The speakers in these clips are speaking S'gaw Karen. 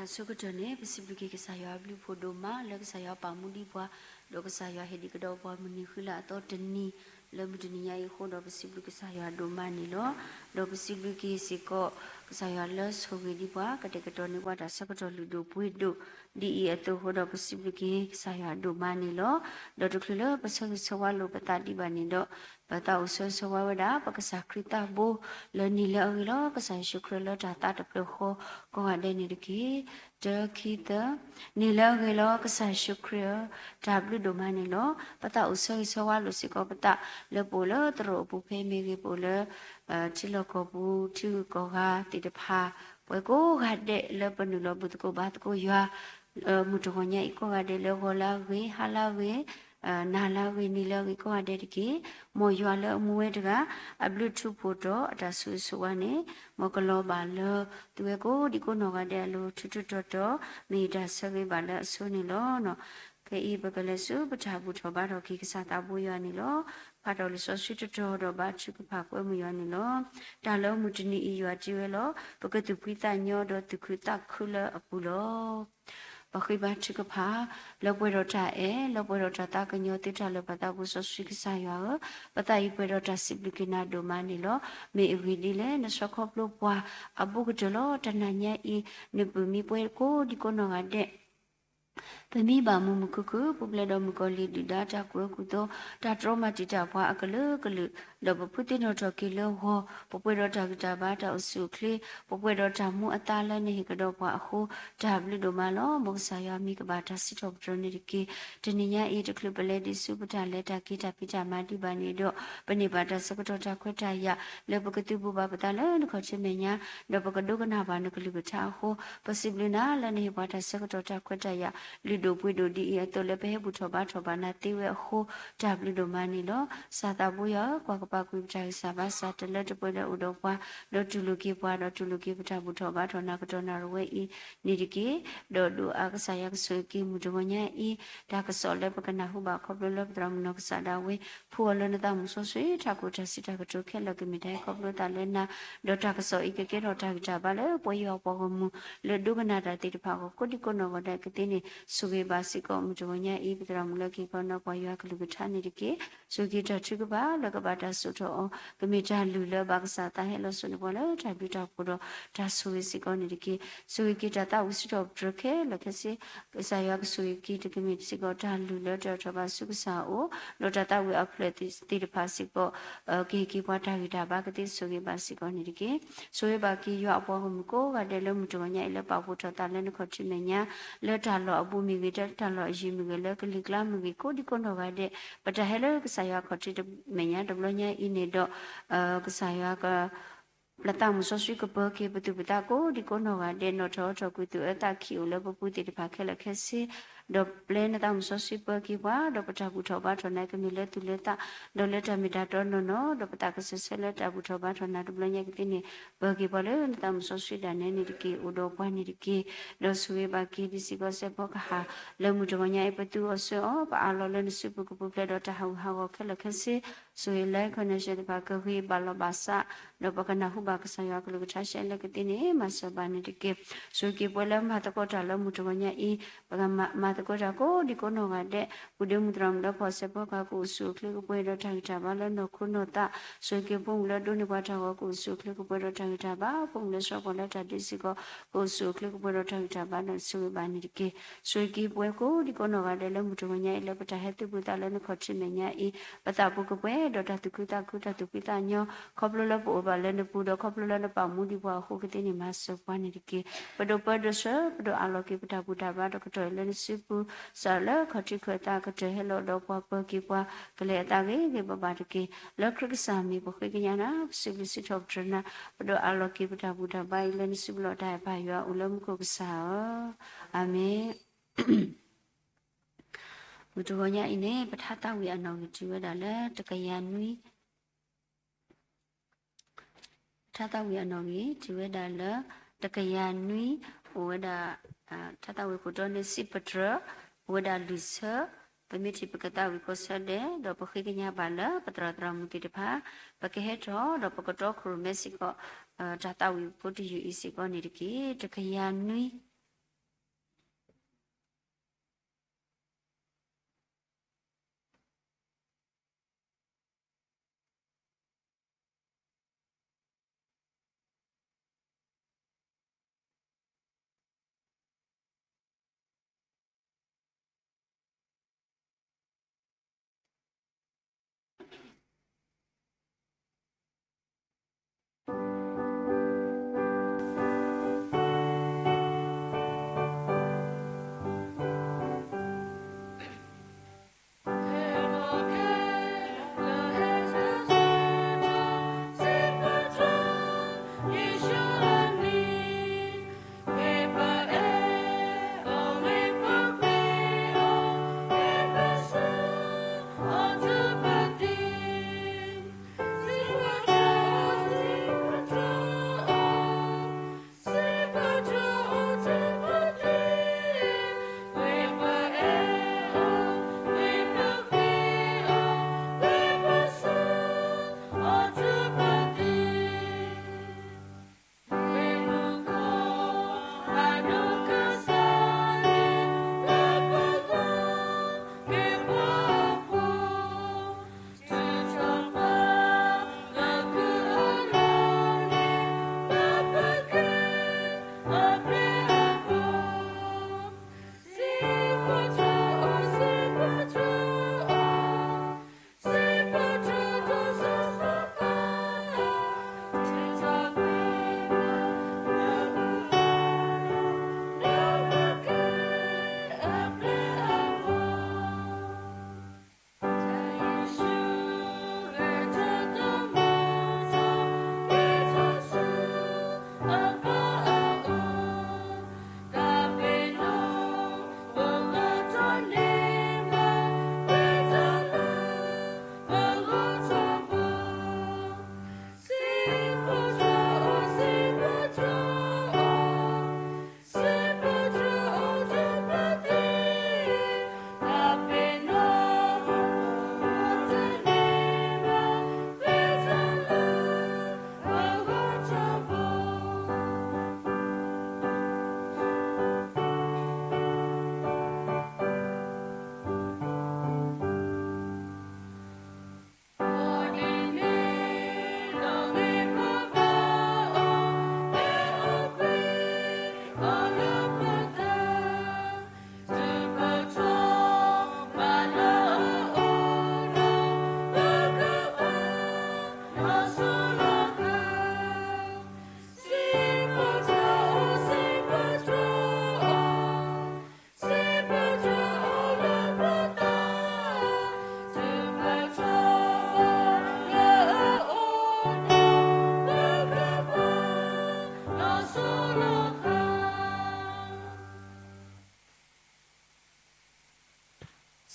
အဆိကတၢၢ်န့ၣ် ပစံးဘျုးက့ၤကစၢ်ယွၤအဘျုးဖှိၣ်ဒိၣ်မး လၢကစၢ်ယွၤပာ်မူဒံးပှၤ, ဒီးကစၢ်ယွၤဟ့ၣ်ဒံးကဒီးပှၤမုၢ်နံၤဃံလၤအသီတနံၤ လၢမုၢ်တနံၤညါအံၤအဃိဒီး ပစံးဘျုးကစၢ်ယွၤဒိၣ်မးန့ၣ်လီၤ. ဒီးပစံးဘျုးက့ၤစ့ၢ်ကီး ကစၢ်ယွၤလၢဆိၣ်ဂ့ၤဒံးပှၤ ကတဲာ်ကတီၤန့ၢ်ပှၤတၢ်ဆၢကတီၢ်လုၢ်ဒိၣ်ပှ့ၤဒိၣ် ဒ်အံၤအသိးအဃိဒီး ပစံးဘျုးက့ၤကစၢ်ယွၤဒိၣ်မးန့ၣ်လီၤ. ဒီးတချုးလၢပဆၢဂ့ၤဆၢဝါလိာ်ပသးဒံးဘၣ်န့ၣ်ဒီး ပသးအိၣ်ဆၢဂ့ၤဆၢဝါဝဲဒၣ် ပကစၢ်ခရံာ်သးဘိ လၢနံၤလၢအဂ့ၤလီၤ. ကစၢ်ယ့ၣ်ၡူးခရံာ်လၢတၢ်သးတဖျၢၣ်ဃီ ကိးဂၤဒဲးန့ၣ်တက့ၢ်. တၢ ခံ သၢ, နံၤလၢအဂ့ၤလီၤ ကစၢ်ယ့ၣ်ၡူးခရံာ်ဧၢ, တၢ်ဘျုးဒိၣ်မးန့ၣ်လီၤ. ပသးအိၣ်ဆၢဂ့ၤဆၢဝါလိာ်စ့ၢ်ကီးပသး လၢပအိၣ်လၢသရိာ်အပူၤဖဲမ့ၢ်ဂ့ၤ ပအိၣ်လၢ ထံလီၢ်ကီၢ်ပူၤ ထံဂုၤကီၢ်ဂၤသ့ၣ်တဖၣ် ပှၤကိးဂၤဒဲးလၢပနုာ်လီၤဘုၣ်သကိးဘါသကိးယွၤ မုၢ်တဂီၤညါအံၤကိးဂၤဒဲး လၢဂီၤလၢအဂ့ၤ ဟါလၢအဂ့ၤ နၤလၢအဂ့ၤ နံၤလၢအဂ့ၤကိးဂၤဒဲးတက့ၢ်. မ်ယွၤလၢအမူဝဲတဂၤ အဘျုးထူဖှိၣ်ဒီးအတၢ်ဆိၣ်ဂ့ၤဆိၣ်ဝါန့ၣ် မ်ကလီၤဘၣ်လၢ သုဝဲကိးဒံကိးနီၢ်ဂၤဒဲးအလိၤ ထူးထူးတီၤတီၤ မ့ၢ်ယတၢ်ဆၢဂ့ၤဘၣ်လၢအဆိန့ၣ်လီၤ. ခဲအံၤပကလဲၤဆူပတၢ်ဘူၣ်ထီၣ်ဘါထီၣ်က့ၤကစၢ်သးဘိယွၤန့ၣ်လီၤ. ဖးထီၣ်လံာ်စီဆှံတတီၤဒီးဘါထုကဖၣ်ကွဲမုာ်ယွၤန့ၣ်လီၤ. တၢ်လၢမုၢ်တနံၤအံၤယွၤတ့ဝဲလီၤ. ပကသူၣ်ဖှံသးညီဒီးသူၣ်ခုသးခုလၢအပူၤလီၤ. ပဃ့ဘါထုကဖၣ် လၢပှဲၤဒီးတၢ်အဲၣ် လၢပှဲၤဒီးတၢ်သးကညီၤသုးတၢ်လၢာ်ပသးပူၤစီဆှံကစၢ်ယွၤဧၢ, ပသးအံၤပှဲၤဒီးတၢ်စံးဘျုးက့ၤနၤဒိၣ်မးန့ၣ်လီၤ. မ့ၢ်အဂ့ၢ်ဒ်လဲၣ် နဆှၢခီဖျိပှၤအဘူးကတၢၢ်လီၤ. တနၤညါအံၤ နပုၢ်မံပှဲၤကိးဒံကိးနီၢ်ဂၤဒဲး ပမံဘၣ်မုာ်မုာ်ခုၣ်ခုၣ် ပူၤဖျဲးဒီးမုၣ်ကီၤလံၢ်ဒုၣ်ဒါတၢ်ကွဲးကူၣ်သီ တၢ်တြီမၤတံာ်တာ်ပှၤအကလုာ်ကလုာ် ဒီးပဖုသ့ၣ်နီၣ်ထီၣ်က့ၤလၢဂီၤ ပပှဲၤဒီးတၢ်ဂံၢ်တၢ်ဘါတၢ်အိၣ်ဆူၣ်အိၣ်ချ့ ပပှဲၤဒီးတၢ်မူအသါလၢနဟ့ၣ်ကဒီးပှၤအဃိ တၢ်ဘျုးဒိၣ်မးလီၤ. မ်ကစၢ်ယွၤမံၤကဘၣ်တၢ်စံးထီၣ်ပတြၢၤန့ၣ်တက့ၢ်. တနံၤညါအံၤ တချုးပလဲၤဒံးဆူပတၢ်လဲၤတၢ်က့ၤတၢ်ဖံးတၢ်မၤဒံးဘၣ်န့ၣ်ဒီး ပန့ၢ်ဘၣ်တၢ်ဆၢကတီၢ်တၢ်ခွဲးတၢ်ယာ် လၢပကသုးဘူးဘၣ်ပသးလၢနခီၣ်ထံးမဲာ်ညါ ဒီးပကဒိကနၣ်ဘၣ်နကလုၢ်ကထါအဃိ ပစံးဘျုးနၤလၢနဟ့ၣ်ပှၤတၢ်ဆၢကတီၢ်တၢ်ခွဲးတၢ်ယာ် လုၢ်ဒိၣ်ပှ့ၤဒိၣ်ဒ်အံၤအသိးလၢပဟဲဘူၣ်ထီၣ်ဘါထီၣ်ဘၣ်နၤသ့ဝဲအဃိ တၢ်ဘျုးဒိၣ်မးန့ၣ်လီၤ. ကစၢ်သးဘိယွၤဧၢ, ကွၢ်ကပာ်ကွံာ်ပတၢ်ဂံၢ်စၢ်ဘါစၢ် တလၢတပှဲၤလၢအိၣ်ဒီးပှၤ, ဒီးတူၢ်လိာ်က့ၤပှၤ, ဒီးတူၢ်လိာ်က့ၤပတၢ်ဘူၣ်ထီၣ်ဘါထီၣ်နၤကတီၢ်နၤရဝဲအံၤန့ၣ်တက့ၢ်. ဒီးဒိၣ်အါကစၢ်ယွၤကဆိၣ်ဂ့ၤက့ၤမုၢ်တဂီၤညါအံၤ တၢ်ကစီၣ်လၢပကနၢ်ဟူဘၣ်ခီဖျိလၢပသရၣ်မုၣ်နီၢ်ကစၢ်ဒၣ်ဝဲ ဖှူအီၤလၢနသးမုၢ်စီဆှံ ထးခိၣ်တၢ်စံးတၢ်ကတိၤခဲလၢာ်ကမ့ၢ်တၢ်ဟဲခီဖျိသးလၢနၤ, ဒီးတၢ်ကစီၣ်အံၤကကဲထီၣ်တၢ်ဂံၢ်တၢ်ဘါလၢပှၤယွၤအပှၤဂီၢ်မုၢ် လၢဒိကနၣ်တၢ်သ့ၣ်တဖၣ်အဂီၢ် ကိးဒံကိးနီၢ်ဂၤဒဲးကသ့န့ၣ် ဆိၣ်ဂ့ၤဘၣ်စ့ၢ်ကီးမုၢ်တဂီၤညါအံၤ ပသရၣ်မုၣ်လၢကဟ့ၣ်ခီနီၤပှၤယွၤကလုၢ်ကထါန့ၣ်တက့ၢ်. ဆိၣ်ဂ့ၤက့ၤတၢ်ထုကဖၣ်လၢကဘၣ်တၢ်စိာ်ထီၣ်အီၤ ကမ့ၢ်တၢ်လုၢ်လၢဘၣ်ကစၢ်သးဟဲလီၤစိာ်န့ၢ်ပှၤလၢတၢ်ဘျုးတၢ်ဖှိၣ်ဒီးတၢ်ဆိၣ်ဂ့ၤစ့ၢ်ကီးန့ၣ်တက့ၢ်. ဆိၣ်ဂ့ၤက့ၤတၢ်သးဝံၣ်စံးထီၣ်ပတြၢၤခဲလၢာ်ခဲဆ့ ကစၢ်ယွၤကဆိၣ်ဂ့ၤက့ၤတၢ်ကမ့ၢ်စ့ၢ်ကီးတၢ်လုၢ်လၢတၢ်ထီၣ်ဘၣ်ဆူကစၢ်အအိၣ်, ဒီးတၢ်သးဝံၣ်အဖျၢၣ်သ့ၣ်တဖၣ်စ့ၢ်ကီး ကဟ့ၣ်က့ၤပှၤတၢ်ဂံၢ်တၢ်ဘါကသ့ဆိၣ်ဂ့ၤဘၣ်စ့ၢ်ကီးန့ၣ်တက့ၢ်. ဆိၣ်ဂ့ၤဘၣ်က့ၤယွၤအပှၤဂီၢ်မုၢ်ကိးဂၤဒဲးလၢမုၢ်တဂီၤညါအံၤလၢပာ်ဖှိၣ်ထီၣ်သးလၢနခီၣ်ထံးမဲာ်ညါ လၢတၢ်လီၢ်အဘူးမ့ၢ်ဂ့ၤ လၢတၢ်လီၢ်အယံၤမ့ၢ်ဂ့ၤ လၢကလံၤကျါမ့ၢ်ဂ့ၤ ကိးဒံကိးနီၢ်ဂၤဒဲး ပတၢ်ဟဲလၢကစၢ်ယွၤခီၣ်ထံးမဲာ်ညါတဘျီညါအံၤန့ၣ်ဒီး ကစၢ်ယွၤက ပသးမုၢ်စီဆှံကပၢၤက့ၤပသူၣ်ပသးကိးဒံကိးနီၢ်ဂၤဒဲး နီၣ်ထီၣ်ထီၣ်ကွံာ်သူၣ်အၢသးခံအိၣ်လၢပပူၤသ့ၣ်တဖၣ်ခဲလၢာ်ခဲဆ့, ဒီးပျဲနသးမုၢ်စီဆှံပၢၤက့ၤပှၤ ဒီးပတၢ်ဘူၣ်ထီၣ်ဘါထီၣ်နၤကမ့ၢ်လၢသူၣ်လၢသး ဒီးလၢတၢ်မ့ၢ်တၢ်တီနီၢ်နီၢ် ဒီးပသးကစၢၢ်ဆၢလၢတၢ်ဘူၣ်ထီၣ်ဘါထီၣ်နၤတဘျီညါကသ့န့ၣ် ပၢၤက့ၤပှၤလၢနသးမုၢ်စီဆှံဒၣ်နဲန့ၣ်တက့ၢ် အိၣ်ဒီးပှၤန့ၣ်တက့ၢ်. ဒီးဆိၣ်ဂ့ၤဘၣ်က့ၤဒံးစ့ၢ်ကီးစဲးဖီကဟၣ် လၢမုၢ်တဂီၤညါအံၤ ပသူအီၤဆှၢအီၤ ပအးလီၤလၢနစုပူၤကပူၤဖျဲးဒီးတၢ်ဟးဂူာ်ဟးဂီၤခဲလၢာ်ခဲဆ့ ဆိၣ်ဂ့ၤ life connection တဖၣ်ကဂ့ၤဘၣ်လီၤဘၣ်စး ဒီးပကနၢ်ဟူဘၣ်ကစၢ်ယွၤကလုၢ်ကထါရှဲလၢကသ့န့ၣ် မၤစၢၤဘၣ်န့ၣ်တက့ၢ်. ဆိၣ်ဂ့ၤက့ၤပှၤလၢမၤသကိးတၢ်လၢမုၢ်တဂီၤညါအံၤ ပကမၤသကိးတၢ်ကိးဒံကိးနီၢ်ဂၤဒဲး ပုၢ်ဒ့မုၣ်သရၣ်မုၣ်လၢဖီၣ်စဲးဖီကဟၣ် ကအိၣ်ဆူၣ်အိၣ်ချ့ကပှဲၤဒီးတၢ်ဂံၢ်တၢ်ဘါလၢနီၢ်ခိနီၢ်သး ဆိၣ်ဂ့ၤက့ၤဖိမုၣ်လၢဒိးန့ၢ်ပှၤတၢ်ဂီၤ ကအိၣ်ဆူၣ်အိၣ်ချ့ကပှဲၤဒီးတၢ်ဂံၢ်တၢ်ဘါ ဖိမုၣ်လၢဆှၢပှၤလၢတၢ်ဒ့စ့ၢ်ကီး ကအိၣ်ဆူၣ်အိၣ်ချ့ကပှဲၤဒီးတၢ်ဂံၢ်တၢ်ဘါဒီးဆိၣ်ဂ့ၤဘၣ်န့ၣ်တက့ၢ်. ဆိၣ်ဂ့ၤက့ၤပှၤကိးဒံကိးနီၢ်ဂၤဒဲးလၢမုၢ်တဂီၤညါအံၤ လၢပတၢ်ဟဲသုးဘူးသးလၢနခီၣ်ထံးမဲာ်ညါအံၤ ပသးပူၤကပှဲၤဒီးတၢ်သူၣ်ခုသးခု တၢ်သူၣ်ဖှံသးညီ ခီဖျိလၢပအိၣ်ဘၣ်လၢနပူၤဒီးခီဖျိလၢနပာ်မူဒံးပှၤအဃိကသ့န့ၣ် မၤစၢၤပှၤန့ၣ်တက့ၢ်. ပဒိးပၢဒိးဆှၢ ပဒိးအးလီၤက့ၤပတၢ်ဘူၣ်တၢ်ဘါဒီးကတီၢ်အံၤလၢနစုပူၤ စးလၢခီၣ်ထံးခၢၣ်သးကတၢၢ်ဟဲလီၤဒီးပှၤပၢၤက့ၤပှၤ ကလဲၤအသးဂ့ၤဂ့ၤဘၣ်ဘၣ်တက့ၢ်. လၢခရံာ်ကစၢ်မံၤပဃ့ကညးနၤ ပစံးဘျုးစံးထီၣ်ပတြၢၤနၤ ပဒိးအးလီၤက့ၤပတၢ်ဘူၣ်တၢ်ဘါအံၤလၢနစုပူၤလီၤ. တၢ်အဲၣ်ပၢ်ယွၤအိၣ်လၢမူခိၣ်ကစၢ်ဧၢ, အၤမ့ၣ်. မုၢ်တဂီၤညါအံၤန့ၣ် ပထါသးဝံၣ်အနီၣ်ဂံၢ်တုၤဝဲဒၣ်လၢတကယၤနွံ ထါသးဝံၣ်အနီၣ်ဂံၢ် တုၤဝဲဒၣ်လၢ တကယၤနွံ အိၣ်ဝဲဒၣ် ထါသးဝံၣ်ခိၣ်တီန့ၣ် စံးပတြၢၤ အိၣ်ဝဲဒၣ်လွံၢ်ဆၢ, ပမ့ၢ်ထံၣ်ပကသးဝံၣ်ကိးဆၢဒဲး ဒီးပဃ့ကညးဘၣ်လၢပသရၣ်သရၣ်မုၣ်သ့ၣ်တဖၣ် ပကဟဲထီၣ်ဒီးပကတီခိၣ်ရိၣ်မဲစ့ၢ်ကီး တၢ်သးဝံၣ်ဖိတယုၢ်အံၤစ့ၢ်ကီးန့ၣ်တက့ၢ်. တကယၤနွံ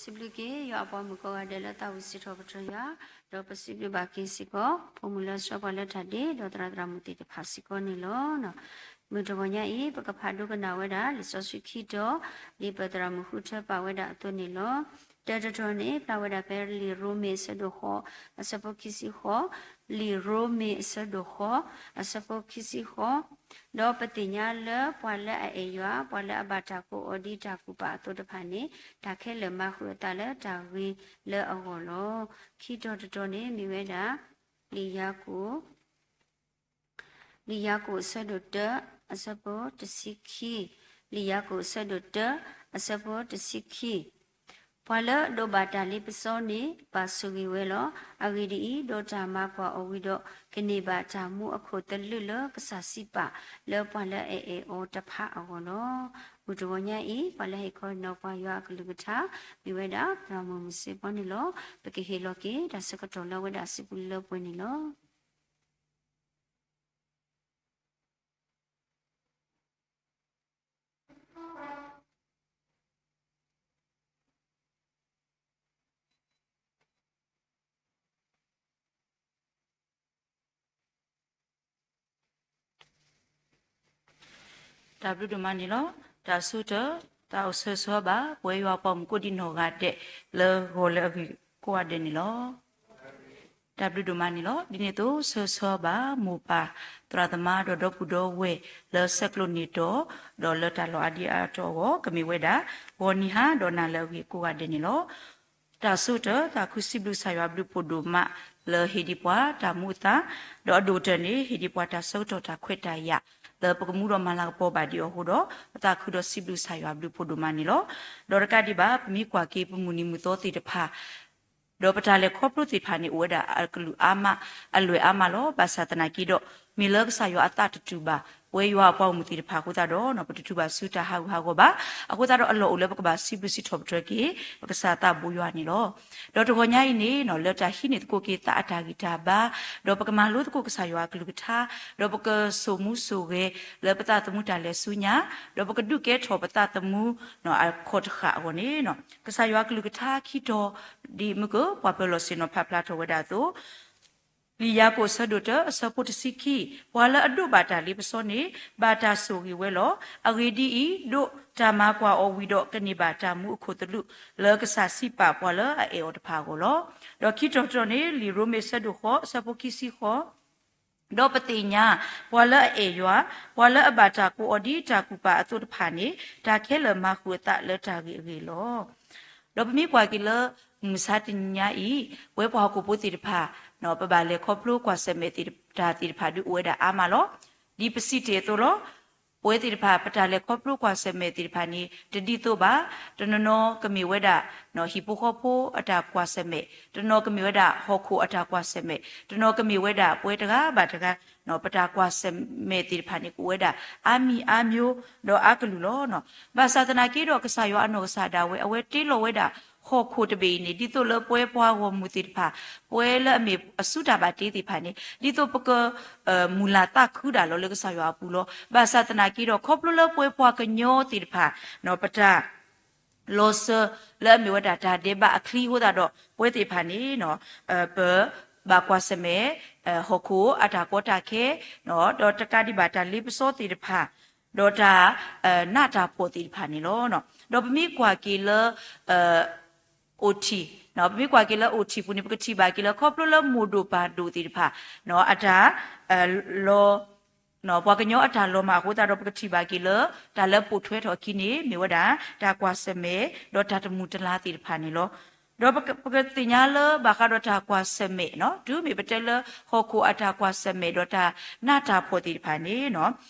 စံးဘျုးက့ၤယွၤအပှၤမုၣ်ကိးဂၤဒဲးလၢသးဝံၣ်စံးထီၣ်ပတြၢၤယွၤ, ဒီးပစံးဘျုးဘၣ်က့ၤစ့ၢ်ကီး ဖိမုၣ်လၢဆှၢပှၤလၢတၢ်ဒ့ ဒီးသရၣ်သရၣ်မုၣ်သ့ၣ်တဖၣ်စ့ၢ်ကီးန့ၣ်လီၤ. မုၢ်တဂီၤညါအံၤ ပကဖးဒိကနၣ်ဝဲဒၣ် လံာ်စီဆှံခံတီၤ ဒ်ပသရၣ်မုၣ်ဃုထၢပာ်ဝဲဒၣ်အသိးန့ၣ်လီၤ. တၢတတီၤန့ၣ် ဖျါဝဲဒၣ်ဖဲလံာ်ရိမ့ၤအဆၢဒိၣ်ဃိး အဆၢဖိခံဆံဃိး, လံာ်ရိမ့ၤအဆၢဒိၣ်ဃိး အဆၢဖိခံဆံဃိး, ဒီးပသ့ၣ်ညါလၢပှၤလၢအအဲၣ်ယွၤ, ပှၤလၢအဘၣ်တၢ်ကိးအီၤဒ်တၢ်ကူၣ်ပာ်အသိးတဖၣ်န့ၣ်, တၢ်ခဲလၢာ်မၤဃုာ်အသးလၢတၢ်ဂ့ၤလၢအဂီၢ်လီၤ. ခံတီၤတတီၤန့ၣ်မ့ၢ်ဝဲဒၣ် လံာ်ယၤကိာ် လံာ်ယၤကိာ်အဆၢဒိၣ်တၢ အဆၢဖိတဆံခံ, လံာ်ယၤကိာ်အဆၢဒိၣ်တၢ အဆၢဖိတဆံခံ, ပှၤလၢအဒိးဘၣ်တၢ်လ့ပစီန့ၣ် ဘၣ်ဆိၣ်ဂ့ၤဝဲလီၤ. အဂ့ၢ်ဒ်အံၤ, ဒီးတၢ်မၤကွၢ်အီၤဝံၤဒီး ကန့ၢ်ဘၣ်တၢ်မူအခိၣ်သလုးလၢကစၢ်စံးပာ် လၢပှၤလၢအအဲၣ်အီၤတဖၣ်အဂီၢ်လီၤ. မုၢ်တဂီၤညါအံၤ ပှၤလၢဟ့ၣ်ခီနီၤပှၤယွၤအကလုၢ်ကထါ မ့ၢ်ဝဲဒၣ် သရၣ်မုၣ်မုၢ်စ့ဖီန့ၣ်လီၤ. ပကဟ့ၣ်လီၤက့ၤတၢ်ဆၢကတီၢ်လၢအဝဲဒၣ်စံးပူလၢပှဲၤန့ၣ်လီၤ. တၢ်ဘျုးဒိၣ်မးန့ၣ်လီၤ. တၢ်ဆိကတၢၢ်, သးအိၣ်ဆၢဂ့ၤဆၢဝါဘၣ် ပဝဲယွၤပှၤမုၣ်ကိးဒံနီၢ်ဂၤဒဲး လၢဂီၤလၢအဂ့ၤကိးဂၤဒဲးန့ၣ်လီၤ. တၢ်ဘျုးဒိၣ်မးန့ၣ်လီၤ. ဒ်န့ၣ်အသိး ဆၢဂ့ၤဆၢဝါဘၣ် မိၢ်ပၢ် သရၣ်သမါ ဒီးဒီပုၢ်ဒီဝဲၢ် လၢဆဲးကျိးန့ၢ်တီၤ ဒီးလၢတၢ်လီၢ်အါဒံအါတီၤအဂီၢ် ကမ့ၢ်ဝဲဒၣ် ဂီၤနံၤဟါ ဒီးနၤလၢအဂ့ၤကိးဂၤဒဲးန့ၣ်လီၤ. တၢ်ဆိကတၢၢ်, သးခုစံးဘျုးကစၢ်ယွၤဘျုးဖှိၣ်ဒိၣ်မး လၢဟ့ၣ်ဒံးပှၤတၢ်မူအသါ, ဒီးအဒိၣ်ကတၢၢ်န့ၣ် ဟ့ၣ်ဒံးပှၤတၢ်ဆၢကတီၢ်တၢ်ခွဲးတၢ်ယာ် လၢပကမူဒီးမၤလၤကပီၤဘၣ်ဒံးအီၤအဃိဒီး ပသးခုဒီးစံးဘျုးကစၢ်ယွၤဘျုးဖှိၣ်ဒိၣ်မးန့ၣ်လီၤ. ဒီးတကးဒံးဘၣ် ပမ့ၢ်ကွၢ်က့ၤပမုၢ်နံၤမုၢ်သီသ့ၣ်တဖၣ် ဒီးပတၢ်လဲၤခီဖျိသ့ၣ်တဖၣ်န့ၣ် အိၣ်ဝဲဒၣ်အကလုာ်အါမး အလွဲၢ်အါမးလီၤ. ဘၣ်ဆၣ်သနာ်က့ဒီး မ့ၢ်လၢကစၢ်ယွၤအသးတတူၢ်ဘၣ် ပဝဲယွၤအပှၤဂီၢ်မုၢ်သ့ၣ်တဖၣ်အဃိသတးဒီး ပတတူၢ်ဘၣ်ဆူတၢ်ဟးဂူာ်ဟးဂီၤဘၣ်. အဃိသတးဒီးအလီၢ်အိၣ်လၢပကဘၣ်စံးဘျုးစံးထီၣ်ပတြၢၤက့ၤ ပကစၢ်သးဘိယွၤန့ၣ်လီၤ. ဒီးတဂီၤညါအံၤန့ၣ် လၢတၢ်ဟံးန့ၢ်သကိးက့ၤသးအတၢ်ဂံၢ်တၢ်ဘါ, ဒီးပကမၤလိသကိးကစၢ်ယွၤအကလုၢ်ကထါ, ဒီးပကစိာ်မူစိာ်ဂဲၤလၢပသးသမူတၢ်လဲၤဆူညါ, ဒီးပကဒုးကဲထီၣ်ပသးသမူအခီၣ်တဃာ်အဂီၢ်န့ၣ် ကစၢ်ယွၤအကလုၢ်ကထါခံတီၤ ဒ်မုၢ်က ပှၤပၢၤလီၢ်ဆ့ၣ်နီၤဖးဖျါထီၣ်ဝဲဒၣ်အသိး, လံာ်ယၤကိာ်အဆၢဒိၣ်တၢ အဆၢဖိတဆံခံ, ပှၤလၢအဒိးဘၣ်တၢ်လ့ပစီန့ၣ် ဘၣ်တၢ်ဆိၣ်ဂ့ၤဝဲလီၤ. အဂ့ၢ်ဒ်အံၤ, ဒိးတၢ်မၤကွၢ်အီၤဝံၤဒီး ကန့ၢ်ဘၣ်တၢ်မူအခိၣ်သလုး လၢကစၢ်စံးပာ်ပှၤလၢအအဲၣ်အီၤတဖၣ်အဂီၢ်လီၤ. ဒီးခံတီၤတတီၤန့ၣ် လံာ်ရိမ့ၤအဆၢဒိၣ်ဃိး အဆၢဖိခံဆံဃိး, ဒီးပသ့ၣ်ညါ ပှၤလၢအအဲၣ်ယွၤ, ပှၤလၢအဘၣ်တၢ်ကိးအီၤဒ်တၢ်ကူၣ်ပာ်အသိးတဖၣ်န့ၣ် တၢ်ခဲလၢာ်မၤဃုာ်အသးလၢတၢ်ဂ့ၤအဂ့ၢ်လီၤ. ဒီးပမ့ၢ်ကွၢ်က့ၤလၢ မုၢ်မဆါတနံၤညါအံၤ ပဝဲပှၤဟီၣ်ခိၣ်ဖိသ့ၣ်တဖၣ် ပဘၣ်လဲၤခီဖျိကွၢ်ဆၢၣ်မဲာ်တၢ်သ့ၣ်တဖၣ်ဒုးအိၣ်ဝဲဒၣ်အါမးလီၤ. ဒ်ပစံးတ့ၢ်အသိးလီၤ. ပဝဲသ့ၣ်တဖၣ် ပတၢ်လဲၤခီဖျိကွၢ်ဆၢၣ်မဲာ်သ့ၣ်တဖၣ်န့ၣ် တဒ်သိးဘၣ်. တနီၤနီၤကမ့ၢ်ဝဲဒၣ် ဟံၣ်ဖိဃီဖိအတၢ်ကွၢ်ဆၢၣ်မဲာ်, တနီၤကမ့ၢ်ဝဲဒၣ်ဟီၣ်ခိၣ်အတၢ်ကွၢ်ဆၢၣ်မဲာ်, တနီၤကမ့ၢ်ဝဲဒၣ်ပဝဲတဂၤဘၣ်တဂၤ ပတၢ်ကွၢ်ဆၢၣ်မဲာ်သ့ၣ်တဖၣ်န့ၣ် ကအိၣ်ဝဲဒၣ်အါမံၤအါမျိုး ဒီးအါကလုာ်လီၤ. ဘၣ်ဆၣ်သနာ်က့ဒီး ကစၢ်ယွၤအနီၢ်ကစၢ်ဒၣ်ဝဲ အဝဲတ့လီၤဝဲဒၣ် ဟီၣ်ခိၣ်တဘ့ၣ်အံၤန့ၣ် ဒ်သိးလၢပဝဲပှၤဂီၢ်မုၢ်သ့ၣ်တဖၣ် ပဝဲလၢအမ့ၢ်အစုတၢ်ဘၣ်တ့သ့ၣ်တဖၣ်န့ၣ် ဒ်သိးပက မုၢ်လၢ်သးခုဒၣ်လီၤလၢကစၢ်ယွၤအပူၤလီၤ. ဘၣ်ဆၣ်သနာ်က့ဒီး ခီဖျိလၢပဝဲပှၤကညီသ့ၣ်တဖၣ် ပတၢ် လီၤစၢၤလၢအမ့ၢ်ဝဲဒၣ်တၢ်ဒဲးဘးအချံအဃိသတးဒီး ပဝဲသ့ၣ်တဖၣ်န့ၣ် ပဘၣ်ကွၢ်ဆၢၣ်မဲာ် ဟီၣ်ခိၣ်အတၢ်ကီတၢ်ခဲ ဒီးတကးဒံးဘၣ်တၢ်လ့ပစီသ့ၣ်တဖၣ် ဒီးတၢ်နးတၢ်ဖှီၣ်သ့ၣ်တဖၣ်န့ၣ်လီၤ. ဒီးပမ့ၢ်ကွၢ်က့ၤလၢ အိၣ်ထံး, ပမ့ၢ်ကွၢ်က့ၤလၢအိၣ်ထံးပူၤန့ၣ် ပကထံၣ်ဘၣ်က့ၤလၢ ခီဖျိလၢမိၢ်ဒိၣ်ပၢ်ဒိၣ်သ့ၣ်တဖၣ် အတၢ် လီၤ ပှၤကညီအတၢ်လီၤမၢ်အဃိသတးဒီး ပကထံၣ်ဘၣ်က့ၤလၢ တၢ်လၢပိာ်ထွဲထီၣ်အခံန့ၣ် မ့ၢ်ဝဲဒၣ် တၢ်ကွၢ်ဆၢၣ်မဲာ် ဒီးတၢ်တမုာ်တလၤသ့ၣ်တဖၣ်န့ၣ်လီၤ. ဒီးပကသ့ၣ်ညါလၢဘၣ်ဃးဒီးတၢ်ကွၢ်ဆၢၣ်မဲာ် တုၤမ့ၢ်ပတဲလၢ ဟီၣ်ခိၣ်အတၢ်ကွၢ်ဆၢၣ်မဲာ် ဒီးတၢ်နးတၢ်ဖှီၣ်သ့ၣ်တဖၣ်န့ၣ်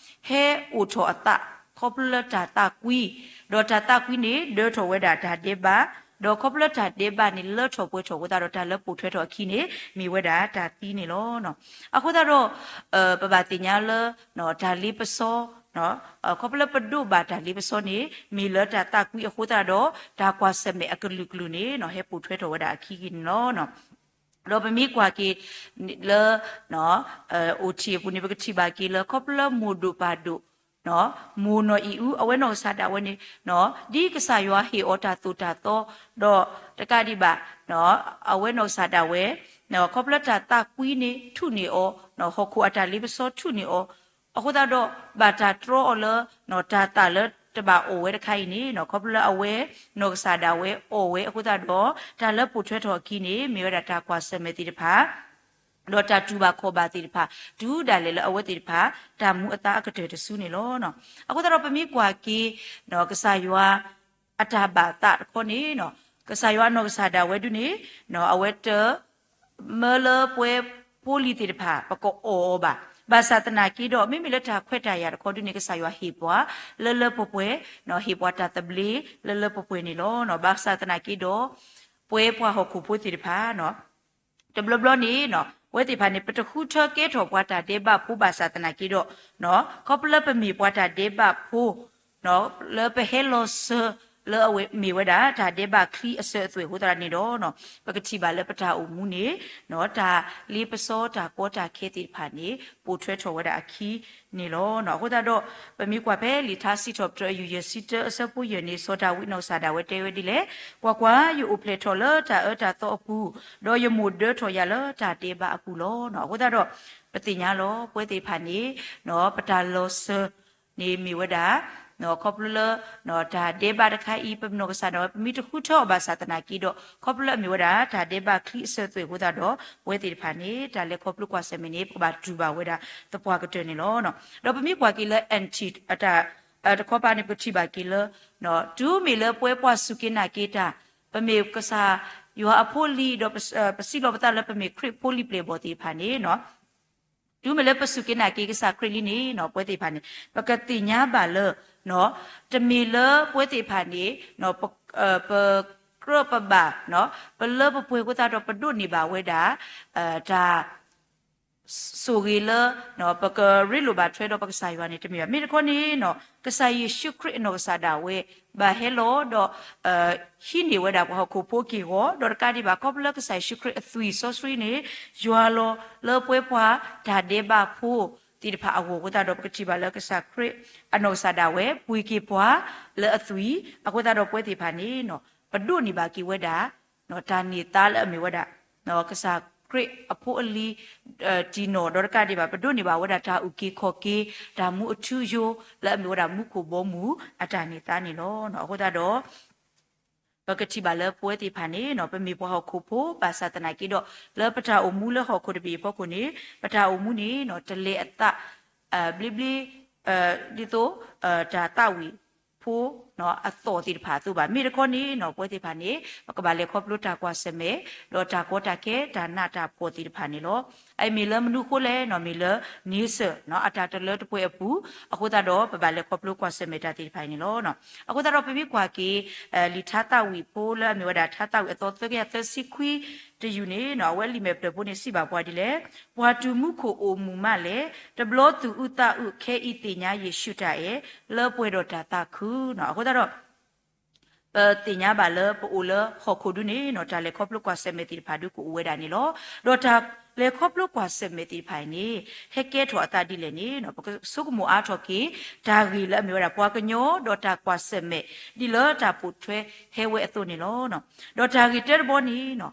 ဟဲအိၣ်ထီၣ်အသး ခီဖျိလၢတၢ်သးကွံ, ဒီးတၢ်သးကွံန့ၣ် ဒၢထီၣ်ဝဲဒၣ်တၢ်ဒဲးဘး, ဒီးခီဖျိလၢတၢ်ဒဲးဘးန့ၣ် လၢထီၣ်ပှဲၤထီၣ်အဃိသတးဒီး တၢ်လၢပိာ်ထွဲထီၣ်အခံန့ၣ် မ့ၢ်ဝဲဒၣ်တၢ်သံန့ၣ်လီၤ. အဃိသတးဒီး ပဘၣ်သ့ၣ်ညါလၢ တၢ်လ့ပစီ ခီဖျိလၢပဒိးဘၣ်တၢ်လ့ပစီန့ၣ် မ့ၢ်လၢတၢ်သးကွံအဃိသတးဒီး တၢ်ကွၢ်ဆၢၣ်မဲာ်အကလုာ်ကလုာ်န့ၣ် ဟဲပိာ်ထွဲထီၣ်ဝဲဒၣ်အခံဂ့ၤန့ၣ်လီၤ. ဒီးပမ့ၢ်ကွၢ်က့ၤလၢ အိၣ်ထံးအပူၤန့ၣ် ပကထံၣ်ဘၣ်က့ၤလၢ ခီဖျိလၢမိၢ်ဒိၣ်ပၢ်ဒိၣ် မိၢ်နီၢ်အံၤအူ အဝဲနီၢ်ကစၢ်ဒၣ်ဝဲန့ၣ် ဒ်ကစၢ်ယွၤဟ့ၣ်အီၤတၢ်သိၣ်တၢ်သီ ဒီးတကးဒံးဘၣ် အဝဲနီၢ်ကစၢ်ဒၣ်ဝဲ ခီဖျိလၢတၢ်သးကွံန့ၣ် ထူၣ်န့ၢ်အီၤ, ဟီၣ်ခိၣ်အတၢ်လ့ပစီထူၣ်န့ၢ်အီၤ, အဃိသတးဒီး ဘၣ်တၢ်တြီအီၤလၢ တၢ်သၣ်လၢတဘၣ်အီၣ်ဝဲတခါအံၤန့ၣ် ခီဖျိလၢအဝဲ နီၢ်ကစၢ်ဒၣ်ဝဲအီၣ်ဝဲအဃိသတးဒီး တၢ်လၢပိာ်ထွဲထီၣ်အခံန့ၣ် မ့ၢ်ဝဲဒၣ်တၢ်ကွၢ်ဆၢၣ်မဲာ်သ့ၣ်တဖၣ် ဒီးတၢ်တူၢ်ဘၣ်ခီၣ်ဘၣ်သ့ၣ်တဖၣ် တုၤဒၣ်လဲာ်လၢအဝဲသ့ၣ်တဖၣ် တၢ်မူအသါအကတၢၢ်တစုန့ၣ်လီၤ. အဃိသတးဒီးပမ့ၢ်ကွၢ်က့ၤ ကစၢ်ယွၤ အတၢ်ဘၣ်သးတခီန့ၣ် ကစၢ်ယွၤအနီၢ်ကစၢ်ဒၣ်ဝဲဒၣ်န့ၣ် အဝဲတ မၢလၢပှဲၤဖိလံၤသ့ၣ်တဖၣ် ပကအီၣ်အီၤဘၣ်. ဘၣ်ဆၣ်သနာ်က့ဒီး မ့မ့ၢ်လၢတၢ်ခွဲးတၢ်ယာ်တခီဒၣ်န့ၣ် ကစၢ်ယွၤဟ့ၣ်ပှၤ လၢလၢပှဲၤပှဲၤ, ဟ့ၣ်ပှၤတၢ်သဘျ့ လၢလၢပှဲၤပှဲၤန့ၣ်လီၤ. ဘၣ်ဆၣ်သနာ်က့ဒီး ပဝဲပှၤဟီၣ်ခိၣ်ဖိသ့ၣ်တဖၣ် တဘျီဘျီန့ၣ် ပဝဲသ့ၣ်တဖၣ်န့ၣ် ပတဃုထၢကဲထီၣ်ပှၤတၢ်ဒဲးဘးဖိဘၣ်ဆၣ်သနာ်က့ဒီး ခီဖျိလၢပမ့ၢ်ပှၤတၢ်ဒဲးဘးဖိ လၢပဟဲလီၤစၢၤ လၢအဝဲမ့ၢ်ဝဲဒၣ် တၢ်ဒဲးဘးချံအစၢၤအသွဲၣ်အဃိသတးန့ၣ်ဒီး ပကထံၣ်ဘၣ်လၢပတၢ်အိၣ်မူန့ၣ် တၢ်လ့ပစီတၢ်ကီတၢ်ခဲသ့ၣ်တဖၣ်န့ၣ် ပိာ်ထွဲထီၣ်ဝဲဒၣ်အခံန့ၣ်လီၤ. အဃိသတးဒီး ပမ့ၢ်ကွၢ်ဖဲလံာ်ထါစံးထီၣ်ပတြၢၤအယူၢ်ယဲၢ်ဆံတၢအဆၢဖိယဲၢ်န့ၣ် စီၤဒၤဝံးနီၢ်ကစၢ်ဒၣ်ဝဲတဲဝဲဒ်လဲၣ်, ကွၢ်ကွၢ်, ယအိၣ်ဖျဲၣ်ထီၣ်လၢတၢ်အၢတၢ်သီအပူၤ, ဒီးယမိၢ်ဒၢထီၣ်ယၤလၢတၢ်ဒဲးဘးအပူၤလီၤ. အဃိသတးဒီး ပသ့ၣ်ညါလီၤ ပဝဲသ့ၣ်တဖၣ်န့ၣ် ပတၢ်လီၤစၢၤန့ၣ်မ့ၢ်ဝဲဒၣ် ခီဖျိလၢ တၢ်ဒဲးဘးတခါအံၤ ပနီၢ်ကစၢ်ဒၣ်ဝဲ ပမ့ၢ်တဃုထၢအီၤဘၣ်ဆၣ်သနာ်က့ဒီး ခီဖျိလၢအမ့ၢ်ဝဲဒၣ် တၢ်ဒဲးဘးချံအစၢၤအသွဲၣ်အဃိသတးဒီး ပဝဲသ့ၣ်တဖၣ်န့ၣ် တၢ်လဲၤခီဖျိကွၢ်ဆၢၣ်မဲာ်န့ၣ် ပကဘၣ်တူၢ်ဘၣ်ဝဲဒၣ်သပှၢ်ကတၢၢ်န့ၣ်လီၤ. ဒီးပမ့ၢ်ကွၢ်က့ၤလၢ N T တခီပၤန့ၣ် ပကထံၣ်ဘၣ်က့ၤလၢ တုၤမ့ၢ်လၢပဝဲပှၤစူၢ်က့ၤနာ်က့ၤတၢ် ပမ့ၢ်ကစၢ်ယွၤအဖိလံၤဒီး ပစံးလီၤပသးလၢပမ့ၢ်ခရံာ်ဖိလံၤပျဲၢ်ဘီၣ်သ့ၣ်တဖၣ်န့ၣ် တုၤမ့ၢ်လၢပစူၢ်က့ၤနာ်က့ၤကစၢ်ခရံာ်လံန့ၣ် ပဝဲသ့ၣ်တဖၣ်န့ၣ် ပကသ့ၣ်ညါဘၣ်လၢ တမ့ၢ်လၢပဝဲသ့ၣ်တဖၣ်န့ၣ် ပကြၢးပဘၣ် ပလၢပပှဲၤအဃိသတးဒီး ပဒိးန့ၢ်ဘၣ်ဝဲဒၣ် တၢ် ဆိၣ်ဂ့ၤလၢ ပကရ့လိာ်ဘၣ်ထွဲဒီးပကစၢ်ယွၤန့ၣ် တမ့ၢ်ဘၣ်. မ့ၢ်တခီန့ၣ် ကစၢ်ယ့ၣ်ၡူးခရံာ်အနီၢ်ကစၢ်ဒၣ်ဝဲ ဘၣ်ဟဲလီၤဒီး ဟံးန့ၢ်ဝဲဒၣ်ပှၤဟီၣ်ခိၣ်ဖိက့ၢ်ဂီၤ ဒီးတကးဒံးဘၣ် ခီဖျိလၢကစၢ်ယ့ၣ်ၡူးခရံာ်အသွံၣ်စီဆှံန့ၣ် ယွၤလီၤလၢပဝဲပှၤတၢ်ဒဲးဘးဖိသ့ၣ်တဖၣ်အဂီၢ်အဃိသတးဒီး ပကထံၣ်ဘၣ်လၢကစၢ်ခရံာ်အနီၢ်ကစၢ်ဒၣ်ဝဲ ပှ့ၤက့ၤပှၤလၢအသွံၣ်အဃိသတးဒီး ပဝဲသ့ၣ်တဖၣ်န့ၣ် ပဒိးန့ၢ်ဘၣ်က့ၤဝဲဒၣ် တၢ်န့ၢ်သါလၢအမ့ၢ်ဝဲဒၣ် ကစၢ်ခရံာ်အဖိအလံၤ တံၢ်နီၢ်ဒီးတကးဒံးဘၣ် ပဒိးန့ၢ်ဘၣ်ဝဲဒၣ်တၢ်အုၣ်က့ၤခီၣ်က့ၤ တၢ်မူအထူအယိာ် လၢအမ့ၢ်ဝဲဒၣ်မူခိၣ်ဘီမုၢ်အတၢ်န့ၢ်သါန့ၣ်လီၤ. အဃိသတးဒီး ပကထံၣ်ဘၣ်လၢပဝဲသ့ၣ်တဖၣ်န့ၣ် ပမ့ၢ်ပှၤဟီၣ်ခိၣ်ဖိဘၣ်ဆၣ်သနာ်က့ဒီး လၢပတၢ်အိၣ်မူလၢဟီၣ်ခိၣ်တဘ့ၣ်အဖီခိၣ်န့ၣ် ပတၢ်အိၣ်မူန့ၣ် တလဲၤအသး ဘျ့ဘျ့ ဒ်သိး တၢ်သးဝံၣ်ဖိ အသီၣ်သ့ၣ်တဖၣ်အသိးဘၣ်. မ့ၢ်တခီန့ၣ် ပဝဲသ့ၣ်တဖၣ်န့ၣ် ပကဘၣ်လဲၤခီဖျိတၢ်ကွၢ်ဆၢၣ်မဲာ် ဒီးတၢ်ကီတၢ်ခဲ တၢ်နးတၢ်ဖှီၣ်သ့ၣ်တဖၣ်န့ၣ်လီၤ. အအံၤမ့ၢ်လၢမနုၤအဃိလဲၣ်န့ၣ် မ့ၢ်လၢ nature အတၢ်တလၢတပှဲၤအပူၤ အဃိသတးဒီး ပဘၣ်လဲၤခီဖျိကွၢ်ဆၢၣ်မဲာ်တၢ်သ့ၣ်တဖၣ်အံၤန့ၣ်လီၤ. အဃိသတးဒီးပမ့ၢ်ကွၢ်က့ၤ လံာ်ထါသးဝံၣ် ဖိလၢအမ့ၢ်ဝဲဒၣ်ထါသးဝံၣ်အသီသၢကယၤသၢဆံခွံတယုၢ်န့ၣ် အဝဲလံာ်မဲာ်ဖျၢၣ်ဖိန့ၣ် စံးဘၣ်ပှၤဒ်လဲၣ်, ပှၤတူၢ်မူခိၣ်အိၣ်မုာ်မးလဲၣ်, တဘျီသူၣ်အုးသးအုး ခဲအံၤသ့ၣ်ညါယ့ၣ်ၡူးတၢ်အဲၣ် လၢပှဲၤဒီးတၢ်သးခုနီၤ. အဃိသတးဒီး ပသ့ၣ်ညါဘၣ်လၢပအိၣ်လၢဟီၣ်ခိၣ်ဒုန့ၣ်နီၤ တၢ်လဲၤခီဖျိကွၢ်ဆၢၣ်မဲာ်သ့ၣ်တဖၣ်ဒုကအိၣ်ဝဲဒၣ်န့ၣ်လီၤ. ဒီးတၢ်လဲၤခီဖျိကွၢ်ဆၢၣ်မဲာ်သ့ၣ်တဖၣ်အံၤန့ၣ် ဟဲကဲထီၣ်အသးဒ်လဲၣ်န့ၣ်နီၤ ပကဆိကမိၣ်အါထီၣ်က့ၤ တၢ်ဂ့ၢ်လၢအမ့ၢ်ဝဲဒၣ်ပှၤကညီ ဒီးတၢ်ကွၢ်ဆၢၣ်မဲာ် ဒ်လၢတၢ်ပိာ်ထွဲဟဲဝဲအသိးန့ၣ်လီၤ. ဒီးတၢ်ဂ့ၢ်တၢတဘီန့ၣ်နီၤ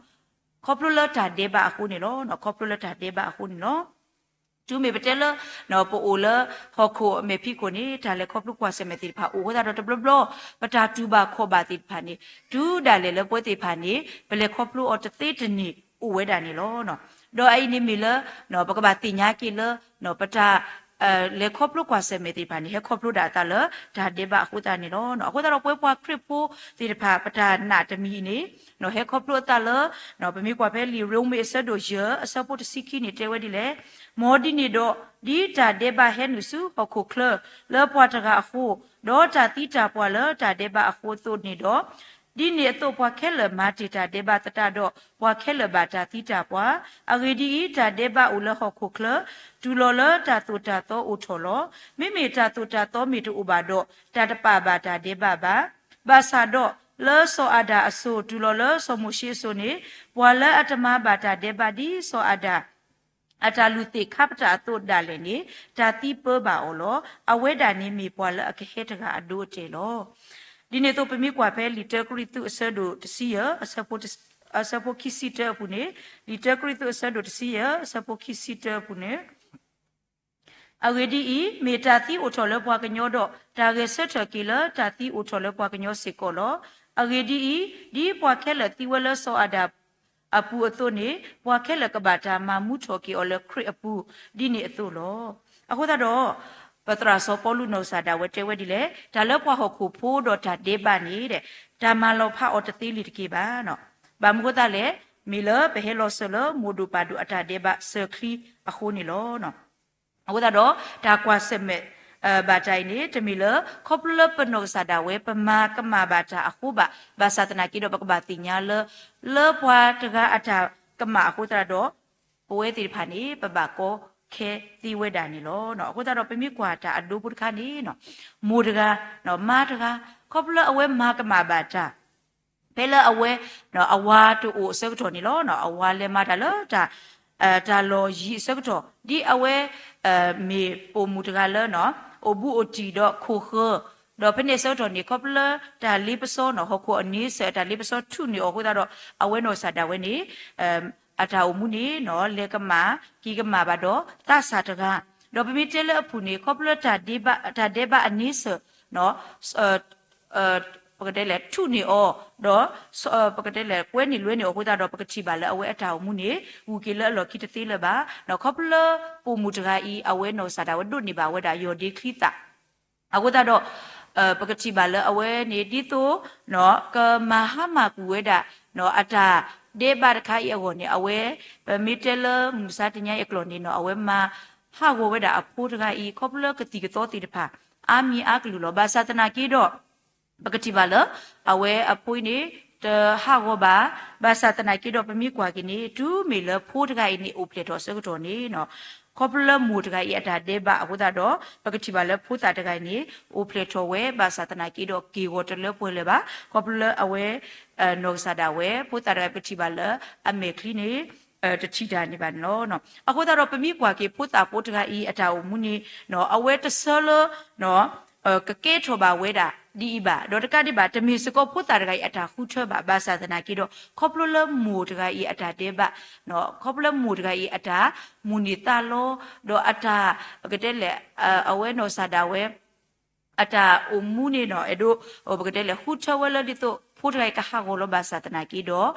ခီဖျိလၢတၢ်ဒဲးဘးအဃိန့ၣ်လီၤ. ခီဖျိလၢတၢ်ဒဲးဘးအဃိန့ၣ်လီၤ. တုၤမ့ၢ်ပတဲလၢ ပအိၣ်လၢဟီၣ်ခိၣ်အမဲာ်ဖံးခိၣ်န့ၣ် တၢ်လဲၤခီဖျိကွၢ်ဆၢၣ်မဲာ်သ့ၣ်တဖၣ်အိၣ်အဃိသတးဒီး တဘျီဘျီ ပတၢ်တူၢ်ဘၣ်ခီၣ်ဘၣ်သ့ၣ်တဖၣ်န့ၣ် တုၤဒၣ်လဲာ်လၢပဝဲသ့ၣ်တဖၣ်န့ၣ် ပလဲၤခီဖျိအီၤတသ့တန့ၢ်အိၣ်ဝဲဒၣ်န့ၣ်လီၤ. ဒီးအအံၤန့ၣ်မ့ၢ်လၢ ပကဘၣ်သ့ၣ်ညါက့ၤလၢ ပတၢ် လဲၤခီဖျိကွၢ်ဆၢၣ်မဲာ်သ့ၣ်တဖၣ်န့ၣ် ဟဲခီဖျိဒၣ်အသးလၢတၢ်ဒဲးဘးအဃိသတးန့ၣ်လီၤ. အဃိသတးဒီးပဝဲပှၤခရံာ်ဖိသ့ၣ်တဖၣ် ပတၢ်နာ်တမံၤအံၤန့ၣ် ဟဲခီဖျိအသးလၢ ပမ့ၢ်ကွၢ်ဖဲလံာ်ရိမ့ၤအဆၢဒိၣ်ယဲၢ် အဆၢဖိတဆံခံန့ၣ် တဲဝဲဒ်လဲၣ်, မ်ဒ်န့ၣ်ဒီး ဒ်တၢ်ဒဲးဘးဟဲနုာ်ဆူဟီၣ်ခိၣ်ချၢ လၢပှၤတဂၤအဃိ, ဒီးတၢ်သံတၢ်ပှၢ်လၢတၢ်ဒဲးဘးအဃိအသိးန့ၣ်ဒီး, ဒ်န့ၣ်အသိးပှၤခဲလၢာ်မၤတ့ၢ်တၢ်ဒဲးဘးသတးဒီး ပှၤခဲလၢာ်ဘၣ်တၢ်သံတၢ်ပှၢ်, အဂ့ၢ်ဒ်အံၤ, တၢ်ဒဲးဘးအိၣ်လၢဟီၣ်ခိၣ်ချၢ တုၤလီၤလၢတၢ်သိၣ်တၢ်သီအိၣ်ထီၣ်လီၤ. မ့မ့ၢ်တၢ်သိၣ်တၢ်သီမ့ၢ်တအိၣ်ဘၣ်ဒီး တၢ်တပာ်ဘၣ်တၢ်ဒဲးဘးဘၣ်. ဘၣ်ဆၣ်ဒီး လၢစီၤအၤဒၣ်အစိၤ တုၤလီၤလၢစီၤမိၤၡ့အစိၤန့ၣ်, ပှၤလၢအတမၤဘၣ်တၢ်ဒဲးဘးဒ်စီၤအၤဒၣ် အတၢ်လုၢ်သ့ၣ်ခါပတာ်အသိးဒၣ်လဲာ်န့ၣ် တၢ်သံပၢဘၣ်အီၤလီၤ. အဝဲဒၣ်န့ၣ်မ့ၢ်ပှၤလၢအကဟဲတဂၤအဒိအတဲာ်လီၤ. ဒ်န့ၣ်အသိး ပမ့ၢ်ကွၢ်ဖဲလံာ်တၢကရံၣ်သူး အဆၢဒိၣ်တဆံယဲၢ် အဆၢဖိခံဆံတၢအပူၤန့ၣ်, လံာ်တၢကရံၣ်သူး အဆၢဒိၣ်တဆံယဲၢ် အဆၢဖိခံဆံတၢအပူၤန့ၣ်, အဂ့ၢ်ဒ်အံၤ, မ့ၢ်တၢ်သံအိၣ်ထီၣ်လၢပှၤကညီဒီး တၢ်ဂဲၤဆၢထၢၣ်က့ၤလၢတၢ်သံအိၣ်ထီၣ်လၢပှၤကညီစ့ၢ်ကီးလီၤ. အဂ့ၢ်ဒ်အံၤ, ဒ်ပှၤခဲလၢာ်သံဝဲလၢစီၤအၤဒၣ်အပူၤအသိးန့ၣ်, ပှၤခဲလၢာ်ကဘၣ်တၢ်မၤမူထီၣ်က့ၤအီၤလၢခရံာ်အပူၤ ဒ်န့ၣ်အသိးလီၤ. အဃိသတးဒီး ပသရၣ်စီၤပီလူးနီၢ်ကစၢ်ဒၣ်ဝဲတဲဝဲဒ်လဲၣ်, တၢ်လၢပှၤဟီၣ်ခိၣ်ဖိဒီးတၢ်ဒဲးဘးန့ၣ် တၢ်မၤလီၤဖးအီၤတသ့လၢၤတက့ၢ်ဘၣ်. ဘၣ်မနုၤအဃိသတးလဲၣ်, မ့ၢ်လၢပဟဲလီၤစၢၤလၢမိၢ်ဒိၣ်ပၢ်ဒိၣ်အတၢ်ဒဲးဘးစၢၤချံအဃိန့ၣ်လီၤ. အဃိသတးဒီး တၢ်ကွၢ်ဆၢၣ်မဲာ် ဘၣ်တၢ်အံၤန့ၣ် တမ့ၢ်လၢ ခီဖျိလၢပနီၢ်ကစၢ်ဒၣ်ဝဲ ပမၤကမၣ်ဘၣ်တၢ်အဃိဘၣ်. ဘၣ်ဆၣ်သနာ်က့ဒီး ပကဘၣ်သ့ၣ်ညါလၢ လၢပှၤတဂၤအတၢ်ကမၣ်အဃိသတးဒီး ပဝဲသ့ၣ်တဖၣ်န့ၣ် ပဘၣ်ကီခဲသ့ဝဲဒၣ်န့ၣ်လီၤ. အဃိသတးဒီး ပမ့ၢ်ကွၢ်တၢ်အဒိဖိတခါန့ၣ် မိၢ်တဂၤ မါတဂၤ ခီဖျိလၢအဝဲမၤကမၣ်ဘၣ်တၢ် ဖဲလၢအဝဲ အဝၤတအိၣ်အဆၢကတီၢ်န့ၣ်လီၤ. အဝၤလဲၤမၤတၢ်လၢ တၢ်လီၢ်ယံၤအဆၢကတီၢ် ဒ်အဝဲ မ့ၢ်ပိာ်မုၣ်တဂၤလၢ အိၣ်ဘူးအိၣ်တံၢ်ဒီးခိၣ်ဃၢၤ, ဒီးဖဲန့ၣ်အဆၢကတီၢ်န့ၣ် ခီဖျိလၢတၢ်လ့ပစီ ဟီၣ်ခိၣ်အန့ဆၢၣ် တၢ်လ့ပစီထူးန့ၢ်အီၤအဃိသတးဒီး အဝဲနီၢ်ကစၢ်ဒၣ်ဝဲန့ၣ် အတၢ်အိၣ်မူန့ၣ် လဲၤကမၣ်က့ၤကမၣ်ဘၣ်ဒီးသးစၢ်တဂၤ, ဒီးပမ့ၢ်တဲလၢအပူၤန့ၣ် ခီဖျိလၢ တၢ်ဒဲးဘးအန့ဆၢၣ် ပကတဲလဲၣ် ထူးန့ၢ်အီၤ ဒီး ပကတဲလဲၣ် ကွဲန့ၢ်လွဲန့ၢ်အီၤအဃိသတးဒီး ပကထံၣ်ဘၣ်လၢအဝဲအတၢ်အိၣ်မူန့ၣ် ဂုၤက့ၤလၢအလီၢ်ခံတသ့လၢၤဘၣ်. ခီဖျိလၢပိာ်မုၣ်တဂၤအံၤ အဝဲနီၢ်ကစၢ်ဒၣ်ဝဲဒိးန့ၢ်ဘၣ်ဝဲဒၣ်ယီၢ်ဒ့ချံသၣ် အဃိသတးဒီး ပကထံၣ်ဘၣ်လၢအဝဲန့ၣ် ဒ်သိး ကမၤဟါမၢ်ကွံာ်ဝဲဒၣ် အတၢ်ဒဲးဘးတခါအံၤအဂီၢ်န့ၣ် အဝဲ ပမ့ၢ်တဲလၢမုၢ်မဆါတနံၤအံၤအကျိာ်န့ၣ် အဝဲမၤဟးဂီၤဝဲဒၣ်အဖိတဂၤအံၤ ခီဖျိလၢကသံၣ်ကသီသ့ၣ်တဖၣ် အါမံၤအါကလုာ်လီၤ. ဘၣ်ဆၣ်သနာ်က့ဒီး ပကထံၣ်ဘၣ်လၢ အဝဲအဖိအံၤန့ၣ် တဟးဂီၤဘၣ်. ဘၣ်ဆၣ်သနာ်က့ဒီး ပမ့ၢ်ကွၢ်က့ၤန့ၣ် တုၤမ့ၢ်လၢဖိတဂၤအံၤန့ၣ် အိၣ်ဖျဲၣ်ထီၣ်အဆၢကတီၢ်န့ၣ် ခီဖျိလၢမိၢ်တဂၤအံၤအတၢ်ဒဲးဘးအဃိသတးဒီး ပကထံၣ်ဘၣ်လၢဖိသၣ်တဂၤအံၤန့ၣ် အိၣ်ဖျဲၣ်ထီၣ်ဝဲ ဘၣ်ဆၣ်သနာ်က့ဒီး က့ၢ်ဂီၤတလၢပှဲၤလၢၤဘၣ်. ခီဖျိလၢအဝဲ နီၢ်ကစၢ်ဒၣ်ဝဲ ဖိသၣ်တဂၤအံၤ ပကထံၣ်ဘၣ်လၢအမဲာ်ချံန့ၣ် တထံၣ်တၢ်န့ၣ်ဘၣ်န့ၣ်လီၤ. အဃိသတးဒီး ပမ့ၢ်ကွၢ်က့ၤဖိသၣ်ဖိတဂၤအံၤအတၢ်အိၣ်မူန့ၣ် အဝဲတဆၢလၢ ကကဲထီၣ်ဘၣ်ဝဲဒၣ်ဒ်အံၤဘၣ်. ဒီးတကးဒံးဘၣ် တမ့ၢ်စ့ၢ်ကီးဖိသၣ်တဂၤအံၤအတၢ်ဃုထၢဘၣ်. ဘၣ်ဆၣ်သနာ်က့ဒီး ခီဖျိလၢမိၢ်တဂၤအံၤအတၢ်ဒဲးဘး, ခီဖျိလၢမိၢ်တဂၤအံၤအတၢ်မိၣ်န့ၢ်သးလီ ဒီးအတၢ် ပကတဲလဲၣ် အဝဲနီၢ်ကစၢ်ဒၣ်ဝဲ အတၢ်အိၣ်မူန့ၣ် အဲၣ်ဒိး ပကတဲလဲၣ် ဃုထၢဝဲလၢဒ်သိး ဖိတဂၤအံၤကဟးဂီၤလီၤ. ဘၣ်ဆၣ်သနာ်က့ဒီး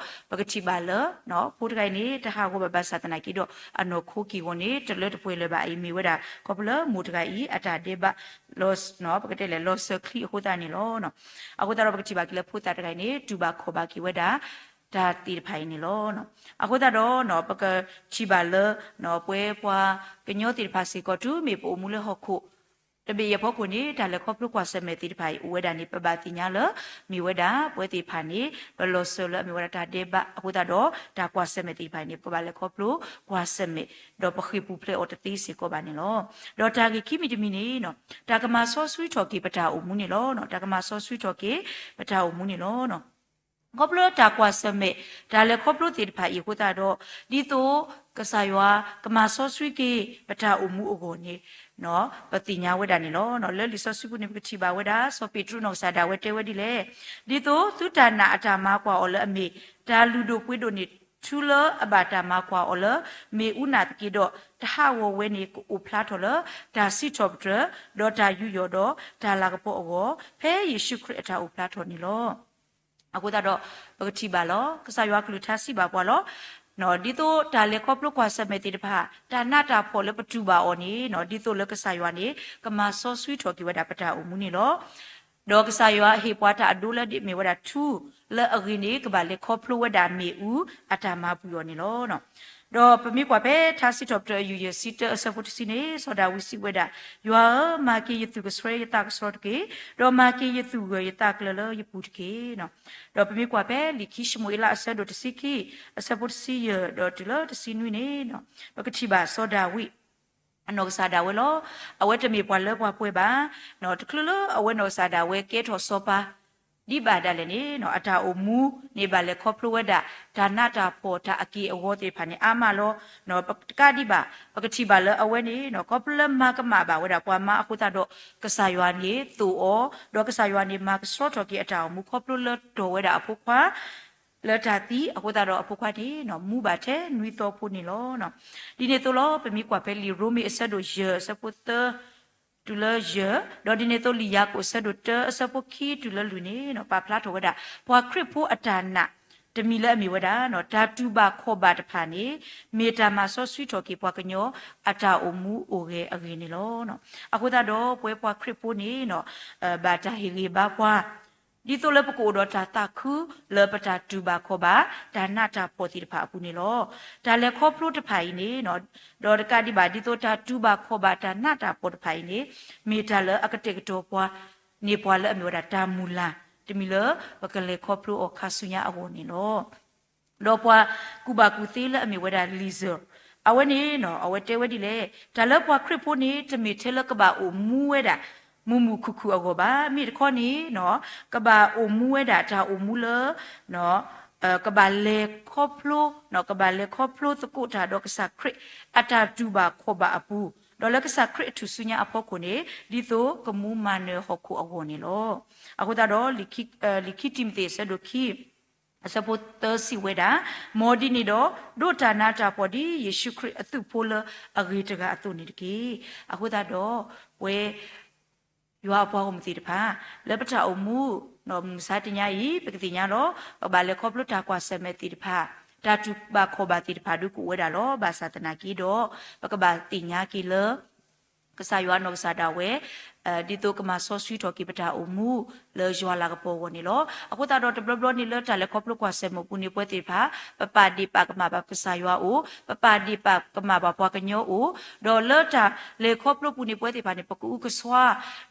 ပကထံၣ်ဘၣ်လၢ ဖိတဂၤအံၤန့ၣ် တဟးဂီၤဘၣ်. ဘၣ်ဆၣ်သနာ်က့ဒီး အနီၢ်ခိက့ၢ်ဂီၤန့ၣ် တလၢတပှဲၤလၢၤဘၣ်. အအံၤမ့ၢ်ဝဲဒၣ် ခီဖျိလၢမိၢ်တဂၤအံၤ အတၢ်ဒဲးဘး ပကတဲလဲၣ် လီၤစၢၤချံအဃိသတးန့ၣ်လီၤ. အဃိသတးဒီး ပကထံၣ်ဘၣ်က့ၤလၢဖိသၣ်တဂၤအံၤန့ၣ် တူၢ်ဘၣ်ခီၣ်ဘၣ်က့ၤဝဲဒၣ် တၢ်သ့ၣ်တဖၣ်အံၤန့ၣ်လီၤ. အဃိသတးဒီး ပကထံၣ်ဘၣ်လၢ ပဝဲပှၤကညီသ့ၣ်တဖၣ်စ့ၢ်ကီး တုၤမ့ၢ်ပအိၣ်မူလၢဟီၣ်ခိၣ် တဘ့ၣ်ယဲၢ်ဖီခိၣ်န့ၣ် တၢ်လဲၤခီဖျိကွၢ်ဆၢၣ်မဲာ်သ့ၣ်တဖၣ်အံၤအိၣ်ဝဲဒၣ်န့ၣ် ပဘၣ်သ့ၣ်ညါလၢ မ့ၢ်ဝဲဒၣ် ပဝဲသ့ၣ်တဖၣ်န့ၣ် ပလီၤစၢၤလၢအမ့ၢ်ဝဲဒၣ်တၢ်ဒဲးဘးအဃိသတးဒီး တၢ်ကွၢ်ဆၢၣ်မဲာ်သ့ၣ်တဖၣ်အံၤန့ၣ် ပကဘၣ်လဲၤခီဖျိကွၢ်ဆၢၣ်မဲာ် ဒီးပဃ့ၢ်ပူၤဖျဲးအီၤတသ့စ့ၢ်ကီးဘၣ်န့ၣ်လီၤ. ဒီးတၢ်ဂ့ၢ်ခံမံၤတမံၤန့ၣ် တၢ်ကမၤစီဆှံထီၣ်က့ၤပတၢ်အိၣ်မူန့ၣ်လီၤ. တၢ်ကမၤစီဆှံထီၣ်က့ၤပတၢ်အိၣ်မူန့ၣ်လီၤ. ခီဖျိတၢ်ကွၢ်ဆၢၣ်မဲာ် တၢ်လဲၤခီဖျိသ့ၣ်တဖၣ်အံၤအဃိသတးဒီး ဒ်သိးကစၢ်ယွၤကမၤစီဆှံက့ၤ ပတၢ်အိၣ်မူအဂီၢ်န့ၣ် ပသ့ၣ်ညါဝဲဒၣ်န့ၣ်လီၤ. လၢလံာ်စီဆှံပူၤန့ၣ် ပကထံၣ်ဘၣ်ဝဲဒၣ် စီၤပ့းတရူးနီၢ်ကစၢ်ဒၣ်ဝဲတဲဝဲဒ်လဲၣ်, ဒ်သိးသုတၢ်နာ်အတၢ်မၤကွၢ်အီၤလၢအမ့ၢ် တၢ်လုၢ်ဒိၣ်ပှ့ၤဒိၣ်န့ၣ် ထူလၢအဘၣ်တၢ်မၤကွၢ်အီၤလၢ မ့ၣ်အူနၢ်သက့ဒီး တဟးဂီၤဝဲန့ၣ် ကအိၣ်ဖျါထီၣ်လၢ တၢ်စံးထီၣ်ပတြၢၤ ဒီးတၢ်ယူးယီၣ်ဒီးတၢ်လၤကပီၤအဂီၢ် ဖဲယ့ၣ်ၡူးခရံာ်အတၢ်အိၣ်ဖျါထီၣ်န့ၣ်လီၤ. အဃိသတးဒီး ပကထံၣ်ဘၣ်လီၤ. ကစၢ်ယွၤကလုၢ်ကထါစံးဘၣ်ပှၤလီၤ. ဒ်သိးတၢ်လဲၤခီဖျိကွၢ်ဆၢၣ်မဲာ်သ့ၣ်တဖၣ် တၢ်နးတၢ်ဖှီၣ်လၢပတူၢ်ဘၣ်အီၤန့ၣ် ဒ်သိးလၢကစၢ်ယွၤန့ၣ် ကမၤစီဆှံထီၣ်က့ၤဝဲဒၣ်ပတၢ်အိၣ်မူန့ၣ်လီၤ. ဒီးကစၢ်ယွၤဟ့ၣ်ပှၤတၢ်အဒိလၢဒ်အမ့ၢ်ဝဲဒၣ်ထူ လၢအဂ့ၤန့ၣ် ကဘၣ်လဲၤခီဖျိဝဲဒၣ်မ့ၣ်အူအတၢ်မၤပှံၤအီၤန့ၣ်လီၤ. ဒီးပမ့ၢ်ကွၢ်ဖဲထါစံးထီၣ်ပတြၢၤအယုၢ်ယဲၢ်ဆံတၢအဆၢဖိတဆံန့ၣ် စီၤဒၤဝံးစံးဝဲဒၣ်, ယွၤဧၢ, မၤက့ၤယသူၣ်ကဆှီယသးကဆှီတက့ၢ်, ဒီးမၤက့ၤယသူၣ်ဂၢၢ်ယသးကျၢၤလၢယပူၤတက့ၢ်. ဒီးပမ့ၢ်ကွၢ်ဖဲလံာ်ခံၡမူၤအ့လးအဆၢဒိၣ်တဆံခံ အဆၢဖိတဆံယဲၢ် ဒီးတုၤလၢတဆံနွံန့ၣ် ပကထံၣ်ဘၣ်စီၤဒၤဝံး အနီၢ်ကစၢ်ဒၣ်ဝဲလီၤ. အဝဲတမ့ၢ်ပှၤလၢပှၤပှဲၤဘၣ်. တချုးလၢအဝဲနီၢ်ကစၢ်ဒၣ်ဝဲကဲထီၣ်စီၤပၤ ဒ်ဘၣ်ဒၣ်လဲာ်န့ၣ် အတၢ်အိၣ်မူန့ၣ် ဘၣ်လဲၤခီဖျိဝဲဒၣ် တၢ်နးတၢ်ဖှီၣ်တၢ်အက့ၢ်အဂီၤသ့ၣ်တဖၣ်န့ၣ် အါမးလီၤ. တကးဒံးဘၣ် ပကထံၣ်ဘၣ်လၢအဝဲန့ၣ် ခီဖျိလၢမၤကမၣ်ဘၣ်ဝဲဒၣ်ပှၤမါအဃိသတးဒီး ကစၢ်ယွၤန့ၣ်သိၣ်အီၤ, ဒီးကစၢ်ယွၤန့ၣ်မၤကဆှီထီၣ်က့ၤအတၢ်အိၣ်မူ ခီဖျိလၢတီၢ်ဝဲဒၣ်အဖိခွါ လၢတၢ်သံအဃိသတးဒီး အဖိခွါန့ၣ် မူဘၣ်ထဲနွံသီဖိန့ၣ်လီၤ. ဒ်န့ၣ်အသိးလီၤ ပမ့ၢ်ကွၢ်ဖဲလံာ်ရိမ့ၤအဆၢဒိၣ်ယဲၢ်အဆၢဖိသၢ တုၤလၢယဲၢ်, ဒီးဒ်န့ၣ်အသိးလံာ်ယၤကိာ်အဆၢဒိၣ်တၢအဆၢဖိခံတုၤလၢလွံၢ်န့ၣ် ပာ်ဖျါထီၣ်ဝဲဒၣ် ပှၤခရံာ်ဖိအတၢ်နာ် တမံၤလၢအမ့ၢ်ဝဲဒၣ် တၢ်တူၢ်ဘၣ်ခီၣ်ဘၣ်တဖၣ်န့ၣ် မ့ၢ်တၢ်မၤစီဆှံထီၣ်က့ၤပှၤကညီအတၢ်အိၣ်မူအိၣ်ဂဲၤအဂ့ၢ်န့ၣ်လီၤ. အဃိသတးဒီး ပဝဲပှၤခရံာ်ဖိန့ၣ် ဘၣ်တၢ်ဟ့ၣ်ဂံၢ်ဘါပှၤ ဒ်သိးလၢပကအိၣ်ဒီးတၢ်သးခုလၢပတၢ်တူၢ်ဘၣ်ခီၣ်ဘၣ် တၢ်နးတၢ်ဖှီၣ်သ့ၣ်တဖၣ်အပူၤန့ၣ်လီၤ. တၢ်လဲၤခီဖျိတဖၣ်အံၤန့ၣ် ဒီးတကးဒံးဘၣ် ဒ်သိးတၢ်တူၢ်ဘၣ်ခီၣ်ဘၣ်တၢ်နးတၢ်ဖှီၣ်တဖၣ်အံၤန့ၣ် မ့ၢ်တၢ်လၢအကတဲာ်ကတီၤပှၤ န့ၢ်ပှၤလၢအမ့ၢ်ဝဲဒၣ်တၢ်မုၢ်လၢ် တမံၤလၢပကလဲၤခီဖျိအီၤခါဆူညါအဂီၢ်န့ၣ်လီၤ. ဒီးပှၤကူၣ်ဘၣ်ကူၣ်သ့လၢအမ့ၢ်ဝဲဒၣ် Lizzo အဝဲန့ၣ် အဝဲတဲဝဲဒ်လဲၣ်, တၢ်လၢပှၤခရံာ်ဖိန့ၣ် တမ့ၢ်ထဲလၢကဘၣ်အိၣ်မူဝဲဒၣ် မုာ်မုာ်ခုၣ်ခုၣ်အဂီၢ်ဘၣ်. မ့ၢ်တခီန့ၣ် ကဘၣ်အိၣ်မူဝဲဒၣ်တၢ်အိၣ်မူလၢ ကဘၣ်လဲၤခီဖျိ ကဘၣ်လဲၤခီဖျိသကိးတၢ်ဒီးကစၢ်ခရံာ် အတၢ်တူၢ်ဘၣ်ခီၣ်ဘၣ်အပူၤ, ဒီးလၢကစၢ်ခရံာ်အထူၣ်စုညါအဖီခိၣ်န့ၣ် ဒ်သိးကမူမၤနၢၤဟီၣ်ခိၣ်အဂီၢ်န့ၣ်လီၤ. အဃိသတးဒီး လံာ်ခံတံၤမသ့း အဆၢဒိၣ်ခံ အဆၢဖိသၢစံးဝဲဒၣ်, မ်ဒ်န့ၣ်ဒီး ဒိးတၢ်နးတၢ်ဖှီၣ်ဒ်ယ့ၣ်ၡူးခရံာ်အသုးဖိလၢအဂ့ၤတဂၤအသိးန့ၣ်တက့ၢ်. အဃိသတးဒီး ပဝဲ ယွၤအပှၤဂီၢ်မုၢ်သ့ၣ်တဖၣ် လၢပတၢ်အိၣ်မူ မုၢ်မဆါတနံၤအံၤ ပကသ့ၣ်ညါလီၤ. ပကဘၣ်လဲၤခီဖျိတၢ်ကွၢ်ဆၢၣ်မဲာ်သ့ၣ်တဖၣ်, တၢ်တူၢ်ဘၣ်ခီၣ်ဘၣ်သ့ၣ်တဖၣ်ဒုးကအိၣ်ဝဲဒၣ်လီၤ. ဘၣ်ဆၣ်သနာ်က့ဒီး ပကဘၣ်သ့ၣ်ညါက့ၤလၢ ကစၢ်ယွၤအနီၢ်ကစၢ်ဒၣ်ဝဲ ဒ်သိးကမၤစီဆှံထီၣ်က့ၤပတၢ်အိၣ်မူ လၢယွၤလၤကပီၤအဂီၢ်န့ၣ်လီၤ. အဃိသတးဒီး တဘျီဘျီန့ၣ်လၢတၢ်လဲၤခီဖျိကွၢ်ဆၢၣ်မဲာ်အပူၤန့ၣ် ပဝဲသ့ၣ်တဖၣ် ပပာ်ဒ့ၣ်ပာ်ကမၣ်ဘၣ်ကစၢ်ယွၤအအိၣ်, ပပာ်ဒ့ၣ်ပာ်ကမၣ်ဘၣ်ပှၤကညီအအိၣ်, ဒီးလၢတၢ်လဲၤခီဖျိပူၤန့ၣ် ပဝဲသ့ၣ်တဖၣ်န့ၣ် ပကအုကစွါ,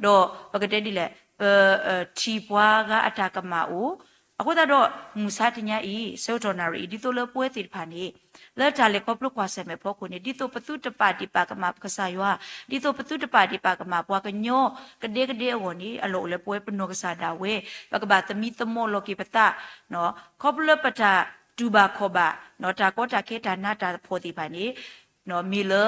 ဒီးပကတဲဒ်လဲၣ်, ပထံၣ်ပှၤဂၤအတၢ်ကမၣ်အိၣ်, အဃိသတးဒီး မုၢ်ဆါတနံၤအံၤ ဆၢကတီၢ်နၣ်ရံၣ်အံၤ ဒ်သိးလၢပဝဲသ့ၣ်တဖၣ်န့ၣ် လၢတၢ်လဲၤခီဖျိကွၢ်ဆၢၣ်မဲာ်အဖီခိၣ်န့ၣ် ဒ်သိးပသုတပာ်ဒ့ၣ်ပာ်ကမၣ်ပကစၢ်ယွၤ, ဒ်သိးပသုတပာ်ဒ့ၣ်ပာ်ကမၣ်ပှၤကညီ ကဒဲကဒဲအဂီၢ်န့ၣ် အလီၢ်အိၣ်လၢပဝဲပနီၢ်ကစၢ်ဒၣ်ဝဲ ပကဘၣ်သမံသမိးလီၤက့ၤပသး, ခီဖျိလၢပတၢ်တူၢ်ဘၣ်ခီၣ်ဘၣ် တၢ်ကီတၢ်ခဲတၢ်နးတၢ်ဖှီၣ်သ့ၣ်တဖၣ်န့ၣ် မ့ၢ်လၢ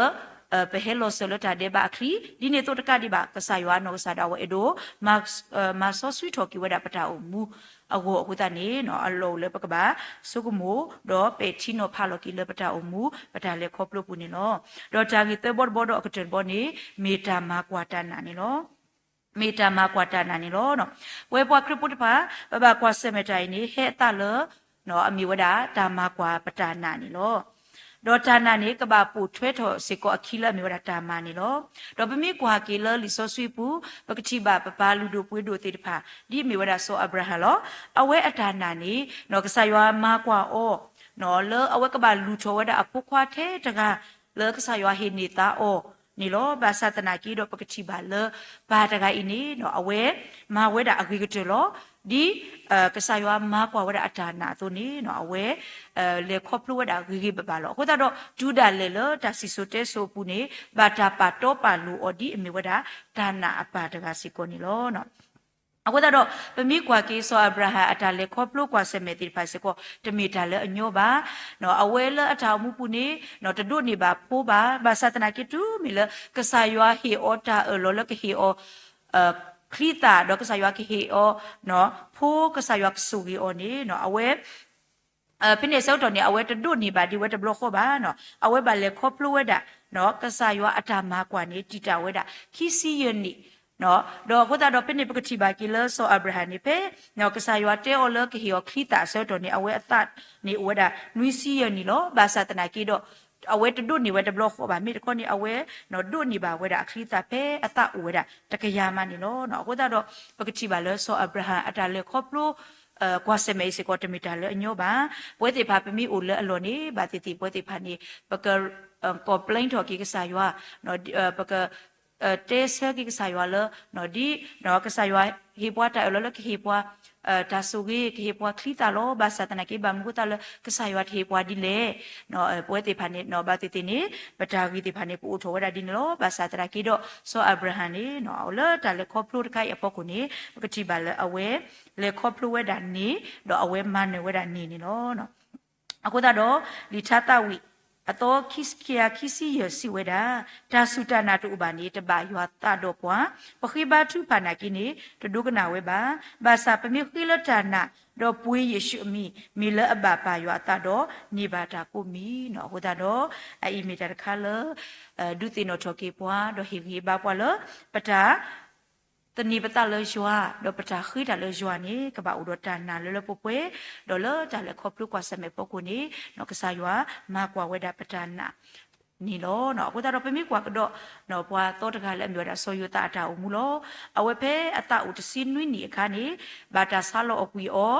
ပဟဲလီၤစၢၤလၢတၢ်ဒဲးဘးအချံ, ဒ်န့ၣ်အသိးတကးဒံးဘၣ် ကစၢ်ယွၤအနီၢ်ကစၢ်ဒၣ်ဝဲအဲၣ်ဒိး မၤစီဆှံထီၣ်က့ၤဝဲဒၣ်ပတၢ်အိၣ်မူအဂီၢ်အဃိသတးန့ၣ် အလီၢ်အိၣ်လၢပကဘၣ်ဆိကမိၣ် ဒီးပဲာ်ထံနီၤဖးလီၤက့ၤလၢပတၢ်အိၣ်မူ ပတၢ်လဲၤခီဖျိပူၤန့ၣ်လီၤ. ဒီးတၢ်ဂ့ၢ်သၢဘီတဘီဒီးအကတၢၢ်တဘီန့ၣ် မ့ၢ်တၢ်မၤကွၢ်တၢ်နာ်န့ၣ်လီၤ. မ့ၢ်တၢ်မၤကွၢ်တၢ်နာ်န့ၣ်လီၤ. ပဝဲပှၤခရံာ်ဖိတဖၣ် ပဘၣ်ကွၢ်ဆၢၣ်မဲာ်တၢ်အံၤန့ၣ် ဟဲအသးလၢ အမ့ၢ်ဝဲဒၣ်တၢ်မၤကွၢ်ပတၢ်နာ်န့ၣ်လီၤ. ဒီးတၢ်နာ်န့ၣ် ကဘၣ်ပိာ်ထွဲထီၣ်စ့ၢ်ကီးအခံလၢအမ့ၢ်ဝဲဒၣ်တၢ်မၤန့ၣ်လီၤ. ဒီးပမ့ၢ်ကွၢ်က့ၤလၢလံာ်စီဆှံပူၤ ပကထံၣ်ဘၣ်ပပၢ်လုၢ်ဒိၣ်ပှ့ၤဒိၣ်သ့ၣ်တဖၣ် ဒ်အမ့ၢ်ဝဲဒၣ်စီၤအၤဘြၤဟၣ်လီၤ. အဝဲအတၢ်နာ်န့ၣ် ကစၢ်ယွၤမၤကွၢ်အီၤ လၢအဝဲကဘၣ်လုၢ်ထီၣ်ဝဲဒၣ်အဖိခွါထဲတဂၤ လၢကစၢ်ယွၤဟ့ၣ်န့ၢ်သါအီၤန့ၣ်လီၤ. ဘၣ်ဆၣ်သနာ်က့ဒီး ပကထံၣ်ဘၣ်လၢ ပၢ်တဂၤအံၤန့ၣ် အဝဲမၤဝဲဒၣ်အဂ့ၤကတၢၢ်လီၤ. ဒ်ကစၢ်ယွၤမၤကွၢ်ဝဲဒၣ်အတၢ်နာ်အသိးန့ၣ် အဝဲ လဲၤခီဖျိဝဲဒၣ်ဂ့ၤဂ့ၤဘၣ်ဘၣ်လီၤ. အဃိသတးဒီး တုၤဒၣ်လဲာ်လၢတၢ်စံၣ်စိၤတဲစိၤအပူၤန့ၣ် ဘၣ်တၢ်ပာ်တီပာ်လိၤအီၤဒ်အမ့ၢ်ဝဲဒၣ် တၢ်နာ်အပၢ်တဂၤစ့ၢ်ကီးန့ၣ်လီၤ. အဃိသတးဒီး ပမ့ၢ်ကွၢ်က့ၤစီၤအၤဘြၤဟၣ်အတၢ်လဲၤခီဖျိကွၢ်ဆၢၣ်မဲာ်သ့ၣ်တဖၣ်စ့ၢ်ကီး တမ့ၢ်တၢ်လၢအညီဘၣ်. အဝဲလၢအတၢ်အိၣ်မူပူၤန့ၣ် တဒိးန့ၢ်ဘၣ်ဖိဘၣ်. ဘၣ်ဆၣ်သနာ်က့တုၤမ့ၢ်လၢ ကစၢ်ယွၤဟ့ၣ်အီၤတၢ်အၢၣ်လီၤလၢကဟ့ၣ်အီၤ ချံသၣ် ဒီးကစၢ်ယွၤကဟ့ၣ်အီၤ ဖိ ကစၢ်ယွၤကဆိၣ်ဂ့ၤအီၤန့ၣ် အဝဲ ဖဲန့ၣ်အဆၢကတီၢ်န့ၣ် အဝဲတဒိးန့ၢ်ဘၣ်ဒံးဝဲတဘျီဃီဘၣ်. အဝဲဘၣ်လဲၤခီဖျိဝဲဒၣ် ကစၢ်ယွၤအတၢ်မၤကွၢ်န့ၣ် တံာ်တာ်ဝဲဒၣ် ခံဆံယဲၢ်နံၣ် ဒီးအဃိသတးဒီး ဖဲန့ၣ်ပကထံၣ်ဘၣ်က့ၤလၢစီၤအၤဘြၤဟၣ်န့ၣ် ဖဲ ကစၢ်ယွၤတဲအီၤလၢကဟ့ၣ်အီၤချံသၣ်အဆၢကတီၢ်န့ၣ် အဝဲအသးန့ၣ်အိၣ်ဝဲဒၣ် နွံဆံယဲၢ်နံၣ်လီၤ. ဘၣ်ဆၣ်သနာ်က့ဒီး အဝဲတဒိးန့ၢ်ဝဲတဘျီဃီဘၣ်. မ့ၢ်တခီန့ၣ် အဝဲဒိးန့ၢ်ဘၣ်ဝဲဒၣ်အချံသၣ်ဖဲအသးအိၣ်ဝဲဒၣ်တကယၤမးန့ၣ်လီၤ. အဃိသတးဒီး ပကထံၣ်ဘၣ်လၢစီၤအၤဘြၤဟၣ်အတၢ်လဲၤခီဖျိ ကွၢ်ဆၢၣ်မဲာ်အံၤစ့ၢ်ကီး တမ့ၢ်တၢ်လၢအညီဘၣ်. ပဝဲသ့ၣ်တဖၣ်ပမ့ၢ်အိၣ်လၢအလီၢ်န့ၣ် ဘၣ်သ့ၣ်သ့ၣ်ပဝဲသ့ၣ်တဖၣ်န့ၣ် ပက complain ထီၣ်က့ၤကစၢ်ယွၤ, ပက တဲဆၢက့ၤကစၢ်ယွၤလၢ ဒ် ကစၢ်ယွၤဟ့ၣ်ပှၤတၢ်အၢၣ်လီၤလၢကဟ့ၣ်ပှၤ တၢ်ဆိၣ်ဂ့ၤ ကဟ့ၣ်ပှၤချံသၣ်လီၤ. ဘၣ်ဆၣ်သနာ်က့ ဘၣ်မနုၤအဃိသတးလၢ ကစၢ်ယွၤတဟ့ၣ်ပှၤဒ်လဲၣ်. ပဝဲသ့ၣ်တဖၣ်န့ၣ် ဘၣ်သ့ၣ်သ့ၣ်န့ၣ် ပတၢ်ဂ့ၤသ့ၣ်တဖၣ်န့ၣ် ပအိၣ်ထီၣ်ဝဲဒၣ်ဒ်န့ၣ်လီၤ. ဘၣ်ဆၣ်သနာ်က့ဒီး စီၤအၤဘြၤဟၣ်န့ၣ် လၢတၢ်လဲၤခီဖျိတခါအံၤအဖီခိၣ်န့ၣ် ပကထံၣ်ဘၣ်လၢအဝဲ လဲၤခီဖျိဝဲဒၣ်န့ၣ် ဒီးအဝဲမၤနၢၤဝဲဒၣ်န့ၣ်န့ၣ်လီၤ. အဃိသတးဒီး လံာ်ထါသးဝံၣ် အသီခံကယၤခံဆံယဲၢ်စံးဝဲဒၣ်, တၢ်စူၢ်တၢ်နာ်တအိၣ်ဘၣ်န့ၣ် တဘၣ်ယွၤသးဒီးပှၤ, ပဃ့ဘါထုကဖၣ်နာ်က့န့ၣ် တဒိကနၣ်ဝဲဘၣ်. ဘၣ်ဆၣ်ပမ့ၢ်ဃ့လၢတၢ်နာ် ဒီးပှ့ၤယ့ၣ်ၡူးအမံၤ မ့ၢ်လၢအဘၣ်ပာ်ယွၤအသးဒီး န့ၢ်ဘၣ်တၢ်ကိးမံၤန့ၣ်လီၤ. အဃိသတးဒီး အအံၤမ့ၢ်တၢ်တခါလၢ ဒုးသ့ၣ်နီၣ်ထီၣ်က့ၤပှၤ ဒီးဟ့ၣ်ဂံၢ်ဟ့ၣ်ဘါပှၤလၢ ပတၢ် သန့ၤပသးလၢယွၤ ဒီးပတၢ်ဃ့တၢ်လၢယွၤန့ၣ် ကဘၣ်အိၣ်ဒီးတၢ်နာ်လၢလၢပှဲၤပှဲၤ, ဒီးလၢတၢ်လဲၤခီဖျိကွၢ်ဆၢၣ်မဲာ်ဖီခိၣ်န့ၣ် ကစၢ်ယွၤမၤကွၢ်ဝဲဒၣ်ပတၢ်နာ်န့ၣ်လီၤ. အဃိသတးဒီးပမ့ၢ်ကွၢ်ကဒီး ပှၤသီတဂၤလၢအမ့ၢ်ဝဲဒၣ်စီၤယိၤသးအတၢ်အိၣ်မူလီၤ. အဝဲဖဲအသးအိၣ်တဆံနွံနံၣ်အခါန့ၣ် ဘၣ်တၢ်ဆါလီၤအီၣ်ကွံာ်အီၤ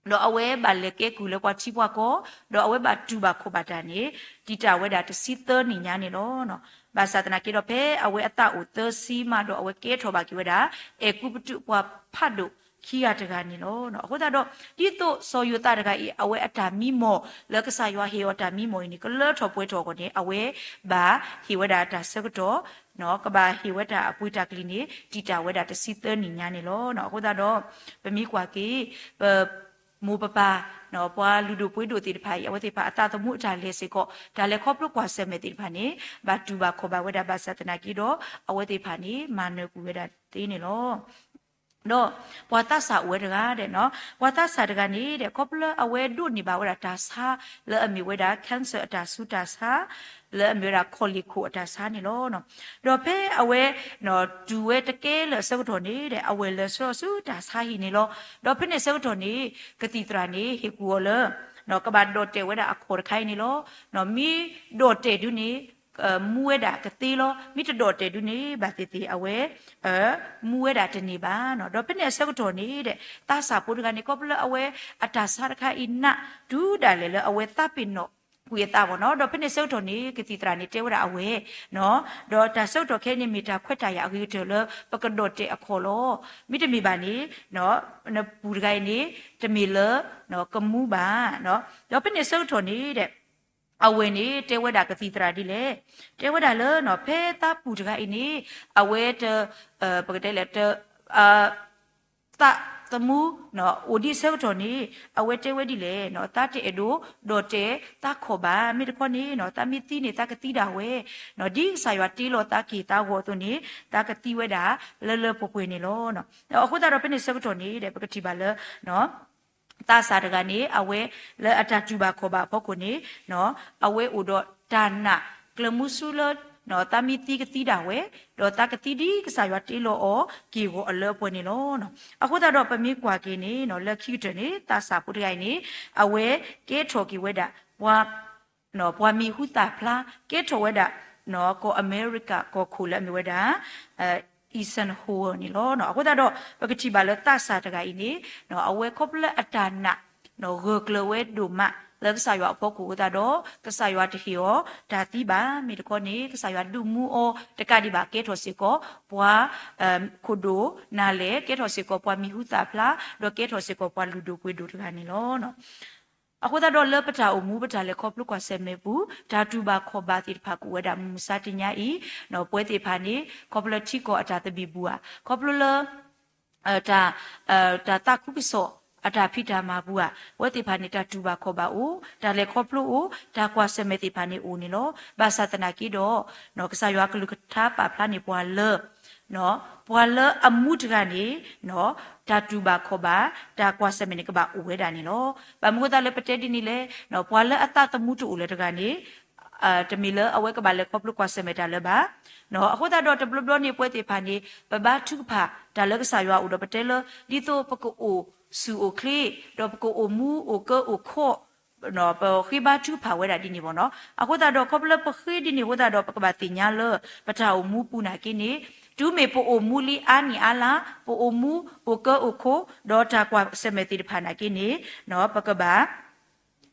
ဒီးအဝဲဘၣ်လဲၤကဲကုၢ်လၢပှၤထံပှၤကီၢ်, ဒီးအဝဲဘၣ်တူၢ်ဘၣ်ခီၣ်ဘၣ်တၢ်န့ၣ် တံာ်တာ်ဝဲဒၣ်တဆံသၢနံၣ်ညါန့ၣ်လီၤ. ဘၣ်ဆၣ်သနာ်က့ဒီး ဖဲအဝဲအသးအိၣ်သၢဆံမးဒီး အဝဲကဲထီၣ်ဘၣ်က့ၤဝဲဒၣ် အဲၤကူပတူးပှၤဖးဒိၣ်ခံဂၤတဂၤန့ၣ်လီၤ. အဃိသတးဒီး ဒ်သိးစီၤယိၤသးတဂၤအံၤ အဝဲအတၢ်မံမီၢ်လၢကစၢ်ယွၤဟ့ၣ်အီၤတၢ်မံမီၢ်အံၤန့ၣ် ကလၢထီၣ်ပှဲၤထီၣ်အဂီၢ်န့ၣ် အဝဲဘၣ်ဟ့ၣ်ဝဲဒၣ်တၢ်ဆၢကတီၢ် ကဘၣ်ဟ့ၣ်ဝဲဒၣ်အပှ့ၤတၢ်ကလံၤန့ၣ် တံာ်တာ်ဝဲဒၣ်တဆံသၢနံၣ်ညါန့ၣ်လီၤ. အဃိသတးဒီး ပမ့ၢ်ကွၢ်က့ၤ ပမိၢ်ပပၢ် ပှၤလုၢ်ဒိၣ်ပှ့ၤဒိၣ်သ့ၣ်တဖၣ်အံၤ အဝဲသ့ၣ်တဖၣ်အသးသမူအတၢ်လဲၤစ့ၢ်ကီး တၢ်လဲၤခီဖျိကွၢ်ဆၢၣ်မဲာ်သ့ၣ်တဖၣ်န့ၣ် ဘၣ်တူၢ်ဘၣ်ခီၣ်ဘၣ်ဝဲဒၣ်ဘၣ်ဆၣ်သနာ်က့ဒီး အဝဲသ့ၣ်တဖၣ်န့ၣ် မၤနၢၤကွံာ်ဝဲဒၣ်သ့န့ၣ်လီၤ. ဒီးပှၤသးစၢ်အိၣ်ဝဲတဂၤဒဲး ပှၤသးစၢ်တဂၤန့ၣ်ဒီး ခီဖျိလၢအဝဲဒိးန့ၢ်ဘၣ်ဝဲဒၣ်တၢ်ဆါလၢအမ့ၢ်ဝဲဒၣ် cancer အတၢ်ဆူးတၢ်ဆါ လၢအမ့ၢ်ဝဲဒၣ် ခီၣ်လ့ၣ်ခိၣ်အတၢ်ဆါန့ၣ်လီၤ. ဒီးဖဲအဝဲ တူၢ်ဝဲတကဲလၢာ်အဆၢကတီၢ်န့ၣ်ဒီး အဝဲၢ်လၢာ်ဆှၢဆူတၢ်ဆါဟံၣ်န့ၣ်လီၤ. ဒီးဖဲန့ၣ်အဆၢကတီၢ်န့ၣ် ကသံၣ်သရၣ်န့ၣ် ဟ့ၣ်ကူၣ်အီၤလၢ ကဘၣ်ဒီၣ်တဲာ်ဝဲဒၣ်အခီၣ်တခါအံၤန့ၣ်လီၤ. မ့ၢ်ဒီၣ်တဲာ်ဒုန့ၣ် မူဝဲဒၣ်ကသ့လီၤ. မ့ၢ်တဒီၣ်တဲာ်ဒုန့ၣ် ဘၣ်သ့ၣ်သ့ၣ်အဝဲ မူဝဲဒၣ်တန့ၢ်ဘၣ်. ဒီးဖဲန့ၣ်အဆၢကတီၢ်န့ၣ်ဒီး သးစၢ်ဖိတဂၤန့ၣ် ခီဖျိလၢအဝဲအတၢ်ဆါတခါအံၤနး တုၤဒၣ်လဲာ်လၢအဝဲသးပ့ၤနီၣ်ကွံာ်အသးဘၣ်န့ၣ်လီၤ. ဒီးဖဲန့ၣ်အဆၢကတီၢ်န့ၣ် ကသံၣ်သရၣ်န့ၣ်တဲဝဲဒၣ်အဝဲ ဒီးတၢ်ဆၢကတီၢ်ခဲအံၤန့ၣ် မ့ၢ်တၢ်ခွဲးတၢ်ယာ်အဂ့ၤကတၢၢ်လၢ ပကဒီၣ်တဲာ်အခီၣ်လီၤ. မ့တမ့ၢ်ဘၣ်န့ၣ် နပူၤတဂၤအံၤန့ၣ် တမ့ၢ်လၢ ကမူဘၣ်. ဒီးဖဲန့ၣ်အဆၢကတီၢ်န့ၣ်ဒီး အဝဲၢ်န့ၣ်တဲဝဲဒၣ်ကသံၣ်သရၣ်ဒ်လဲၣ်. တဲဝဲဒၣ်လၢ ဖဲသးပူၤတဂၤအံၤန့ၣ် အဝဲတ ပကတဲလဲၣ် တ သးသမူ အိၣ်ဒံးအဆၢကတီၢ်န့ၣ် အဝဲတဲဝဲဒ်လဲၣ်, သးတအဲၣ်ဒိးဒီၣ်တဲာ်သးခီၣ်ဘၣ်. မ့ၢ်တခီန့ၣ် သးမ့ၢ်သံန့ၣ် သးကသံဒၣ်ဝဲ, ဒ်ကစၢ်ယွၤတ့လီၤသးက့ၤသးဂီၤအသိးန့ၣ် သးကသံဝဲဒၣ်လၢလၢပှဲၤပှဲၤန့ၣ်လီၤ. အဃိသတးဒီး ဖဲန့ၣ်အဆၢကတီၢ်န့ၣ်ဒီး ပကထံၣ်ဘၣ်လၢ သးစၢ်တဂၤန့ၣ် အဝဲလၢအတၢ်တူၢ်ဘၣ်ခီၣ်ဘၣ်အဖီခိၣ်န့ၣ် အဝဲအိၣ်ဒီးတၢ်နာ်ကျၢၤမူဆူလၢ သးမ့ၢ်သံကသံဒၣ်ဝဲ, ဒီးသးကသံဒ်ကစၢ်ယွၤတ့လီၤအီၤက့ၤဂီၤအလၢအပှဲၤန့ၣ်လီၤ. အဃိသတးဒီး ပမ့ၢ်ကွၢ်က့ၤန့ၣ် လၢခံကတၢၢ်န့ၣ် သးစၢ်ဖိတဂၤအံၤန့ၣ် အဝဲကဲထီၣ်က့ၤဝဲဒၣ် ပှၤ ပှၤမံၤဟူသၣ်ဖျါ ကဲထီၣ်ဝဲဒၣ် ကီၢ်အမဲရကၤကီၢ်ခိၣ်လၢအမ့ၢ်ဝဲဒၣ် Eisenhower န့ၣ်လီၤ. အဃိသတးဒီး ပကထံၣ်ဘၣ်လၢသးစၢ်တဂၤအံၤန့ၣ် အဝဲခီဖျိလၢအတၢ်နာ် ဂၢၢ်ကျၢၤဝဲဒိၣ်မး လၢကစၢ်ယွၤအဖီခိၣ်အဃိသတးဒီး ကစၢ်ယွၤတဟ့ၣ်အီၤတၢ်သံဘၣ်. မ့ၢ်တခီန့ၣ် ကစၢ်ယွၤဒုးမူအီၤတကးဒံးဘၣ် ကဲထီၣ်စ့ၢ်ကီးပှၤ ခိၣ်ဒိၣ်နၤလဲၣ်, ကဲထီၣ်စ့ၢ်ကီးပှၤမံၤဟူသၣ်ဖျါ, ဒီးကဲထီၣ်စ့ၢ်ကီးပှၤလုၢ်ဒိၣ်ပှ့ၤဒိၣ်တဂၤန့ၣ်လီၤ. အဃိသတးဒီးလၢပတၢ်အိၣ်မူ ပတၢ်လဲၤခီဖျိကွၢ်ဆၢၣ်မဲာ်ပူၤ တၢ်တူၢ်ဘၣ်ခီၣ်ဘၣ်သ့ၣ်တဖၣ်ကအိၣ်ဝဲဒၣ်မုၢ်မဆါတနံၤအံၤ, ပဝဲသ့ၣ်တဖၣ်န့ၣ် ခီဖျိလၢထံကီၢ်အတၢ်သဘံၣ်ဘုၣ်ဧါ, ခီဖျိလၢ တၢ် တၢ်သးခုကစီၣ်အတၢ်ဖံးတၢ်မၤပူၤဧါ, ပဝဲသ့ၣ်တဖၣ်န့ၣ် တၢ်တူၢ်ဘၣ်ခီၣ်ဘၣ်အိၣ်, တၢ်လဲၤခီဖျိအိၣ်, တၢ်ကွၢ်ဆၢၣ်မဲာ်သ့ၣ်တဖၣ်န့ၣ်အိၣ်န့ၣ်လီၤ. ဘၣ်ဆၣ်သနာ်က့ဒီး ကစၢ်ယွၤကလုၢ်ကထါပာ်ဖျါန့ၢ်ပှၤလၢ ပှၤလၢအမူတဂၤန့ၣ် တၢ်တူၢ်ဘၣ်ခီၣ်ဘၣ် တၢ်ကွၢ်ဆၢၣ်မဲာ်န့ၣ် ကဘၣ်အိၣ်ဝဲဒၣ်န့ၣ်လီၤ. ဘၣ်မနုၤအဃိသတးလၢပတဲဒ်န့ၣ်လဲၣ်, ပှၤလၢအသးသမူတအိၣ်လၢၤတဂၤန့ၣ် တမ့ၢ်လၢအဝဲကဘၣ်လဲၤခီဖျိကွၢ်ဆၢၣ်မဲာ်တၢ်လၢၤဘၣ်. အဃိသတးဒီးတဘျီဘျီန့ၣ် ပဝဲသ့ၣ်တဖၣ်န့ၣ် ပဘါထုကဖၣ်တၢ်လၢကစၢ်ယွၤအအိၣ်ဒီး ပတဲလၢဒ်သိးပကအိၣ်ဆူၣ်အိၣ်ချ့, ဒီးပကအိၣ်မူအိၣ်ကၢအိၣ်ခီၣ် ပဃ့ဘါထုကဖၣ်ဝဲဒၣ်ဒ်န့ၣ်ဘၣ်နီၤ. အဃိသတးဒီး ခီဖျိလၢပဃ့ဒ်န့ၣ်အဃိသတးဒီး ပကဘၣ်သ့ၣ်ညါလၢ ပတၢ်အိၣ်မူပူၤနာ်က့န့ၣ် တုၤမ့ၢ်ပအိၣ်မူလံအါနံၣ်အါလါ, ပအိၣ်မူအိၣ်ကၢအိၣ်ခီၣ်, ဒီးတၢ်ကွၢ်ဆၢၣ်မဲာ်သ့ၣ်တဖၣ်နာ်က့န့ၣ် ပကဘၣ်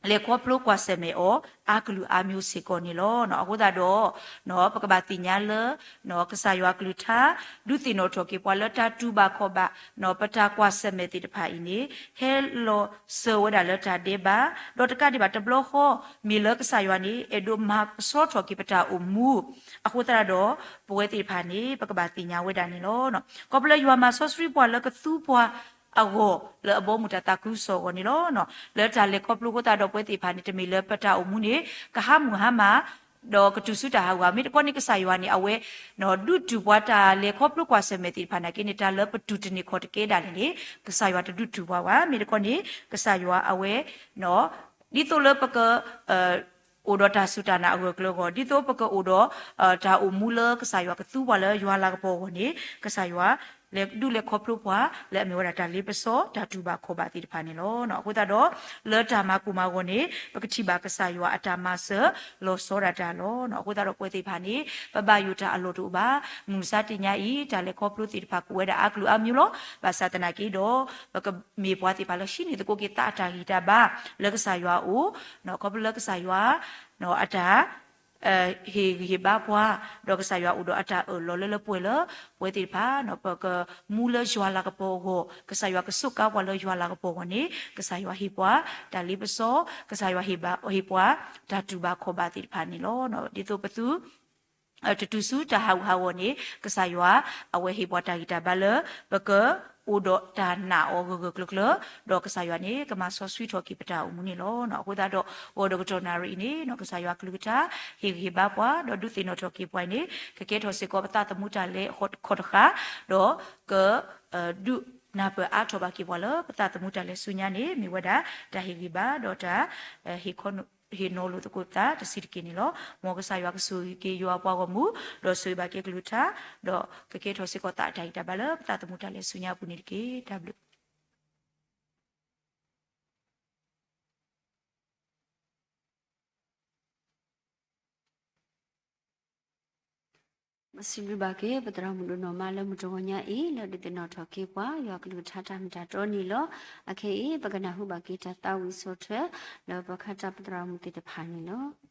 လဲၤခီဖျိကွၢ်ဆၢၣ်မဲာ်အီၤ အါကလုာ်အါမျိုးစ့ၢ်ကီးန့ၣ်လီၤ. အဃိသတးဒီး ပကဘၣ်သ့ၣ်ညါလၢ ကစၢ်ယွၤအကလုၢ်ကထါ ဒုးသ့ၣ်နီၣ်ထီၣ်က့ၤပှၤလၢတၢ်တူၢ်ဘၣ်ခီၣ်ဘၣ် ပတၢ်ကွၢ်ဆၢၣ်မဲာ်သ့ၣ်တဖၣ်အံၤန့ၣ် ဟဲလီၤစၢၤဝဲဒၣ်လၢတၢ်ဒဲးဘး, ဒီးတကးဒံးဘၣ်တဘျီဃီ မ့ၢ်လၢကစၢ်ယွၤန့ၣ် အဲၣ်ဒိးမၤကဆှီထီၣ်က့ၤပတၢ်အိၣ်မူ အဃိသတးဒီး ပဝဲသ့ၣ်တဖၣ်န့ၣ် ပကဘၣ်သ့ၣ်ညါဝဲဒၣ်န့ၣ်လီၤ. ခီဖျိလၢယွၤမၤစီဆှံပှၤလၢကသူပှၤအဂီၢ် လၢအဘီအမုၢ်တၢ်သးခုကစီၣ်အဂီၢ်န့ၣ်လီၤ. လၢတၢ်လဲၤခီဖျိအဃိသတးဒီး ပဝဲသ့ၣ်တဖၣ်န့ၣ် တမ့ၢ်လၢပတၢ်အိၣ်မူန့ၣ် ကဟးမုၢ်ဟါမး ဒီးကတုၤဆူတၢ်ဟးဂူာ်ဘၣ်. မ့ၢ်တခီန့ၣ် ကစၢ်ယွၤန့ၣ် အဝဲ ဒုးတုၢ်ပှၤတၢ်လဲၤခီဖျိကွၢ်ဆၢၣ်မဲာ်သ့ၣ်တဖၣ်နာ်က့န့ၣ် တၢ်လၢပတူၢ်တန့ၢ်ခီၣ်တကဲဒၣ်လဲာ်န့ၣ် ကစၢ်ယွၤတဒုးတုၢ်ပှၤဘၣ်. မ့ၢ်တခီန့ၣ် ကစၢ်ယွၤအဝဲ ဒ်သိးလၢပက အိၣ်ဒီးတၢ်စူၢ်တၢ်နာ်အဂၢၢ်အကျၢၤအဂီၢ်, ဒ်သိးပကအိၣ်ဒီး တၢ်အိၣ်မူလၢကစၢ်ယွၤကသူပှၤလၢယွၤလၤကပီၤအဂီၢ်န့ၣ် ကစၢ်ယွၤ လဲၤဒုးလဲၤခီဖျိပှၤ လၢအမ့ၢ်ဝဲဒၣ်တၢ်လ့ပစီ တၢ်တူၢ်ဘၣ်ခီၣ်ဘၣ်သ့ၣ်တဖၣ်န့ၣ်လီၤ. အဃိသတးဒီး လၢတၢ်မၤကိၢ်မၤဂီၤန့ၣ် ပကထံၣ်ဘၣ်ကစၢ်ယွၤအတၢ်မၤစၢၤလီၤဆီဒၣ်တၢ်လီၤ. အဃိသတးဒီးပဝဲသ့ၣ်တဖၣ်န့ၣ် ပဘၣ်ယိၣ်တၢ်အလီၢ်တအိၣ်ဘၣ်. မုၢ်မဆါတနံၤအံၤ တၢ်လဲၤခီဖျိသ့ၣ်တဖၣ်ကအိၣ်ဝဲဒၣ်အါကလုာ်အါမျိုးလီၤ. ဘၣ်ဆၣ်သနာ်က့ဒီး ပကမ့ၢ်ပှၤသ့ၣ်တဖၣ်လၢဟံးန့ၢ်သကိးက့ၤသးအတၢ်ဂံၢ်တၢ်ဘါ လၢကစၢ်ယွၤအအိၣ်, ခီဖျိလၢကစၢ်ယွၤ အတၢ် ဟ့ၣ်ဂံၢ်ဟ့ၣ်ဘါပှၤ, ဒီးကစၢ်ယွၤအိၣ်ဒီးအတၢ်အၢၣ်လီၤလၢလၢပှဲၤပှဲၤလၢ ပဝဲသ့ၣ်တဖၣ် ပကမူလၢယွၤလၤကပီၤအဂီၢ်, ကစၢ်ယွၤကစူးကါပှၤလၢယွၤလၤကပီၤအဂီၢ်န့ၣ် ကစၢ်ယွၤဟ့ၣ်ပှၤ တၢ်လ့ပစီ, ကစၢ်ယွၤဟ့ၣ်ပှၤ တၢ်တူၢ်ဘၣ်ခီၣ်ဘၣ်သ့ၣ်တဖၣ်န့ၣ်လီၤ. ဒ်သိးပသု တတုၤဆူတၢ်ဟးဂူာ်ဟးဂီၤန့ၣ် ကစၢ်ယွၤ အဝဲဟ့ၣ်ပှၤတၢ်ဂံၢ်တၢ်ဘါလၢ ပကအိၣ်ဒီးတၢ်နာ်အီၤဂၢၢ်ဂၢၢ်ကျၢၤကျၢၤ, ဒီးကစၢ်ယွၤန့ၣ် ကမၤစီဆှံထီၣ်က့ၤပတၢ်အိၣ်မူန့ၣ်လီၤ. အဃိသတးဒီး ဂီၤဒီးကတီၢ်နၣ်ရံၣ်အံၤန့ၣ် ကစၢ်ယွၤကလုၢ်ကထါ ဟ့ၣ်ဂံၢ်ဟ့ၣ်ဘါပှၤ ဒီးဒုးသ့ၣ်နီၣ်ထီၣ်က့ၤပှၤန့ၣ် ကကဲထီၣ်စ့ၢ်ကီးပသးသမူတၢ်လဲၤခီၣ်တဃာ်, ဒီးက ဒုးနၢ်ပၢၢ်အါထီၣ်ဘၣ်က့ၤပှၤလၢ ပသးသမူတၢ်လဲၤဆူညါန့ၣ် မ့ၢ်ဝဲဒၣ် တၢ်ဟ့ၣ်ဂံၢ်ဘါဒီးတၢ် ဟ့ၣ်နီၤလိာ်သကိးသးတဆံးတက့ၢ်န့ၣ်လီၤ. မ်ကစၢ်ယွၤကဆိၣ်ဂ့ၤက့ၤယွၤအပှၤဂီၢ်မုၢ်, ဒီးဆိၣ်ဂ့ၤဘၣ်က့ၤကလုၢ်ကထါ, ဒီးကကဲထီၣ်စ့ၢ်ကီးသးအတၢ်ဂံၢ်တၢ်ဘါလၢပသးသမူတၢ်လဲၤဆူညါအပူၤန့ၣ်တက့ၢ်. တၢ်ဘျုး ပစံးဘျုးဘၣ်က့ၤ ပသရၣ်မုၣ်ဒိၣ်နီၢ်မါလၢမုၢ်တဂီၤညါအံၤ လၢဒုးသ့ၣ်နီၣ်ထီၣ်က့ၤပှၤ ယွၤကလုၢ်ကထါတၢ်မ့ၢ်တၢ်တီန့ၣ်လီၤ. အခဲအံၤ ပကနၢ်ဟူဘၣ်က့ၤတၢ်သးဝံၣ်ဆီၣ်ထွဲ လၢပခါတၢ်ပသရၣ်မုၣ်သ့ၣ်တဖၣ်န့ၣ်လီၤ.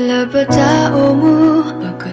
လၢပတၢ်အိၣ်မူပက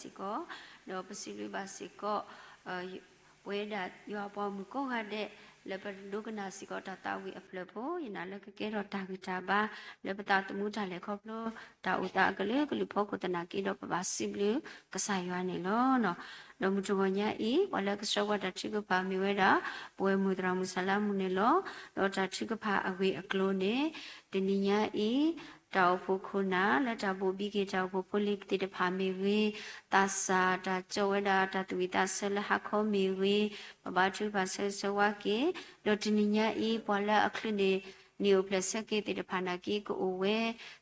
စ့ၢ်ကီး, ဒီးပစံးဘျုးဘၣ်စ့ၢ်ကီး ပဝဲဒၣ်ယွၤအပှၤမုၣ်ကိးဂၤဒဲး လၢပဒိကနၣ်စ့ၢ်ကီးတၢ်သးဝံၣ်အဖျၢၣ်ဖိ, ယနာ်လၢကကဲထီၣ်တၢ်ဂံၢ်တၢ်ဘါ လၢပသးသမူတၢ်လဲၤခီဖျိ တၢ်အိၣ်သးအကလုာ်ကလုာ်ဖီခိၣ်သနာ်က့ဒီး ပဘၣ်စံးဘျုးကစၢ်ယွၤန့ၣ်လီၤ. ဒီးမုၢ်တဂီၤညါအံၤ ပှၤလၢကဆှၢပှၤတၢ်ထုကဖၣ်မ့ၢ်ဝဲဒၣ် ပဝဲမုၢ်သရၣ်မုၣ်စၢ်လါမူန့ၣ်လီၤ. ဒီးတၢ်ထုကဖၣ်အဂ့ၢ်အကျိၤန့ၣ် တနံၤညါအံၤ တၢ်အိၣ်ဖှိၣ်ခိၣ်နၢ် လၢတၢ်ဘိၣ်ဘံက့ၤတၢ်အိၣ်ဖှိၣ်ဖိလံၤသ့ၣ်တဖၣ်မ့ၢ်ဂ့ၤ, သးစၢ်တၢ်ကၠီဝဲဒၣ်တၢ်သူၣ်ဝံၣ်သးဆၢလၢဟါခီမ့ၢ်ဂ့ၤ, ပဘါထုကဖၣ်ဆၢဂ့ၤဆၢဝါက့ၤ, ဒီးတနံၤညါအံၤ ပှၤလၢအချုးန့ၢ် န့ၢ်အိၣ်ဖျဲၣ်ဆၢက့ၤသ့ၣ်တဖၣ် နာ်က့ကအိၣ်ဝဲ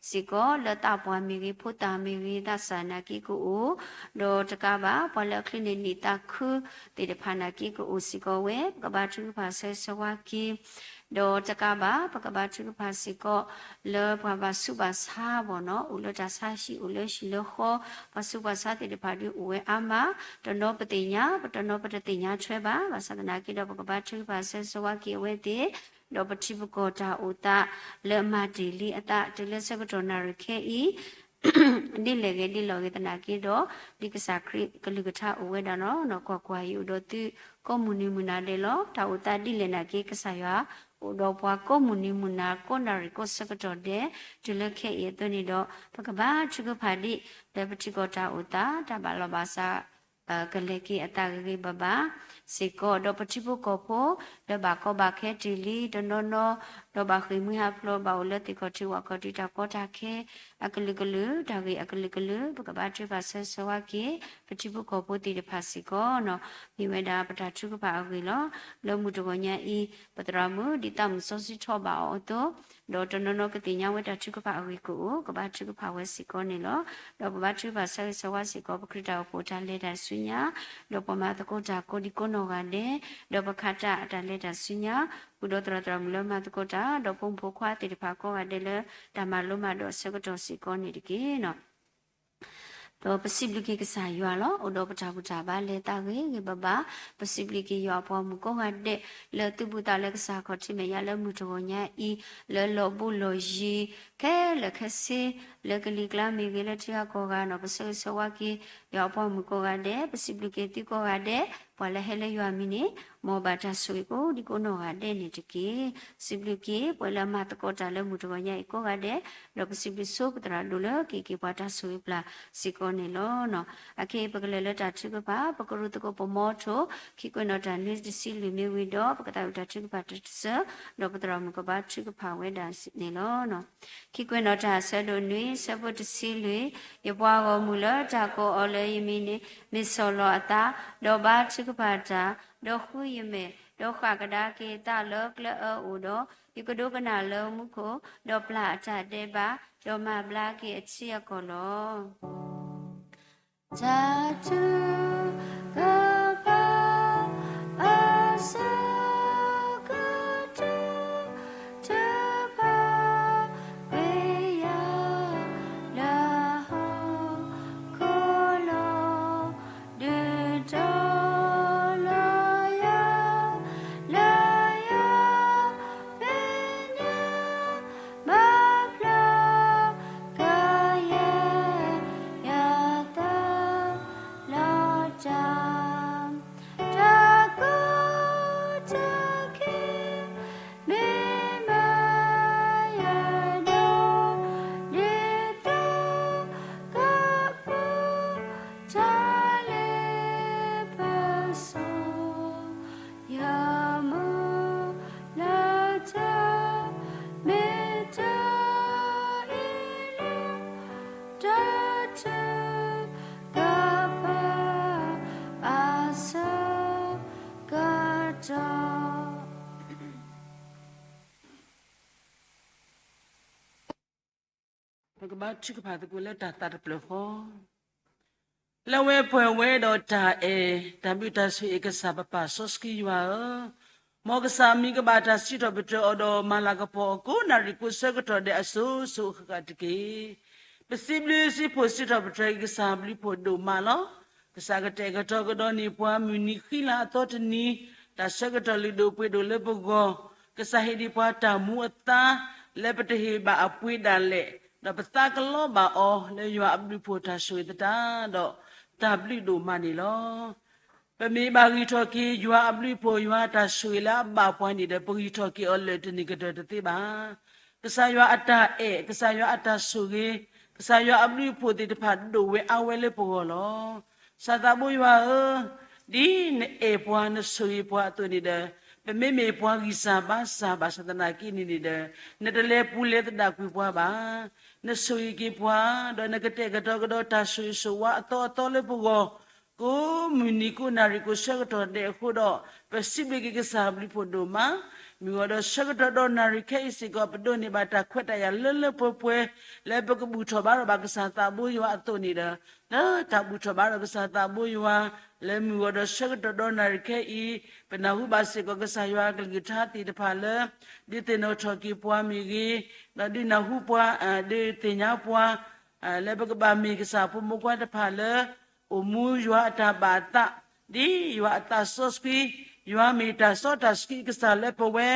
စ့ၢ်ကီး, လၢသးပှၢ်မ့ၢ်ဂ့ၤ, ဖိသၣ်မ့ၢ်ဂ့ၤ, သးစၢ်နာ်က့ကအိၣ်, ဒီးတကးဘၣ် ပှၤလၢအချုးန့ၢ် န့ၢ်သးခုသ့ၣ်တဖၣ်နာ်က့ကအိၣ်စ့ၢ်ကီးဝဲ, ပကဘါထုကဖၣ်ဆၢဂ့ၤဆၢဝါက့ၤ ဒီးတကးဘၣ် ပကဘါထုကဖၣ်စ့ၢ်ကီး လၢပှၤဘၣ်ဆူးဘၣ်ဆါဘၣ်နီၤ, အိၣ်လၢတၢ်ဆါဟံၣ် အိၣ်လၢဟံၣ်လၢဃီ, ပှၤဆူးပှၤဆါသ့ၣ်တဖၣ်ဒုးအိၣ်ဝဲအါမး, တနီၤပသ့ၣ်ညါ, ပတနီၤပတသ့ၣ်ညါထွဲဘၣ်, ဘၣ်ဆၣ်သနာ်က့ဒီး ပကဘါထုကဖၣ်ဆၢဂ့ၤဆၢဝါက့ၤအဝဲသ့ၣ်, ဒီးပထံပကီၢ်တၢ်အိၣ်သးလၢအမၤတ့ၢ်လံအသး တုၤလၢဆၢကတီၢ်နၣ်ရံၣ်ခဲအံၤ ဒ်လဲၣ်ဂ့ၤဒ်လဲၣ်ဂ့ၤသနာ်က့ဒီး, ဒ်ကစၢ်ခရံာ်ကလုၢ်ကထါအိၣ်ဝဲဒၣ်လီၤ. ကွၢ်ကွၢ်, ယအိၣ်ဒီးသုကိးမုၢ်နံၤမုၢ်နၤဒဲးလီၤ. တၢ်အိၣ်သးဒ်လဲၣ်နာ်က့ ကစၢ်ယွၤအိၣ်ဒီးပှၤကိးမုၢ်နံၤမုၢ်နၤ ကိးနၣ်ရံၣ်ကိးဆၢကတီၢ်ဒဲး, တုၤလၢခဲအံၤအသိးန့ၣ်ဒီး ပကဘါထုကဖၣ်ဒ် လၢပထံကီၢ်တၢ်အိၣ်သး တၢ်ဘၣ်လီၢ်ဘၣ်စး ကလဲၤက့ၤအသးဂ့ၤဂ့ၤဘၣ်ဘၣ်စ့ၢ်ကီး, ဒီးပထံဖိကီၢ်ဖိ လၢဘၣ်ကီဘၣ်ခဲတ့ၢ်လံတနီၤနီၤ, ဒီးဘၣ်ဃ့ၢ်မှံဟးဖျိး ဘၣ်အိၣ်လၢသ့ၣ်ခီၣ်ထံးဝၣ်ခီၣ်ထံး တၢ်ကီတၢ်ခဲအကလုာ်ကလုာ်, တၢ်ဂ့ၢ်အကလုာ်ကလုာ်, ပကဘါထုကဖၣ်ဆၢဂ့ၤဆၢဝါက့ၤ ပထံဖိကီၢ်ဖိသ့ၣ်တဖၣ်စ့ၢ်ကီးနီၤ. မ့ၢ်ဝဲဒၣ်ပတၢ်ထုကဖၣ်အဂ့ၢ်လီၤ. လၢမုၢ်တဂီၤညါအံၤ ပသရၣ်မုၣ် ဒ်သးမုၣ်စီဆှံထီၣ်ဘၣ်အီၤအသိး, ဒီးတနီၤနီၤကသ့ၣ်ညါဝဲတၢ်ထုကဖၣ်အဂ့ၢ်ကအိၣ်, ကဘါထုကဖၣ်ဝဲစ့ၢ်ကီးန့ၣ်လီၤ. ဒီးပဘါထုကဖၣ်ဆၢဂ့ၤဆၢဝါစ့ၢ်ကီး ပခရံာ်တၢ်အိၣ်ဖှိၣ်တၢ်လဲၤတၢ်ဆူညါ, ဒီးပှၤမၤသကိးတၢ်ကိးဒံကိးနီၢ်ဂၤဒဲး, ဒီးပခးတၢ်အတၢ်လဲၤတၢ်ဆူညါ, ဃုာ်ဒီးသရၣ်သရၣ်မုၣ်လၢမၤသကိးတၢ်, ဒီးဖိမုၣ်ဖိခွါသ့ၣ်တဖၣ်ကိးဂၤဒဲးလၢ တၢ်မၤလိမၤဒိးအဆၢကတီၢ်စ့ၢ်ကီးန့ၣ်တက့ၢ်နီၤ. ဒီးပစံးဘျုးက့ၤကစၢ်ယွၤလီၤ. အိၣ်ဒီးပတၢ်ဘူၣ်တၢ်ဘါလဲၤသးဂ့ၤဂ့ၤဘၣ်ဘၣ်, ပစံးဘျုးက့ၤယွၤအပှၤမုၣ်ကိးဂၤဒဲး လၢသုးဘူးသးလၢကစၢ်ခီၣ်ထံးမဲာ်ညါလၢမုၢ်တဂီၤညါအံၤ, လၢလီၢ်ဘူးလီၢ်ယံၤ ခဲလၢာ်ခဲဆ့ လၢကလံၤကျါမ့ၢ်ဂ့ၤ လၢထံဂၤကီၢ်ဂၤနီၤ, ပဆၢဂ့ၤဆၢဝါက့ၤ ယွၤအပှၤမုၣ်ကိးဂၤဒဲး, ပစံးဘျုးက့ၤသုကိးဂၤဒဲး, ပှၤလၢဟဲလၢယွၤမံၤန့ၣ် မ်အဘၣ်တၢ်ဆိၣ်ဂ့ၤကိးဒံကိးနီၢ်ဂၤဒဲးန့ၣ်တက့ၢ်. စံးဘျုးက့ၤ ပှၤလၢမၤသကိးတၢ်လၢမုၢ်တဂီၤညါအံၤကိးဂၤဒဲး, ဒီးပစံးဘျုးဆိပသရၣ်ဒိၣ်လၢက့ၤက့ၤပှၤတၢ်ဆိၣ်ဂ့ၤပျၢ်စ့ၢ်ကီးန့ၣ်လီၤ. အခဲအံၤပကလဲၤလၢတၢ်ထုကဖၣ်, ပကရူၢ်သကိးပမီထိၣ် ခံကွဲးနီၣ်တၢ်နွံတဆံလွံၢ်မ့ၢ်ဝံၤဒီး ပကသးဝံၣ်တၢ်ထုကဖၣ်တဆၢ, ဒီးပသရၣ်မုၣ်ကဘါထုကဖၣ်ဝဲဒၣ်န့ၣ်လီၤ. ခံကွဲးနီၣ်တၢ်အဆၢဒိၣ်နွံ ဆၢဖိတဆံလွံၢ်, ယပှၤဂီၢ်မုၢ်လၢတၢ်ကိးအီၤလၢယမံၤန့ၣ် မ့ၢ်ဆီၣ်လီၤအသး, ဒီးဘါထုကဖၣ်တၢ်, ဒီးဃုယမဲာ်, ဒီးဃၣ်ကဒါက့ၤသးလၢကျဲအၢအိၣ်ဒီး, ယကဒိကနၣ်လၢမူခိၣ်, ဒီးပျၢ်အတၢ်ဒဲးဘး, ဒီးမၤဘျါက့ၤအထံအကီၢ်လီၤ. တၢ်ထုကဖၣ် အဆၢကတီၢ် ထုကဖၣ်ကွံာ်ယၤ လၢဟီၣ်ခိၣ်လီၤ, ဒုးတီလၢယၤ, လၢယၤ မဲာ်ညါ ဘၣ်ဖျါ ကယဲၢ်ယသးလီၤတၢ်, တၢ်ကီတၢ်ခဲ မ့ၢ်မၤယၤဒီး ဒ်သိးကပူၤ တၢ်လ့ပစီ ယမုၢ်လၢတၢ် မ့ၢ်တၢ်အ့ၣ်လိာ် တၢ်ထုကဖၣ် အဆၢကတီၢ် ပကဘါထုကဖၣ်သကိးလၢတၢ်သးတဖျၢၣ်ဃီ, လၢဝဲပှဲၤဝဲဒီးတၢ်အဲၣ် တၢ်ဘျုးတၢ်ဆိၣ်ဂ့ၤကစၢ်ပပၢ်စီဆှံယွၤဧၢ, မ်ကစၢ်မံၤကဘၣ်တၢ်စံးထီၣ်ပတြၢၤအီၤဒီး မၤလၤကပီၤအကိးနၣ်ရံၣ်ကိးဆၢကတီၢ်ဒဲးအစိၤစိၤအဃၣ်ဃၣ်တက့ၢ်. ပစံးဘျုးစံးဖှိၣ်စံးထီၣ်ပတြၢၤက့ၤကစၢ်ဘျုးဖှိၣ်ဒိၣ်မးလီၤ. ကစၢ်ကတဲာ်ကတီၤကဒီးန့ၢ်ပှၤမုၢ်နံၤဃံလၤအသီတနံၤ, တၢ်ဆၢကတီၢ်လုၢ်ဒိၣ်ပှ့ၤဒိၣ်လၢပဂီၢ်, ကစၢ်ဟ့ၣ်ဒံးပှၤတၢ်မူအသါ လၢပတဟ့ၣ်ဘၣ်အပှ့ၤဒၣ်လဲာ်, ဒီးပသးကလီဘၣ်အီၤ လၢယွၤအဘျုးဖှိၣ်တၢ်ဆိၣ်ဂ့ၤသတးဒီး တၢ်ဘျုးဒိၣ်မးန့ၣ်လီၤ. ပမ့ၢ်ဘၣ်ဂံၢ်ထီၣ်က့ၤ ယွၤအဘျုးအဖှိၣ် ယွၤအတၢ်ဆိၣ်ဂ့ၤလၢအဘၣ်ပှၤန့ၣ်ဒီး ပဂံၢ်ထီၣ်က့ၤအီၤလၢာ်တန့ၢ်ကတၢၢ်တသ့ဘၣ်. ကစၢ်ယွၤအတၢ်အဲၣ်, ကစၢ်ယွၤအတၢ်ဆိၣ်ဂ့ၤ, ကစၢ်ယွၤအဘျုးအဖှိၣ်သ့ၣ်တဖၣ်ဒိၣ်ဝဲအါဝဲလၢပဂီၢ်လီၤ. ကစၢ်သးဘိယွၤဧၢ, ဒ်နအဲၣ်ပှၤ နဆိၣ်ဂ့ၤပှၤအသိးန့ၣ်ဒီး, ပမ့မ့ၢ်ပှၤဂံၢ်စၢ်ဘါစၢ်ဘၣ်ဆၣ်သနာ်က့န့ၣ်န့ၣ်ဒီး, နတလဲၤပူၤလဲၤသဒၣ်ကွံာ်ပှၤဘၣ်. နဆိၣ်ဂ့ၤက့ၤပှၤ, ဒီးနကတဲာ်ကတီၤကဒီးတၢ်ဆိၣ်ဂ့ၤဆိၣ်ဝါအသီအသီလၢပဂီၢ် ကိးမုၢ်နံၤကိးနၣ်ရံၣ်ကိးဆၢကတီၢ်ဒဲးအဃိဒီး, ပစံးဘျုးက့ၤကစၢ်အဘျုးအဖှိၣ်ဒိၣ်မး, မုၢ်ဂီၤဒီးဆၢကတီၢ်ဒီးနၣ်ရံၣ်ခဲအံၤစ့ၢ်ကီး ပဒိးန့ၢ်ဘၣ်တၢ်ခွဲးတၢ်ယာ်လၢလၢပှဲၤပှဲၤ, လၢပကဘူၣ်ထီၣ်ဘါထီၣ်ဘၣ်ကစၢ်သးဘိယွၤအသိးန့ၣ်ဒီး, လၢတၢ်ဘူၣ်ထီၣ်ဘါထီၣ်ကစၢ်သးဘိယွၤ, လၢမုၢ်ဂီၤဒီးဆၢကတီၢ်ဒီးနၣ်ရံၣ်ခဲအံၤ, ပနၢ်ဟူဘၣ်စ့ၢ်ကီးကစၢ်ယွၤအကလုၢ်ကထါသ့ၣ်တဖၣ်လၢ, ဒုးသ့ၣ်နီၣ်ထီၣ်က့ၤပှၤမ့ၢ်ဂ့ၤ, ဒီးဒုးနၢ်ဟူပှၤ, ဒုးသ့ၣ်ညါပှၤ လၢပကဘၣ်မ့ၢ်ကစၢ်အဖိမုၣ်ဖိခွါတဖၣ်လၢ အိၣ်မူယွၤအတၢ်ဘၣ်အသး, ဒ်ယွၤအသးစီဆှံ, ယွၤမ့ၢ်တၢ်စီတၢ်ဆှံအကစၢ်လၢပဝဲ,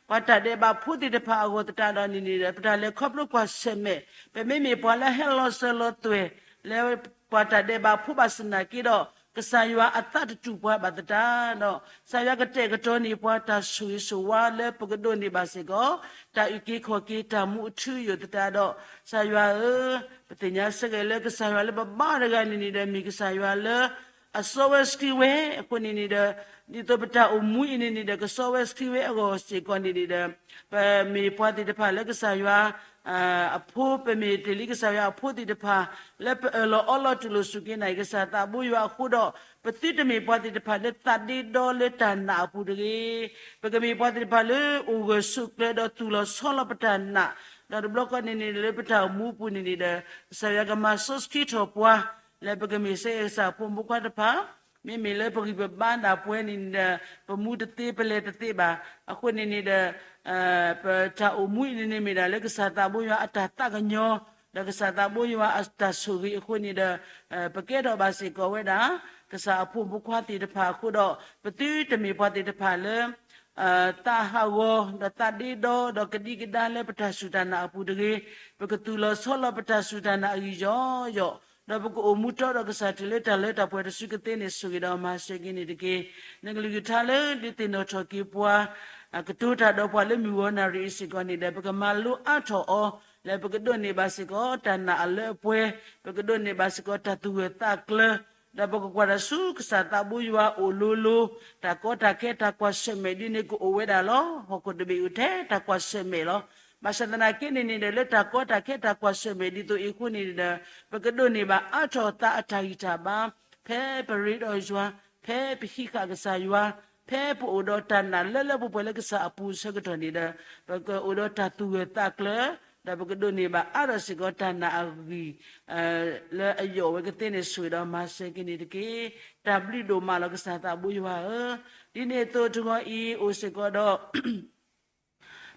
ပှၤတၢ်ဒဲးဘးဖိသ့ၣ်တဖၣ်အဂီၢ်သတးဒီးန့ၣ်န့ၣ်ဒီး ပတၢ်လဲၤခီဖျိကွၢ်ဆၢၣ်မဲာ်, ပမ့မ့ၢ်ပှၤလၢဟဲလီၤစၢၤလီၤသွဲၣ်, လၢပှၤတၢ်ဒဲးဘးဖိဘၣ်ဆၣ်သနာ်က့ဒီး, ကစၢ်ယွၤအသးတတူၢ်ပှၤဘၣ်သတးဒီး, ကစၢ်ယွၤကတဲာ်ကတီၤန့ၢ်ပှၤတၢ်ဆိၣ်ဂ့ၤဆိၣ်ဝါလၢပကဒိးန့ၢ်ဘၣ်စ့ၢ်ကီး, တၢ်အုၣ်က့ၤခီၣ်က့ၤတၢ်မူအထူအယိာ်သတးဒီး, ကစၢ်ယွၤဧၢ, ပသ့ၣ်ညါစ့ၢ်ကီးလၢကစၢ်ယွၤလၢပဘါတဂၤန့ၣ်န့ၣ်ဒီး မ့ၢ်ကစၢ်ယွၤလၢ အစီဝဲစခရံဝဲအဃိန့ၣ်န့ၣ်ဒီး, ဒ်သိးပတၢ်အိၣ်မူအံၤန့ၣ်န့ၣ်ဒီး ကစီဝဲစခရံဝဲအဂီၢ်စ့ၢ်ကီးန့ၣ်န့ၣ်ဒီး, ပမ့ၢ်ပှၤသ့ၣ်တဖၣ်လၢကစၢ်ယွၤ အဖိ, ပမ့ၢ်တ့ၢ်လံကစၢ်ယွၤအဖိသ့ၣ်တဖၣ်, လၢပအၢၣ်လီၤအီလီၤတူၢ်လိာ်စူၢ်က့ၤနာ်က့ၤကစၢ်သးဘိယွၤအဃိဒီး, ပသုတမ့ၢ်ပှၤသ့ၣ်တဖၣ်လၢသးဒ့ဒီလၢတၢ်နာ်အပူၤတဂ့ၤ, ပကမ့ၢ်ပှၤသ့ၣ်တဖၣ်လၢအိၣ်ဂၢၢ်ဆိးကျၢၤဒီးသူၣ်လီၤဆီလီၤပတၢ်နာ်, ဒီးတဘျီဃီန့ၣ်န့ၣ်လၢပတၢ်အိၣ်မူအပူၤန့ၣ်န့ၣ်ဒီး, ကစၢ်ယွၤကမၤစီဆှံထီၣ်ပှၤ, လၢပကမ့ၢ်စ့ၢ်ကီးကစၢ်အဖိမုၣ်ဖိခွါတဖၣ်, မ့မ့ၢ်လၢပဂံၢ်ပဘါဒၣ်ပှဲၤန့ၣ်န့ၣ်ဒီး, ပမူတသ့ပလဲၤတသ့ဘၣ်, အဃိန့ၣ်န့ၣ်ဒီး, ပတၢ်အိၣ်မူအံၤန့ၣ်န့ၣ်မ့ၢ်ဒၣ်လၢကစၢ်သးဘိယွၤအတၢ်သးကညီၤ, ဒီးကစၢ်သးဘိယွၤအတၢ်ဆိၣ်ဂ့ၤအဃိန့ၣ်ဒီး, ပကဲထီၣ်ဘၣ်စ့ၢ်ကီးဝဲဒၣ်, ကစၢ်အဖိမုၣ်ဖိခွါသ့ၣ်တဖၣ်အဃိဒီး, ပသုတမ့ၢ်ပှၤသ့ၣ်တဖၣ်လၢ သးဟးဂီၤ, ဒီးသးဒ့ဒီ, ဒီးကဒံကဒါလၢပတၢ်စူၢ်တၢ်နာ်အပူၤတဂ့ၤ, ပကသူၣ်လီၤဆီလီၤပတၢ်စူၢ်တၢ်နာ်အဂံၢ်ယီၤယီၤ, ဒီးပကအိၣ်မူတီဒီးကစၢ်တုၤလၢတၢ်လၢတၢ်ပှဲၤတစုကသ့န့ၣ် ဆိၣ်ဂ့ၤဒီးမၤစၢၤက့ၤန့ၣ်တက့ၢ်. နကလုၢ်ကထါလၢဒုးသ့ၣ်နီၣ်ထီၣ်က့ၤပှၤ, ကတိၤတၢ်ဒီးပှၤလၢမုၢ်ဂီၤနၣ်ရံၣ်အံၤစ့ၢ်ကီးန့ၣ်ဒီး ပကမၤလိအါထီၣ်အီၤ, လၢပကဒိးန့ၢ်ဘၣ်စ့ၢ်ကီးတၢ်နာ်အလၢအပှဲၤ, ပကဒိးန့ၢ်ဘၣ်စ့ၢ်ကီးတၢ်သူၣ်ဂၢၢ်သးကျၢၤ, ဒီးပကကွၢ်တၢ်ဆူကစၢ်သးဘိယွၤအအိၣ်လိၤလိၤ, တၢ်ကီတၢ်ခဲတၢ်ကွၢ်ဆၢၣ်မဲာ်ဒ်န့ၣ်ကအိၣ်ဝဲဒၣ်လီၤ. ဟီၣ်ခိၣ်တဘ့ၣ်အိၣ်ထဲတၢ်ကွၢ်ဆၢၣ်မဲာ်လီၤ. ဘၣ်ဆၣ်သနာ်က့န့ၣ်န့ၣ်ဒီး လၢတၢ်ကီတၢ်ခဲတၢ်ကွၢ်ဆၢၣ်မဲာ်ဒ်သိးအံၤအဃိန့ၣ်ဒီး, ပကဒိးန့ၢ်ဘၣ်အါထီၣ်သးအတၢ်ဂံၢ်တၢ်ဘါ, ဖဲပရ့ဒီးယွၤ, ဖဲပဟံးဃာ်ကစၢ်ယွၤ, ဖဲပအိၣ်ဒီးတၢ်နာ်လၢလၢပှဲၤပှဲၤလၢကစၢ်အပူၤအဆၢကတီၢ်န့ၣ်ဒီး, ပကအိၣ်ဒီးတၢ်သူၣ်ဂၢၢ်သးကျၢၤ, ဒီးပကဒိးန့ၢ်ဘၣ်အါထီၣ်စ့ၢ်ကီးတၢ်နာ်အဂံၢ် လၢအယိာ်ဝဲကသ့န့ၣ် ဆိၣ်ဂ့ၤဒီးမၤစၢၤက့ၤန့ၣ်တက့ၢ်. တၢ်ဘျုးဒိၣ်မးလီၤ ကစၢ်သးဘိယွၤဧၢ. ဒ်န့ၣ်အသိးတဂီၤအံၤအိၣ်စ့ၢ်ကီးဒီး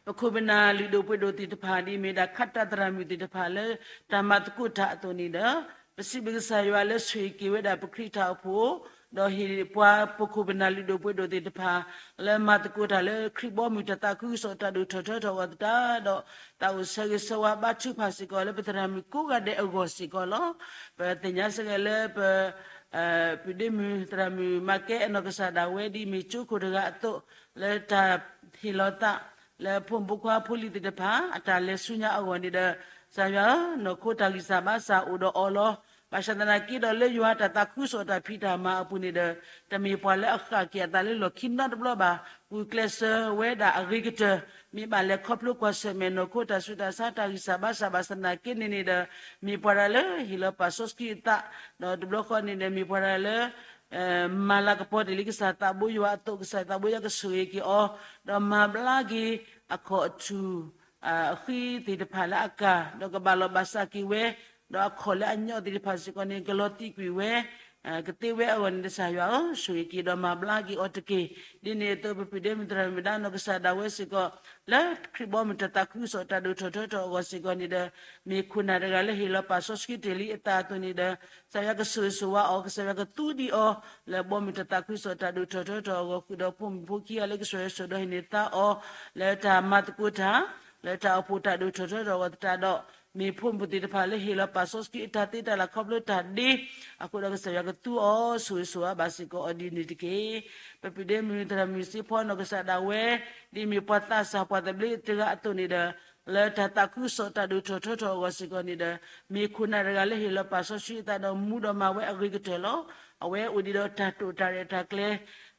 ပခိၣ်ပနၢ်လုၢ်ဒိၣ်ပှ့ၤဒိၣ်သ့ၣ်တဖၣ် ဒ်အမ့ၢ်ဒၣ်ခးတၢ်သရၣ်မုၣ်သ့ၣ်တဖၣ်လၢတၢ်မၤသကိးတၢ်အသိးန့ၣ်ဒီး, ပစံးဘျုးကစၢ်ယွၤလၢဆိၣ်ဂ့ၤက့ၤဝဲဒၣ်ပခရံာ်တၢ်အိၣ်ဖှိၣ်, ဒီးဟ့ၣ်ပှၤပခိၣ်ပနၢ်လုၢ်ဒိၣ်ပှ့ၤဒိၣ်သ့ၣ်တဖၣ် လၢမၤသကိးတၢ်လၢခရံာ်ဘီမုၢ်တၢ်သးခုကစီၣ်တၢ်ဒိၣ်ထီၣ်ထီထီၣ်အဂီၢ်သတးဒီး, သးအိၣ်ဆၢဂ့ၤဆၢဝါဘါထုကဖၣ်စ့ၢ်ကီးလၢပသရၣ်မုၣ်ကိးဂၤဒဲးအဂီၢ်စ့ၢ်ကီးလီၤ. ပသ့ၣ်ညါစ့ၢ်ကီးလၢပ ပုၢ်ဒ့မုၣ်သရၣ်မုၣ်မၤကဲအနီၢ်ကစၢ်ဒၣ်ဝဲဒ်အမ့ၢ်ကၠိခိၣ်တဂၤအသိး, လၢတၢ်ဟ့ၣ်လီၤသး လၢဖိမုၣ်ဖိခွါဖိလံၤသ့ၣ်တဖၣ် အတၢ်လဲၤဆူညါအဂီၢ်န့ၣ်ဒီး, ကစၢ်ယွၤဧၢ, နီၢ်ခိတၢ်ဂံၢ်စၢ်ဘါစၢ်အိၣ်ဒီးအီၤလီၤ. ဘၣ်ဆၣ်သနာ်က့ဒီးလၢယွၤတၢ်သးခုကစီၣ်တၢ်ဖံးတၢ်မၤအပူၤန့ၣ်ဒီး, တမ့ၢ်ပှၤလၢအဃၣ်က့ၤအသးလၢလီၢ်ခံနီတဘျီဘၣ်. ဂုာ်ကျဲးစၢးဝဲဒၣ်အဂ့ၤကတၢၢ်, မ့ၢ်ဘၣ်လဲၤခီဖျိကွၢ်ဆၢၣ်မဲာ်နီၢ်ခိတၢ်ဆူးတၢ်ဆါ တၢ်ဂံၢ်စၢ်ဘါစၢ်ဘၣ်ဆၣ်သနာ်က့န့ၣ်န့ၣ်ဒီး, မ့ၢ်ပှၤတဂၤလၢဟ့ၣ်လီၤပာ်စီဆှံအသး, ဒီးတဘျီဃီန့ၣ်ဒီး မ့ၢ်ပှၤတဂၤလၢ မၤလၤကပီၤတ့ၢ်လံကစၢ်သးဘိယွၤအသိး, ကစၢ်သးဘိယွၤကဆိၣ်ဂ့ၤက့ၤအီၤ, ဒီးမၤဘျါက့ၤအခီၣ်အထူၣ် အဃံသ့ၣ်တဖၣ်လၢအကၢ်, ဒီးကဘၣ်လီၤဘၣ်စးက့ၤဝဲ, ဒီးအခီၣ်လၢအညီသ့ၣ်တဖၣ်စ့ၢ်ကီးန့ၣ် ကလီၤတံၢ်ကွံာ်ဝဲ, ကသ့ဝဲအဂီၢ်န့ၣ် ကစၢ်ယွၤဧၢ, ဆိၣ်ဂ့ၤက့ၤဒီးမၤဘျါက့ၤအီၤတက့ၢ်. ဒ်န့ၣ်အသိး ပပုၢ်ဒ့မုၣ်သရၣ်မုၣ်ဒါနီၢ်ကစၢ်ဒၣ်ဝဲစ့ၢ်ကီး, လၢခရံာ်ဘီမုၢ်တၢ်သးခုကစီၣ်တၢ်ဒိၣ်ထီၣ်ထီထီၣ်အဂီၢ်စ့ၢ်ကီးန့ၣ်ဒီး, မ့ၢ်ခိၣ်နၢ်တဂၤလၢဟ့ၣ်လီၤပာ်စီဆှံတ့ၢ်လံအသးအသိးန့ၣ်ဒီး, ကစၢ်ယွၤကဆိၣ်ဂ့ၤဆိၣ်ဝါအီၤ, ကစၢ်ယွၤကသူဒံးအီၤ, လၢဘီမုၢ်တၢ်သးခုကစီၣ်တၢ်ဒိၣ်ထီၣ်ထီထီၣ်အဂီၢ် ဃုာ်ဒီးဖိမုၣ်ဖိခံဂၤလၢကစၢ်ယွၤဆိၣ်ဒီးဟ့ၣ်န့ၢ်သါအီၤ, လၢတၢ်မၤသကိးတၢ်, လၢတၢ်အိၣ်ဖှိၣ်တၢ်ဒိၣ်ထီၣ်ထီထီၣ်အဂီၢ်သတးဒီး မ့ၢ်ဖိမုၣ်ဖိသ့ၣ်တဖၣ်လၢဟ့ၣ်လီၤပာ်စီဆှံအတၢ်သ့တၢ်လၢ်ခီဖျိတၢ်ဒ့အဃိဒီး ကစၢ်ယွၤကသူအီၤဆိၣ်ဂ့ၤဆိၣ်ဝါဘၣ်စ့ၢ်ကီးအီၤဒ်န့ၣ်တက့ၢ်. ပပုၢ်ဒ့မုၣ်သရၣ်မုၣ်စ့ဖီနီၢ်ကစၢ်ဒၣ်ဝဲ ဒ်မ့ၢ်ပှၤသးစၢ်ပှၤသဘျ့တဂၤအသိးန့ၣ်ဒီး လၢတၢ်သးခုကစီၣ်တၢ်ဒိၣ်ထီၣ်ထီထီၣ်အဂီၢ်စ့ၢ်ကီးန့ၣ်ဒီး မ့ၢ်ခိၣ်နၢ်တဂၤလၢဟ့ၣ်လီၤပာ်စီဆှံအသးဒီးမူဒီးမၤဝဲအဂ့ၤကတၢၢ်လီၤ. အဝဲအိၣ်ဒံးဒီးတၢ်တိာ်တၢ်ရဲၣ်တၢ်ကျဲၤ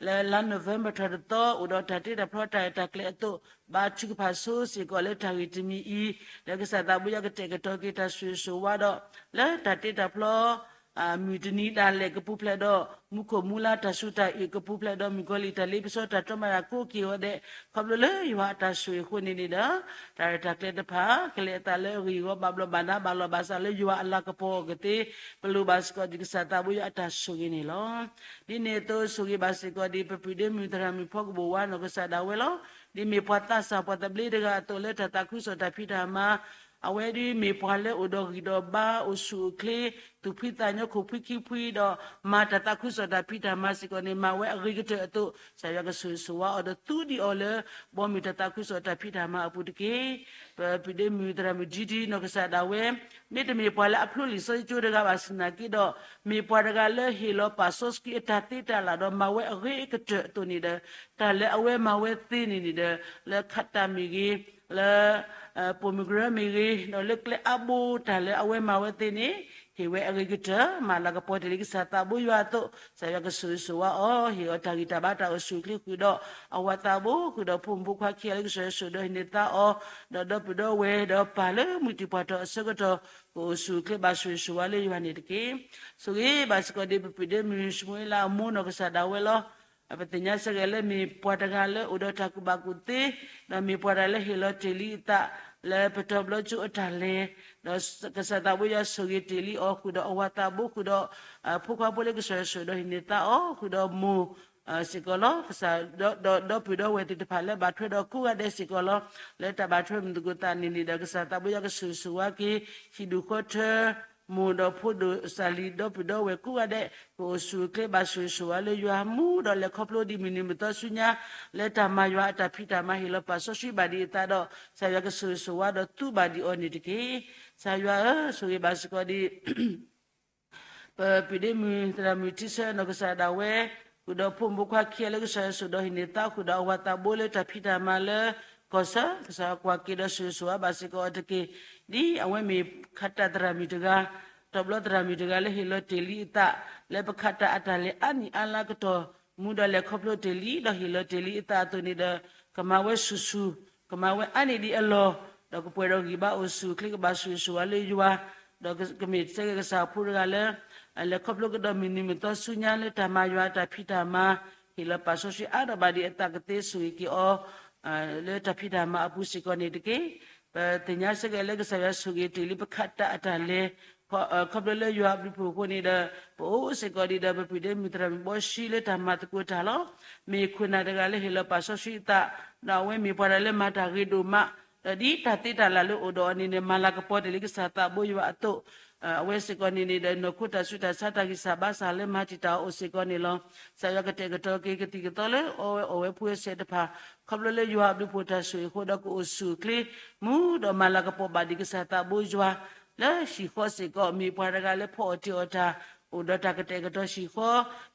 လၢလါနိၣ်ဝ့ဘၢၣ်ထီၣ်တသီ အိၣ်ဒီးတၢ်တ့တၢ်ဖျီတၢ်ရဲၣ်တၢ်ကျဲၤအသိး ဘါထုကဖၣ်ဆိစ့ၢ်ကီးလၢတၢ်ဂ့ၢ်တမံၤအံၤ လၢကစၢ်သးဘိယွၤကတဲာ်ကတီၤက့ၤတၢ်ဆိၣ်ဂ့ၤဆိၣ်ဝါဒီး လၢတၢ်တ့တၢ်ဖျီ မုၢ်တနံၤဒၣ်လဲာ်ကပူၤဖျဲးဒီး မူခိၣ်မူလါတၢ်စူၤတၢ်အုးကပူၤဖျဲးဒီး မုၣ်ကီၤလံၢ်တၢ်လ့ပစီတၢ်တီမၤတၢ်ကိးက့ၤအီၤဒဲး ခီဖျိလၢယွၤအတၢ်ဆိၣ်ဂ့ၤအဃိန့ၣ်န့ၣ်ဒီး တၢ်ရဲၣ်တၢ်ကျဲၤတဖၣ် ကလဲၤအသးလၢအဂ့ၢ်အဂီၢ် ဘၣ်ဘျီးဘၣ်ဒါဘၣ်လီၤဘၣ်စးလၢယွၤအလၤကပီၤအဂီၢ်သ့ ပလိၣ်ဘၣ်စ့ၢ်ကီးဒ်ကစၢ်သးဘိယွၤအတၢ်ဆိၣ်ဂ့ၤန့ၣ်လီၤ. ဒ်န့ၣ်အသိးဆိၣ်ဂ့ၤဘၣ်စ့ၢ်ကီးဒ်ပပုၢ်ဒ့မုၣ်သရၣ်မုၣ်ဖီကဘိၣ်ဝါနီၢ်ကစၢ်ဒၣ်ဝဲလီၤ. ဒ်မ့ၢ်ပှၤသးစၢ်ပှၤသဘျ့တဂၤအသိးလၢတၢ်သးခုကစီၣ်တၢ်ဖံးတၢ်မၤ အဝဲဒ်မ့ၢ်ပှၤလၢအိၣ်ဒီးဂံၢ်ဒီးဘါ အိၣ်ဆူၣ်အိၣ်ချ့ သူၣ်ဖှံသးညီ ခိၣ်ဖှံခံဖှံဒီး မၤတၢ်သးခုကစီၣ်တၢ်ဖံးတၢ်မၤစ့ၢ်ကီးန့ၣ် မၤဝဲအဂ့ၤကတၢၢ်အသိး ကစၢ်ယွၤကဆိၣ်ဂ့ၤဆိၣ်ဝါအီၤဒီးသူဒံးအီၤလၢ ဘီမုၢ်တၢ်သးခုကစီၣ်တၢ်ဖံးတၢ်မၤအပူၤတက့ၢ်. ပပုၢ်ဒ့မုၣ်သရၣ်မုၣ်ဒံဒံနီၢ်ကစၢ်ဒၣ်ဝဲ မ့တမ့ၢ်ပှၤလၢအဖျိလံာ်စီဆှံကၠိတဂၤဘၣ်ဆၣ်သနာ်က့ဒီး မ့ၢ်ပှၤတဂၤလၢဟ့ၣ်လီၤပာ်စီဆှံအတၢ်သ့တၢ်လၢ်ဒီးမၤဝဲအဂ့ၤကတၢၢ်အသိးန့ၣ်ဒီး တၢ်လၢအဝဲမၤဝဲသ့န့ၣ်န့ၣ်ဒီး လၢခးတၢ်မ့ၢ်ဂ့ၤ လၢ ပိာ်မုၣ်ကရၢမ့ၢ်ဂ့ၤ ဒီးလၢကျဲအါဘိတၢ်လၢအဝဲမၤဝဲသ့န့ၣ် ဟ့ၣ်ဝဲအဂ့ၤကတၢၢ် မၤလၤကပီၤတ့ၢ်လံကစၢ်သးဘိယွၤအသိး ကစၢ်ယွၤကဆိၣ်ဂ့ၤဆိၣ်ဝါအီၤ ဟ့ၣ်အီၤတၢ်ဂံၢ်တၢ်ဘါတၢ်အိၣ်ဆူၣ်အိၣ်ချ့ဃုာ်ဒီး အဝၤသးဘိ ဃုာ်ဒီးဖိမုၣ်ဖိခွါခံဂၤလၢကစၢ်ယွၤဆိၣ်ဒီးဟံးန့ၢ်သါအီၤ ဒီးဒီပုၢ်ဒီဝဲၢ်ဒီးပၢ်လၢမုၢ်တံၢ်ပှၢ်ထီၣ်အဆၢကတီၢ် ကအိၣ်ဆူၣ်အိၣ်ချ့ဘၣ်ဆိၣ်ဂ့ၤဆိၣ်ဝါလၢယွၤန့ၣ်တက့ၢ်. ဆိၣ်ဂ့ၤဘၣ်စ့ၢ်ကီးဒ်ပပုၢ်ဒ့မုၣ်ၡမူၤအ့လးအမိၢ်နီၢ်ကစၢ်ဒၣ်ဝဲလီၤ. ပသ့ၣ်ညါစ့ၢ်ကီးလၢမ့ၢ်ပှၤတဂၤလၢအိၣ်ဒီးတၢ်ကူၣ်ဘၣ်ကူၣ်သ့ ဒီးမ့ၢ်ပှၤတဂၤလၢဟ့ၣ်လီၤတ့ၢ်လံအသး လၢပတီၢ်ဘျီကၠိအတၢ်လဲၤ ဒီးကစၢ်သးဘိယွၤဆိၣ်ဂ့ၤတ့ၢ်လံအီၤ ဃုာ်ဒီးအဝၤသးဘိ ဃုာ်ဒီး ဖိခွါဖိလၢကစၢ်ယွၤဆိၣ်ဒီးဟံးန့ၢ်သါအီၤ ဃုာ်ဒီးမိၢ် စ့ၢ်ကီးလီၤ. ကစၢ် ဒီးဒီပုၢ်ဒီဝဲၢ်သ့ၣ်တဖၣ်လၢဘၣ်ထွဲဒီးကိးဂၤဒဲးစ့ၢ်ကီးလီၤ. လၢတၢ်ဘၣ်ထွဲမုၢ်သကိးသးန့ၣ်န့ၣ်ဒီး ကစၢ်သးဘိယွၤကဆိၣ်ဂ့ၤဆိၣ်ဝါက့ၤ ဟံၣ်ဒူၣ်ဃီထၢ မိၢ်ဒီးဖိဒိၣ်စၢ်လံၤဒီပုၢ်ဒီဝဲၢ်ကိးဂၤဒဲး ကအိၣ်ဆူၣ်အိၣ်ချ့ဘၣ်ဆိၣ်ဂ့ၤဆိၣ်ဝါလၢယွၤမူဒီးလဲၤခီဖျိဒ်မုၢ်နံၤမုၢ်သီဆူညါ လၢတၢ်မၤယွၤအတၢ်ဖံးတၢ်မၤဟ့ၣ်လီၤပာ်စီဆှံဘၣ်ဒံးအသးဒီး ကစၢ်ယွၤကဆိၣ်ဂ့ၤဆိၣ်ဝါဒီးသူဘၣ်ဒံးအီၤန့ၣ်တက့ၢ်. ကစၢ်ယွၤဧၢ, ဆိၣ်ဂ့ၤဘၣ်စ့ၢ်ကီးဒ် ပပုၢ်ဒ့မုၣ်သရၣ်မုၣ်ထံဆၢနီၢ်ကစၢ်ဒၣ်ဝဲ ဃုာ်ဒီးဖိမုၣ်ဖိခွါခံဂၤလၢကစၢ်ယွၤဆိၣ်ဒီးဟံးန့ၢ်သါ ဃုာ်ဒီးအဝၤသးဘိလၢတၢ်ဖံးတၢ်မၤလၢကီၢ်ဆၢ ကစၢ်ယွၤကွၢ်က့ၤဒီးဆိၣ်ဂ့ၤဆိၣ်ဝါဘၣ်စ့ၢ်ကီးအီၤတက့ၢ်. ဒ်အဝဲမ့ၢ်ခးတၢ်သရၣ်မုၣ်တဂၤ တီၢ်ဘျီသရၣ်မုၣ်တဂၤလၢဟ့ၣ်လီၤတ့ၢ်လံအသး လၢပခးတၢ်အတၢ်လဲၤအါနံၣ်အါလါကတီၢ် မူဒီးလဲၤခီဖျိတ့ၢ်လံ ဒီးဟ့ၣ်လီၤတ့ၢ်လံအသးအသိးန့ၣ်ဒီး ကမၤဝဲဆူၣ်ဆူၣ် ကမၤဝဲအါန့ၢ်ဒံးအလီၢ် ဒီးကပှဲၤဒီးဂံၢ်ဘါအိၣ်ဆူၣ်အိၣ်ချ့ ကဘၣ်ဆိၣ်ဂ့ၤဆိၣ်ဝါလၢယွၤ ဒီးကမ့ၢ်စ့ၢ်ကီးကစၢ်အဖိတဂၤလၢ လဲၤခီဖျိကဒီးမုၢ်နံၤမုၢ်သီဆူညါလၢတၢ်မၤယွၤအတၢ်ဖံးတၢ်မၤ ဟ့ၣ်လီၤပာ်စီဆှံအါထီၣ်ဘၣ်ဒံးအသးကသ့ဆိၣ်ဂ့ၤက့ၤအီၤ လၢတၢ်ဖံးတၢ်မၤအပူၤစ့ၢ်ကီးန့ၣ်တက့ၢ်. ပသ့ၣ်ညါစ့ၢ်ကီးလၢကစၢ်ယွၤဆိၣ်ဂ့ၤတ့ၢ်လံပခးတၢ်အတၢ်လဲၤ ခီဖျိလၢယွၤအဘျုးအဖှိၣ်အဃိန့ၣ်ဒီး ပအိၣ်စ့ၢ်ကီးဒံးဒီးပပုၢ်ဒ့မုၣ်သရၣ်မုၣ်ဘီၡံလၢတၢ်မၤသကိးတၢ်လီၤ. မ့ၢ်ခိၣ်နၢ်တဂၤလၢဟ့ၣ်လီၤပာ်စီဆှံအသး ဒီးအဝဲမ့ၢ်ပှၤတဂၤလၢမၤတၢ်ဂ့ၤဒိၣ်မး ဒီးဒ်တၢ်သ့တၢ်လၢ်လၢအိၣ်ဒီးအီၤန့ၣ်န့ၣ် မၤလၤကပီၤတ့ၢ်လံကစၢ်သးဘိယွၤအသိး အဝဲစ့ၢ်ကီးန့ၣ်န့ၣ်ဒီး နီၢ်ခိတၢ်ဆူးတၢ်ဆါတၢ်ဂံၢ်စၢ်ဘါစၢ်လၢမၤတံာ်တာ်အီၤအိၣ်စ့ၢ်ကီးန့ၣ်လီၤ. ကစၢ်ယွၤကတဲာ်ကတီၤက့ၤကသံၣ်ကသီလၢအဝဲအီၣ်ဝဲဖိဝဲစဲးတဖၣ် ခီဖျိလၢယွၤအဘျုးအဖှိၣ်တၢ်ဆိၣ်ဂ့ၤအဃိဒီးကအိၣ်ဆူၣ်အိၣ်ချ့ မူဒီးမၤလၤကပီၤဘၣ်ဒံးကစၢ်သးဘိယွၤ လၢဟံၣ်ဃီစ့ၢ်ကီး မ့ၢ်ပှၤတဂၤလၢဖီအီၣ်တ့ၢ်အီၣ်တၢ် အိၣ်ဒီးတၢ်ကတဲာ်ကတီၤဟံၣ်ဃီ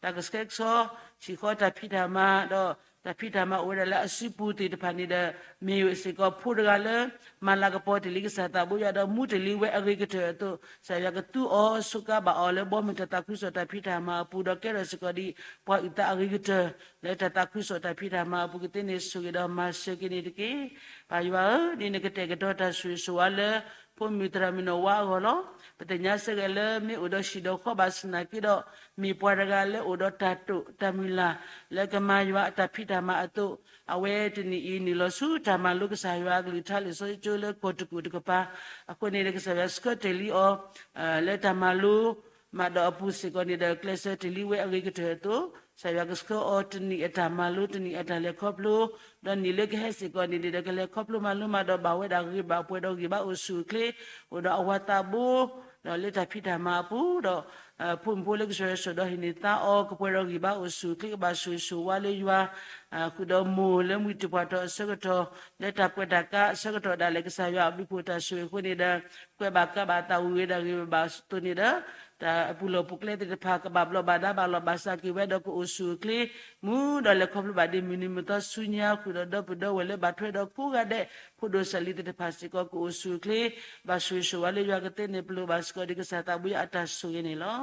တၢ်ကဆှဲကဆှီ ဟံၣ်ဃီတၢ်ဖံးတၢ်မၤ ဒီးတၢ်ဖံးတၢ်မၤအိၣ်ဝဲဒၣ်လၢအစုပူၤသ့ၣ်တဖၣ်န့ၣ်ဒီး မ့ၢ်စ့ၢ်ကီးဖိတဂၤလၢ မၤလၤကပီၤတ့ၢ်လံကစၢ်သးဘိယွၤဒီး မူတ့ၢ်လံဝဲအဂ့ၤကတၢၢ်အသိး ကစၢ်ယွၤကသူအီၤ ဆိးကါဘၣ်အီၤလၢဘီမုၢ်တၢ်သးခုကစီၣ်တၢ်ဖံးတၢ်မၤအပူၤ ဒီးကဲထီၣ်စ့ၢ်ကီးဒ်ပှၤအုၣ်သးအဂ့ၤကတၢၢ် လၢတၢ်သးခုကစီၣ်တၢ်ဖံးတၢ်မၤအပူၤကသ့န့ၣ် ဆိၣ်ဂ့ၤဒီးမၤစၢၤက့ၤန့ၣ်တက့ၢ်. ပၢ်ယွၤဧၢ, ဒ်နကတဲာ်ကတီၤတၢ်ဆိၣ်ဂ့ၤဆိၣ်ဝါလၢ ဖိမုၣ်သရၣ်မုၣ်နီၢ်ဝါအဂီၢ်လီၤ. ပသ့ၣ်ညါစ့ၢ်ကီးလၢမ့ၢ်အိၣ်ဒီးဟံၣ်ဒီးဃီဘၣ်ဆၣ်သနာ်က့ဒီး မ့ၢ်ပှၤတဂၤလၢအိၣ်ဒီးတၢ်တိာ်တၢ်မုၢ်လၢ် လၢကမၤယွၤအတၢ်ဖံးတၢ်မၤအသိး အဝဲတနံၣ်အံၤနုာ်လီၤဆူတၢ်မၤလိကစၢ်ယွၤအကလုၢ်ကထါလံာ်စီဆှံကၠိလၢကီၢ်တကူၣ်တကပၤ အဃိန့ၣ်ဒီး ကစၢ်ယွၤဆှၢတ့ၢ်လံအီၤ လၢတၢ်မၤလိ မးဒီးအပူၤစ့ၢ်ကီးန့ၣ်ဒီး ကျဲးစၢးတ့ၢ်လံဝဲအဂ့ၤကတၢၢ်အသိး ကစၢ်ယွၤကဆှၢအီၤတနံၣ်အတၢ်မၤလိ တနံၣ်အတၢ်လဲၤခီဖျိ ဒီးနံၣ်လၢကဟဲစ့ၢ်ကီးန့ၣ်န့ၣ်ဒီး ကလဲၤခီဖျိမၤလိမးဒီးဘၣ်ဝဲဒၣ်ဂ့ၤဘၣ်ပှဲၤဒီးဂံၢ်ဘါအိၣ်ဆူၣ်အိၣ်ချ့ အိၣ်ဒီးအဝၤသးဘိ ဒီးလၢတၢ်ဖံးတၢ်မၤအပူၤဒီး ဖိမုၣ်ဖိလၢကစၢ်ယွၤဆိၣ်ဒီးဟံးန့ၢ်သါအီၤ ကပှဲၤဒီးဂံၢ်ဘါအိၣ်ဆူၣ်အိၣ်ချ့ ကဘၣ်ဆိၣ်ဂ့ၤဆိၣ်ဝါလၢယွၤ ဃုာ်ဒီးမိၢ်လၢမုၢ်တ့ၢ်ပှၤထီၣ်အဆၢကတီၢ် လၢတၢ်ကွဲးတၢ်ကါအဆၢကတီၢ်ဒၣ်လဲာ် ကစၢ်ယွၤအဘျုးဖှိၣ်တၢ်ဆိၣ်ဂ့ၤအဃိန့ၣ်ဒီး ကွဲးဘၣ်ကါဘၣ်တၢ်ဝံၤဝဲဒၣ်ဂ့ၤဘၣ်ဘၣ်အသိးန့ၣ်ဒီး တၢ်အပူၤလီၢ်ပူၤကျဲသ့ၣ်တဖၣ် ကဘၣ်ဘျီးဘၣ်ဒါဘၣ်လီၢ်ဘၣ်စးက့ၤဝဲဒီးကအိၣ်ဆူၣ်အိၣ်ချ့ မူဒီးလဲၤခီဖျိဘၣ်ဒ်မုၢ်နံၤမုၢ်သီဆူညါဃုာ်ဒီးဒီပုၢ်ဒီဝဲၢ်လၢဘၣ်ထွဲဒီးကိးဂၤဒဲး ဖိဒိၣ်စၢ်လံၤသ့ၣ်တဖၣ်စ့ၢ်ကီး ကအိၣ်ဆူၣ်အိၣ်ချ့ ဘၣ်ဆိၣ်ဂ့ၤဆိၣ်ဝါလၢယွၤကသ့န့ၣ် ပလိၣ်ဘၣ်စ့ၢ်ကီးဒ်ကစၢ်သးဘိယွၤအတၢ်ဆိၣ်ဂ့ၤန့ၣ်လီၤ.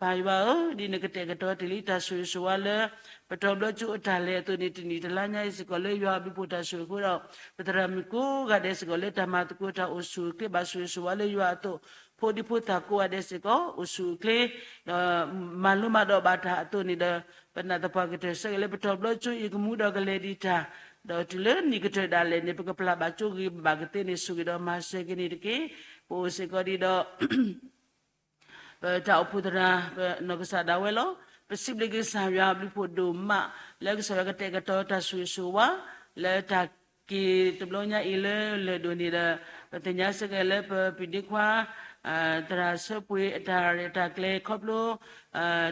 ပၢ်ယွၤဧၢ, ဒ်နကတဲာ်ကတီၤတ့ၢ်လံတၢ်ဆိၣ်ဂ့ၤဆိၣ်ဝါလၢ ပတီၢ်ဘျီကၠိအတၢ်လဲၤအသိးန့ၣ် တနံၣ်တလါညါအံၤစ့ၢ်ကီးလၢယွၤအဘျုးဖှိၣ်တၢ်ဆိၣ်ဂ့ၤအဃိဒီး ပသရၣ်မုၣ်ကိးဂၤဒဲးစ့ၢ်ကီးလၢတၢ်မၤသကိးတၢ်အိၣ်ဆူၣ်အိၣ်ချ့ ဘၣ်ဆိၣ်ဂ့ၤဆိၣ်ဝါလၢယွၤအသိး ဖိဒံဖိသၣ်ကိးဂၤဒဲးစ့ၢ်ကီး အိၣ်ဆူၣ်အိၣ်ချ့ ဒီးမၤလိမၤဒိးဘၣ်တၢ်အသိးန့ၣ်ဒီး ပနာ်သပှၢ်ကတၢၢ်ဆၢက့ၤလၢပတီၢ်ဘျီကၠိအံၤကမူဒီးကလဲၤဒံးတၢ် ဒီးတုၤလၢနံၣ်ကတၢၢ်ဒၣ်လဲာ်န့ၣ် ပကပျၢ်ဘၣ်ကၠိဂ့ၤဘၣ်ကသ့န့ၣ် ဆိၣ်ဂ့ၤဒီးမၤစၢၤက့ၤန့ၣ်တက့ၢ်. ပအိၣ်စ့ၢ်ကီးဒံးဒီး ပတၢ်အိၣ်ဖှိၣ်သရၣ် ပနီၢ်ကစၢ်ဒၣ်ဝဲလီၤ. ပစံးဘျုးက့ၤကစၢ်ယွၤအဘျုးဖှိၣ်ဒိၣ်မး လၢကစၢ်ယွၤကတဲာ်ကတီၤတၢ်ဆိၣ်ဂ့ၤဆိၣ်ဝါ လၢတၢ်က့ၤတဘျီညါအံၤလၢလၢၢ်ဒိၣ်န့ၣ်ဒီး ပသ့ၣ်ညါစ့ၢ်ကီးလၢပပံၤဒ့ခွါ သရၣ်ဆၢပှ့ၤအတၢ်ရဲၣ်တၢ်ကျဲၤခီဖျိ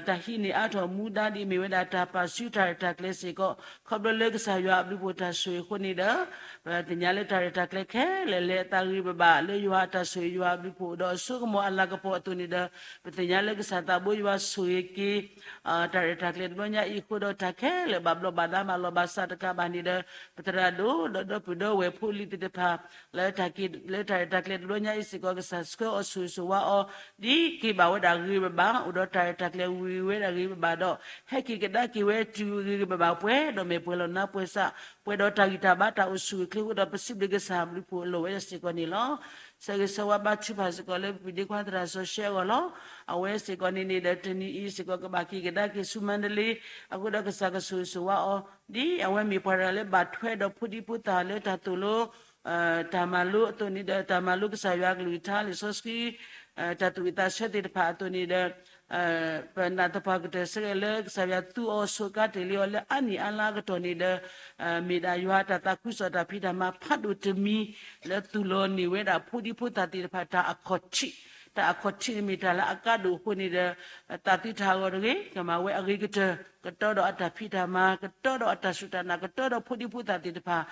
တၢ်ဟံးန့ၢ်အါထီၣ်မူဒါဒ်အမ့ၢ်ဝဲဒၣ်တၢ်ပာ်ဆူတၢ်ရဲၣ်တၢ်ကျဲၤစ့ၢ်ကီး ခီဖျိလၢကစၢ်ယွၤအဘျုးဖှိၣ်တၢ်ဆိၣ်ဂ့ၤအဃိန့ၣ်ဒီး ပသ့ၣ်ညါလၢတၢ်ရဲၣ်တၢ်ကျဲၤခဲလၢာ်လၢအသးဂ့ၤဘၣ်ဘၣ် လၢယွၤအတၢ်ဆိၣ်ဂ့ၤယွၤအဘျုးဖှိၣ်ဒီးအစိကမီၤအလၤကပီၤအသိးန့ၣ်ဒီး ပသ့ၣ်ညါလၢကစၢ်သးဘိယွၤဆိၣ်ဂ့ၤက့ၤ တၢ်ရဲၣ်တၢ်ကျဲၤတဘျီညါအံၤအဃိဒီး တၢ်ခဲလၢာ်ဘၣ်ဘျီးဘၣ်ဒါဘၣ်လီၢ်ဘၣ်စးတကးဘၣ်န့ၣ်ဒီး ပသရၣ်ဒိၣ်ဒီးဒီပုၢ်ဒီဝဲၢ်ဖိလံၤသ့ၣ်တဖၣ် လၢတၢ်က့ၤလၢတၢ်ရဲၣ်တၢ်ကျဲၤတဘျီညါအံၤစ့ၢ်ကီး ကစၢ်ဆှၢအီၤဆိၣ်ဂ့ၤဆိၣ်ဝါအီၤ ဒ်က့ၤဘၣ်ဝဲဒၣ်ဂ့ၤဘၣ်ဘၣ် အိၣ်ဒီးတၢ်ရဲၣ်တၢ်ကျဲၤဝံၤဝဲဒၣ်ဂ့ၤဘၣ်ဘၣ်ဒီး ဟဲက့ၤကဒါက့ၤဝဲတုၤဂ့ၤဂ့ၤဘၣ်ဘၣ်ပှဲၤဒီးမဲာ်ပှဲၤလီၤနါပှဲၤစး ပှဲၤဒီးတၢ်ဂံၢ်တၢ်ဘါတၢ်အိၣ်ဆူၣ်အိၣ်ချ့အဃိဒီး ပစံးဘျုးကစၢ်အဘျုးဖှိၣ်အလိၤဝဲစ့ၢ်ကီးန့ၣ်လီၤ. ဆၢဂ့ၤဆၢဝါဘါထုကဖၣ်စ့ၢ်ကီးလၢပပံၤဒ့ခွါသရၣ်စီၤၡဲအဂီၢ်လီၤ. အဝဲစ့ၢ်ကီးန့ၣ်န့ၣ်ဒီး တနံၤအံၤစ့ၢ်ကီးကဘၣ်က့ၤကဒါက့ၤဆူမါဒလ့ အဃိဒီးကစၢ်ကဆိၣ်ဂ့ၤဆိၣ်ဝါအီၤ ဒ်အဝဲမ့ၢ်ပှၤတဂၤလၢဘၣ်ထွဲဒီးဖိဒံဖိသၣ်လၢတၢ်သိၣ်လိ တၢ်မၤလိအသိးန့ၣ်ဒီး တၢ်မၤလိကစၢ်ယွၤအကလုၢ်ကထါလံာ်စီဆှံ တၢ်သူၣ်ဝံၣ်သးဆၢသ့ၣ်တဖၣ်အသိးန့ၣ်ဒီး ပနာ်သပှၢ်ကတၢၢ်ဆၢက့ၤလၢကစၢ်ယွၤသူအီၤဆိးကါတ့ၢ်လံအီၤလၢအါနံၣ်အါလါအကတီၢ်န့ၣ်ဒီး မ့ၢ်ဒၣ်ယွၤတၢ်သးခုကစီၣ်တၢ်ဖံးတၢ်မၤဖးဒိၣ်တမံၤ လၢသူၣ်လီၤန့ၢ်ဝဲဒၣ်ဖိဒံဖိသၣ်သ့ၣ်တဖၣ်တၢ်အခီၣ်ထံး တၢ်အခီၣ်ထံးမ့ၢ်တၢ်လၢအကါဒိၣ်အဃိန့ၣ်ဒီး သးသုတၢ်အဂီၢ်တဂ့ၤ ကမၤဝဲအဂ့ၤကတၢၢ် ကတီဒီးအတၢ်ဖံးတၢ်မၤ ကတီဒီးအတၢ်စူၢ်တၢ်နာ် ကတီဒီးဖိဒံဖိသၣ်သ့ၣ်တဖၣ်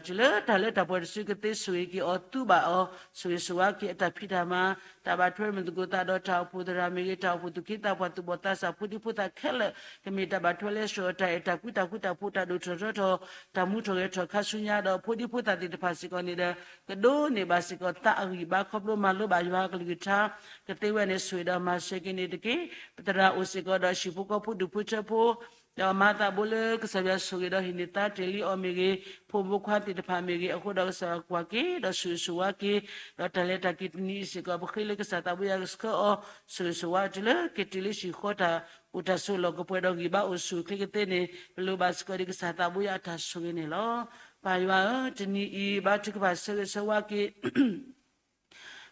တုၤလၢတၢ်လၢတၢ်ပှဲၤတစုကသ့ဆိၣ်ဂ့ၤက့ၤအီၤ သူဘၣ်အီၤ ဆိၣ်ဂ့ၤဆိၣ်ဝါက့ၤအတၢ်ဖံးတၢ်မၤ တၢ်ဘၣ်ထွဲမုၢ်သကိးသးဒီးတၢ်အိၣ်ဖှိၣ်သရၣ်မ့ၢ်ဂ့ၤ တၢ်အိၣ်ဖှိၣ်သူၣ်က့သးပှၢ်သူၣ်ဘီၣ်သးစၢ်ဖိဒံဖိသၣ်ခဲလၢာ် ကမ့ၢ်တၢ်ဘၣ်ထွဲလဲၤဆှၢအီၤ တၢ်အဲၣ်တၢ်ကွံတၢ်ဃူတၢ်ဖိးတၢ်ဒိၣ်ထီၣ်ထီထီၣ် တၢ်မူထီၣ်ဂဲၤထီၣ်ခါဆူညါဒီး ဖိဒံဖိသၣ်သ့ၣ်တဖၣ်စ့ၢ်ကီးန့ၣ်ဒီး ကဒိးန့ၢ်ဘၣ်စ့ၢ်ကီးသးအဂံၢ်ဘါခီဖျိမၤလိဘၣ်ယွၤကလုၢ်ကထါ ကသ့ဝဲန့ၣ် ဆိၣ်ဂ့ၤဒီးမၤစၢၤက့ၤန့ၣ်တက့ၢ်. ပသရၣ်အိၣ်စ့ၢ်ကီးဒီးဟံၣ်ဖိဃီဖိဒူၣ်ဖိထၢဖိ ဒီးမၤသးဘိလၢကစၢ်ယွၤဆိၣ်ဂ့ၤဒီးဟံးန့ၢ်သါတ့ၢ်လံအီၤမ့ၢ်ဂ့ၤ, ဖိမုၣ်ဖိခွါသ့ၣ်တဖၣ်မ့ၢ်ဂ့ၤ, အဃိဒီးကစၢ်ယွၤကွၢ်က့ၤဒီးဆိၣ်ဂ့ၤဆိၣ်ဝါက့ၤ, ဒီးတၢ်လဲၤတၢ်က့ၤတနံၤအံၤစ့ၢ်ကီး ပဃ့လၢကစၢ်သးဘိယွၤကဆှၢအီၤ ဆိၣ်ဂ့ၤဆိၣ်ဝါတုၤလၢက့ၤတုၤလၢဟံၣ်ဃီတၢ်အိၣ်တၢ်ဆိးလီၢ်ကပှဲၤဒီးဂံၢ်ဘါအိၣ်ဆူၣ်အိၣ်ချ့ကသ့န့ၣ် ပလိၣ်ဘၣ်စ့ၢ်ကီးဒ်ကစၢ်သးဘိယွၤအတၢ်ဆိၣ်ဂ့ၤန့ၣ်လီၤ. ပၢ်ယွၤဧၢ, တနံၤအံၤဘါထုကဖၣ်ဆၢဂ့ၤဆၢဝါက့ၤ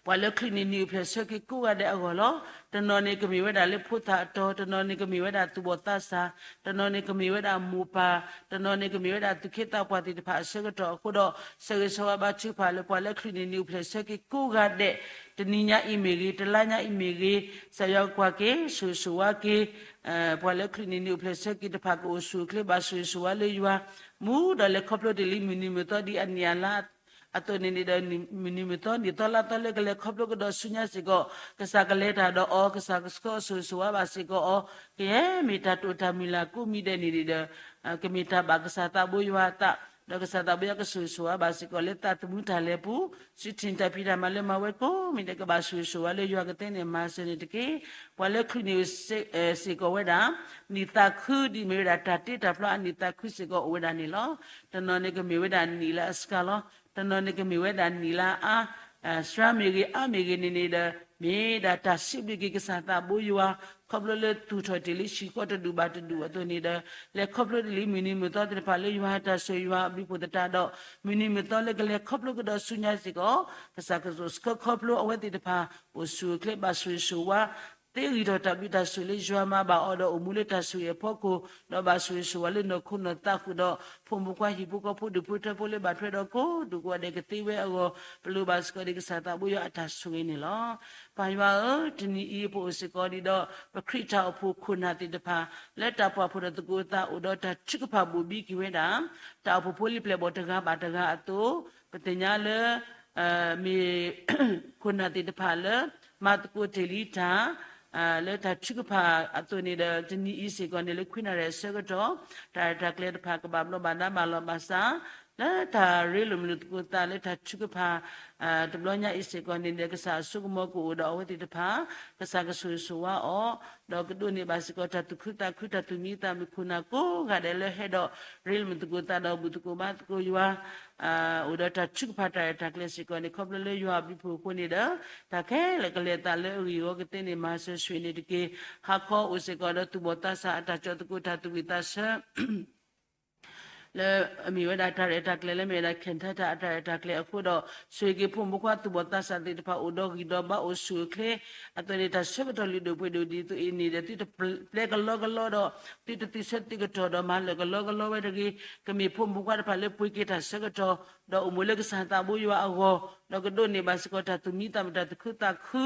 ပှၤလၢချုးန့ၢ်နံၣ်အိၣ်ဖျဲၣ်ဆၢက့ၤကိးဂၤဒဲးအဂီၢ်လီၤ. တနီၤန့ၣ်ကမ့ၢ်ဝဲဒၣ်လၢဖိသၣ်အတီၤ, တနီၤန့ၣ်ကမ့ၢ်ဝဲဒၣ်သူၣ်ဘီၣ်သးစၢ်, တနီၤန့ၣ်ကမ့ၢ်ဝဲဒၣ်မိၢ်ပၢ်, တနီၤန့ၣ်ကမ့ၢ်ဝဲဒၣ်သူၣ်က့သးပှၢ်သ့ၣ်တဖၣ်အဆၢကတီၢ်အဃိဒီး ဆၢဂ့ၤဆၢဝါဘါထုကဖၣ်လၢပှၤလၢချုးန့ၢ်နံၣ်အိၣ်ဖျဲၣ်ဆၢက့ၤကိးဂၤဒဲး, တနံၤညါအံၤမ့ၢ်ဂ့ၤ, တလါညါအံၤမ့ၢ်ဂ့ၤ, ကစၢ်ယွၤကွၢ်က့ၤ ဆိၣ်ဂ့ၤဆိၣ်ဝါက့ၤ ပှၤလၢချုးန့ၢ်နံၣ်အိၣ်ဖျဲၣ်ဆၢက့ၤတဖၣ် ကအိၣ်ဆူၣ်အိၣ်ချ့ဘၣ်ဆိၣ်ဂ့ၤဆိၣ်ဝါလၢယွၤ, မူဒီးလဲၤခီဖျိတ့ၢ်လံမုၢ်နံၤမုၢ်သီဒ်အနံၣ်အလါအသိးန့ၣ်န့ၣ်ဒီး မုၢ်နံၤမုၢ်သီနံၣ်သီလါသီလၢကလဲၤခီဖျိကဒီးဆူညါစ့ၢ်ကီး ကစၢ်ကလဲၤတၢ်ဒီးအီၤ, ကစၢ်ကဆှၢအီၤဆိၣ်ဂ့ၤဆိၣ်ဝါဘၣ်စ့ၢ်ကီးအီၤ, ကယဲၢ်မ့ၢ်တၢ်တိာ်တၢ်မုၢ်လၢ်ကိးမံၤဒဲးန့ၣ်န့ၣ်ဒီး ကမ့ၢ်တၢ်ဘၣ်ကစၢ်သးဘိယွၤအသး, ဒီးကစၢ်သးဘိယွၤကဆိၣ်ဂ့ၤဆိၣ်ဝါဘၣ်စ့ၢ်ကီးလၢသးသမူတၢ်လဲၤပူၤ, စုထံၣ်တၢ်ဖံးတၢ်မၤလၢမၤဝဲကိးမံၤဒဲး ကဘၣ်ဆိၣ်ဂ့ၤဆိၣ်ဝါလၢယွၤကသ့န့ၣ် မၤစၢၤန့ၣ်တက့ၢ်. ပှၤလၢချုးန့ၢ်စ့ၢ်ကီးဝဲဒၣ် နံၣ်သးခုဒ်မ့ၢ်ဝဲဒၣ်တၢ်တ့တၢ်ဖျီအနံၣ်သးခုစ့ၢ်ကီးအိၣ်ဝဲဒၣ်န့ၣ်လီၤ. တနီၤန့ၣ်ကမ့ၢ်ဝဲဒၣ်နံၣ်လၢအစှၤလီၤ. တနီၤန့ၣ်ကမ့ၢ်ဝဲဒၣ်နံၣ်လၢအ စှၤမ့ၢ်ဂ့ၤ အါမ့ၢ်ဂ့ၤန့ၣ်န့ၣ်ဒီး မ့ၢ်ဒၣ်တၢ်စံးဘျုးက့ၤကစၢ်သးဘိယွၤ ခီဖျိလၢသူၣ်ထီၣ်တ့ၢ်လံဟံၣ်ဃီတဒူၣ်ဘၣ်တဒူၣ်အသိးန့ၣ်ဒီး လဲၤခီဖျိတ့ၢ်လံမုၢ်နံၤမုၢ်သီသ့ၣ်တဖၣ်လၢယွၤတၢ်ဆိၣ်ဂ့ၤယွၤအဘျုးဖှိၣ်သတးဒီး မုၢ်နံၤမုၢ်သီလၢကလဲၤခီဖျိကဒီးဆူညါစ့ၢ်ကီး ကစၢ်ကဆိၣ်ဆှၢခီဖျိအဝဲသ့ၣ်တဖၣ် အိၣ်ဆူၣ်အိၣ်ချ့ဘၣ်ဆိၣ်ဂ့ၤဆိၣ်ဝါ သ့ဂံၢ်ထီၣ်တၢ်ဘျုးတၢ်ဆိၣ်ဂ့ၤလၢယွၤမၤဘၣ်အီၤဒီးအိၣ်မူလၢတၢ်ဆိၣ်ဂ့ၤအဖီခိၣ်, ဒီးဘၣ်ဆိၣ်ဂ့ၤဆိၣ်ဝါလၢနီၢ်ခိနီၢ်သးဃုာ်ဒီး ဖိမုၣ်ဖိခွါဟံၣ်ဖိဃီဖိဒူၣ်ဖိထၢဖိလၢဘၣ်ထွဲဒီးကိးဒူၣ်ကိးဂၤဒဲးကသ့ဝဲအဂီၢ်, ပလိၣ်ဘၣ်စ့ၢ်ကီးဒ်ကစၢ်သးဘိယွၤအတၢ်ဆိၣ်ဂ့ၤန့ၣ်လီၤ. ပၢ်ယွၤဧၢ, တနံၤအံၤပအိၣ်စ့ၢ်ကီးဒံးဒီး ပခရံာ်တၢ်အိၣ်ဖှိၣ်ခိၣ်နၢ်သ့ၣ်တဖၣ် လၢတၢ်ပာ်ဖှိၣ်ဒီးသကိးသးအိၣ်ဒီးတၢ်ထုကဖၣ်ဘိၣ်ဘံက့ၤဝဲဒၣ် တၢ်အိၣ်ဖှိၣ်ဖိလံၤပျဲၢ်ဘီၣ်တဂၤဘၣ်တဂၤအသိး, ပသ့ၣ်ညါလၢ မ့ၢ် ခိၣ်နၢ်သ့ၣ်တဖၣ်လၢ မၤသကိးတ့ၢ်လံတၢ် လၢတၢ်ထုကဖၣ်အသိးန့ၣ်ဒီး တနံၤအံၤစ့ၢ်ကီးန့ၣ် လၢခွံနၣ်ရံၣ်အဆၢကတီၢ် တၢ်ရဲၣ်တၢ်ကျဲၤတဖၣ်ကဘၣ်ဘျီးဘၣ်ဒါဘၣ်လီၤဘၣ်စး လၢတၢ်ရ့လိာ်မုာ်လိာ်သကိးသးလၢတၢ်ထုကဖၣ် တဘျီညါအံၤစ့ၢ်ကီးန့ၣ်ဒီး ကစၢ်အစိကမီၤကအိၣ်ဒီးအဝဲသ့ၣ်တဖၣ်, ကစၢ်ကဆိၣ်ဂ့ၤဆိၣ်ဝါအီၤ, ဒီးကဒိးန့ၢ်ဘၣ်စ့ၢ်ကီးတၢ်သူၣ်ခုသးခု တၢ်သူၣ်မံသးမုာ် ခိၣ်နၢ်ကိးဂၤဒဲးလၢဟဲဒီး ရ့လိာ်မုာ်သကိးသးဒီးဘူၣ်သကိးဘါသကိးယွၤ အိၣ်ဒီးတၢ်ထုကဖၣ်တၢ်ရဲၣ်တၢ်ကျဲၤစ့ၢ်ကီးန့ၣ် ခီဖျိလၢယွၤအဘျုးအဖှိၣ်အဃိန့ၣ်ဒီး တၢ်ခဲလၢာ်ကလဲၤအသးလၢအဂ့ၢ်အဂီၢ်ကသ့န့ၣ် မၤစၢၤဆိၣ်ဂ့ၤန့ၣ်တက့ၢ်. ဟါခီအိၣ်စ့ၢ်ကီးဒီးသူၣ်ဘီၣ်သးစၢ်အတၢ်ကၠီသကိးတၢ်သူၣ်ဝံၣ်သးဆၢ လၢအမ့ၢ်ဝဲဒၣ်တၢ်ရဲၣ်တၢ်ကျဲၤ လၢမ့ၢ်ဝဲဒၣ် Cantata အတၢ်ရဲၣ်တၢ်ကျဲၤအဃိဒီး ဆိၣ်ဂ့ၤက့ၤဖိမုၣ်ဖိခွါသူၣ်ဘီၣ်သးစၢ်သ့ၣ်တဖၣ်အိၣ်ဒီးဂံၢ်ဒီးဘါအိၣ်ဆူၣ်အိၣ်ချ့ အသိးန့ၣ် တၢ်ဆၢကတီၢ်လုၢ်ဒိၣ်ပှ့ၤဒိၣ်ဒ်သိးအံၤန့ၣ်ဒီး သုတပျဲကလီကလီဒီး သုတသုးဆၢသုးကတီၢ်ဒီးမၤလၢာ်ကလီကလီဝဲတဂ့ၤ. ကမ့ၢ်ဖိမုၣ်ဖိခွါတဖၣ်လၢပှ့ၤက့ၤတၢ်ဆၢကတီၢ် ဒီးအိၣ်မူလၢကစၢ်သးဘိယွၤအဂီၢ် ဒီးကဒိးန့ၢ်ဘၣ်စ့ၢ်ကီးတၢ်သူၣ်မံသးမုာ် တၢ်သူၣ်ခုသးခု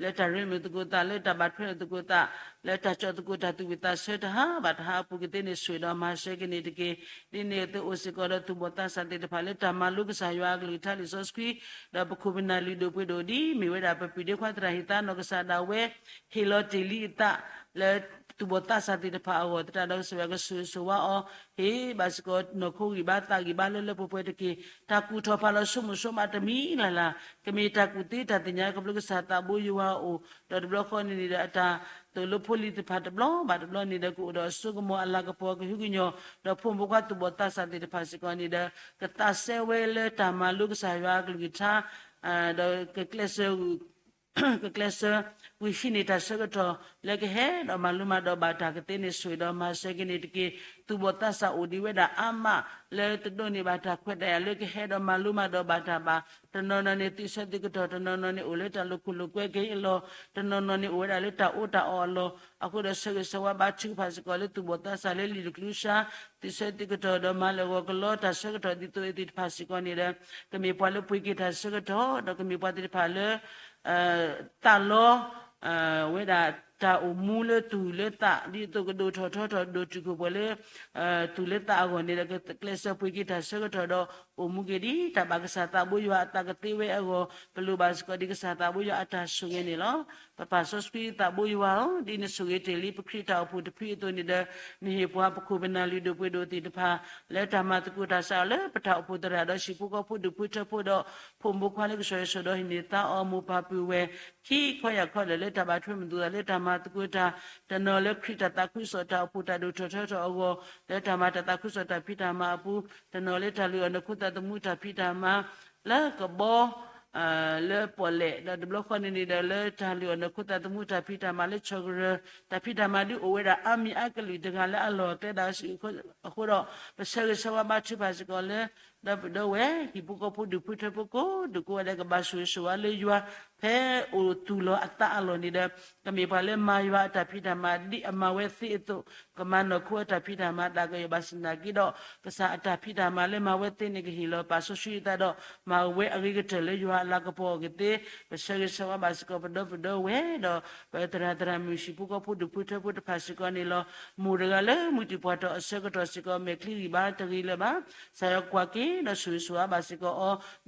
လၢတၢ်ရ့လိာ်မုာ်သကိးသး လၢတၢ်ဘၣ်ထွဲလိာ်သကိးသး လၢတၢ်ကၠီသကိးတၢ်သူၣ်ဝံၣ်သးဆၢတဟါဘၣ်တဟါအပူၤကသ့န့ၣ် ဆိၣ်ဂ့ၤဒီးမၤစၢၤက့ၤန့ၣ်တက့ၢ်. ဒ်န့ၣ်အသိးအိၣ်စ့ၢ်ကီးဒီးသူၣ်ဘီၣ်သးစၢ်သ့ၣ်တဖၣ်လၢတၢ်မၤလိကစၢ်ယွၤအကလုၢ်ကထါ လံာ်စီဆှံ ဒီးပခိၣ်ပနၢ်လုၢ်ဒိၣ်ပှ့ၤဒိၣ်ဒ်မ့ၢ်ဝဲဒၣ် ပပုၢ်ဒ့ခွါသရၣ်ဟ့ၣ်သါနီၢ်ကစၢ်ဒၣ်ဝဲ ဟ့ၣ်လီၤတ့ၢ်လံအသး လၢသူၣ်ဘီၣ်သးစၢ်သ့ၣ်တဖၣ်အဂီၢ် သတးဒီးကစၢ်ယွၤကဆိၣ်ဂ့ၤဆိၣ်ဝါအီၤ ဟ့ၣ်ဘၣ်စ့ၢ်ကီးနီၢ်ခိဂံၢ်ဘါသးဂံၢ်ဘါလၢလၢပှဲၤပှဲၤတက့ၢ်. တၢ်ကူၣ်ထီၣ်ဖးလီၤဆိကမိၣ်ဆိကမးတမံၤလၢ်လၢ် ကမ့ၢ်တၢ်ကူၣ်သ့တၢ်သ့ၣ်ညါခီဖျိကစၢ်သးဘိယွၤအအိၣ် ဒီးတဘျီဃီန့ၣ်န့ၣ်ဒီး အတၢ်သိၣ်လိဖိလံၤသ့ၣ်တဖၣ်တဘျီဘၣ်တဘျီန့ၣ်ဒီး ကအိၣ်ဒီးအစိကမီၤအလၤကပီၤကဟုကညီၤ ဒီးဖိမုၣ်ဖိခွါသူၣ်ဘီၣ်သးစၢ်သ့ၣ်တဖၣ်စ့ၢ်ကီးန့ၣ်ဒီး ကသးစဲဝဲလၢတၢ်မၤလိကစၢ်ယွၤအကလုၢ်ကထါ ဒီးကကျဲးစၢး ကကျဲးစၢး ဝံၤဟံးန့ၢ်တၢ်ဆၢကတီၢ် လၢကဟဲဒီးမၤလိမၤဒိးဘၣ်တၢ်ကသ့န့ၣ် ဆိၣ်ဂ့ၤဒီးမၤစၢၤက့ၤန့ၣ်တက့ၢ်. သူၣ်ဘီၣ်သးစၢ်အိၣ်ဒံးဝဲဒၣ်အါမး လၢတဒိးန့ၢ်ဘၣ်တၢ်ခွဲးတၢ်ယာ်လၢကဟဲဒီးမၤလိမၤဒိးဘၣ်တၢ်ဘၣ်. တနီၤနီၤန့ၣ်သုးဆၢသုးကတီၢ်, တနီၤနီၤန့ၣ်အိၣ်လၢတၢ်လိာ်ခိၣ်လိာ်ကွဲကဟ့ၣ်လီၤ, တနီၤနီၤန့ၣ်အိၣ်ဝဲဒၣ်လၢတၢ်အိၣ်တၢ်အီအလီၢ်. အဃိဒီးဆၢဂ့ၤဆၢဝါဘါထုကဖၣ်စ့ၢ်ကီးလၢသူၣ်ဘီၣ်သးစၢ်လၢလံာ်တကလုၢ်စါ သုးဆၢသုးကတီၢ်ဒီးမၤလၢာ်ဂီၤကလီတၢ်ဆၢကတီၢ်ဒ်သိးအံၤသ့ၣ်တဖၣ်စ့ၢ်ကီးန့ၣ်ဒီး ကမ့ၢ်ပှၤလၢပှ့ၤက့ၤတၢ်ဆၢကတီၢ် ဒီးကမ့ၢ်ပှၤသ့ၣ်တဖၣ်လၢ သးလီ ဝဲဒၣ်တၢ်အိၣ်မူလၢသူၣ်လၢသး ဒ်သိးကဒိၣ်ထီၣ်ထီထီၣ်ဒိၣ်တုာ်ခိၣ်ပှဲၤလၢ သူၣ်လၢသးအဂီၢ်န့ၣ်ဒီး ကကျဲးစၢးပှ့ၤက့ၤတၢ်ဆၢကတီၢ်ဒီး အိၣ်မူက့ၤဒ်တၢ်ဘၣ်ကစၢ်သးဘိယွၤအသးကသ့ဝဲအဂီၢ် ပလိၣ်ဘၣ်စ့ၢ်ကီးဒ်ကစၢ်သးဘိယွၤအတၢ်ဆိၣ်ဂ့ၤန့ၣ်လီၤ. ပပၢ်စီဆှံသးဘိယွၤဧၢ, ဒ်နဆိၣ်ဂ့ၤတ့ၢ်လံပခရံာ်တၢ်အိၣ်ဖှိၣ်တဖုအသိးန့ၣ်ဒီး နဟ့ၣ်ပှၤပခိၣ်ပနၢ်လုၢ်ဒိၣ်ပှ့ၤဒိၣ်သ့ၣ်တဖၣ် လၢတၢ်မၤသကိးတၢ်စးထီၣ်လၢပတၢ်အိၣ်ဖှိၣ်သရၣ်ဒီးဟံၣ်ဖိဃီဖိဒူၣ်ဖိထၢဖိဒီး ဖိမုၣ်ဖိခွါလၢကစၢ်ယွၤဆိၣ်ဒီးဟံးန့ၢ်သါအီၤ မိၢ်ပၢ်ပုၢ်ဝဲၢ် ခံခီယၢ်ခီဒီး လၢတၢ်ဘၣ်ထွဲမုာ်သကိးသး လၢတၢ်မၤသကိးတၢ် တနီၤလၢခရံာ်တၢ်သးခုကစီၣ်တၢ်အိၣ်ဖှိၣ်တၢ်ဒိၣ်ထီၣ်ထီထီၣ်အဂီၢ် လၢတၢ်မၤတၢ်သးခုကစီၣ်တၢ်ဖံးတၢ်မၤအပူၤ တနီၤလၢတၢ်လုၢ်အီၣ်နီၢ်ခိသးသမူတၢ်ဖံးတၢ်မၤ လၢကဘီ လၢပီၣ်လဲၣ် ဒီးတဘျီဃီန့ၣ်န့ၣ်ဒီး လၢတၢ်လုၢ်အီၣ်နီၢ်ခိသးသမူတၢ်ဖံးတၢ်မၤလၢဆီၣ်ကရၢၢ် တၢ်ဖံးတၢ်မၤဒ်အိၣ်ဝဲဒၣ်အါမံၤအါကလုာ်တဂၤလၢအလီၢ်အကျဲဒၣ်အဃိဒီး ပဆၢဂ့ၤဆၢဝါဘါထုကဖၣ်စ့ၢ်ကီးလၢ ဒီပုၢ်ဒီဝဲၢ် ဟံၣ်ဖိဃီဖိဒူၣ်ဖိထၢဖိကိးဒူၣ်ကိးဂၤဒဲး ကဘၣ်ဆိၣ်ဂ့ၤဆိၣ်ဝါလၢယွၤ ဖဲအိၣ်သူၣ်လီၤအသးအလီၢ်န့ၣ်ဒီး ကမ့ၢ်ပှၤလၢမၤယွၤအတၢ်ဖံးတၢ်မၤဒ်အမၤဝဲသ့အသိး ကမၤနီၢ်ခိအတၢ်ဖံးတၢ်မၤဒၣ်ကယီၣ်ဘၣ်ဆၣ်သနာ်က့ဒီး ကစၢ်အတၢ်ဖံးတၢ်မၤလၢမၤဝဲသ့န့ၣ် ကဟ့ၣ်လီၤပၢ်စီဆှံအသးဒီး မၤဝဲအဂ့ၤကတၢၢ်လၢယွၤအလၤကပီၤအဂ့ၤသ့ ပဆၢဂ့ၤဆၢဝါဘၣ်စ့ၢ်ကီးပဒီပုၢ်ဒီဝဲၢ်ဒီး ပသရၣ်သရၣ်မုၣ်ဟံၣ်ဖိဃီဖိဒူၣ်ဖိထၢဖိတဖၣ်စ့ၢ်ကီးန့ၣ်လီၤ. မိၢ်တဂၤလၢမုၢ်တံၢ်ပှၢ်ထီၣ်အဆၢကတီၢ်စ့ၢ်ကီး မဲာ်ချံဂံၢ်ဘါတဂ့ၤလၢၤဘၣ်. ကစၢ်ယွၤကွၢ်က့ၤဒီးဆိၣ်ဂ့ၤဆိၣ်ဝါဘၣ်စ့ၢ်ကီး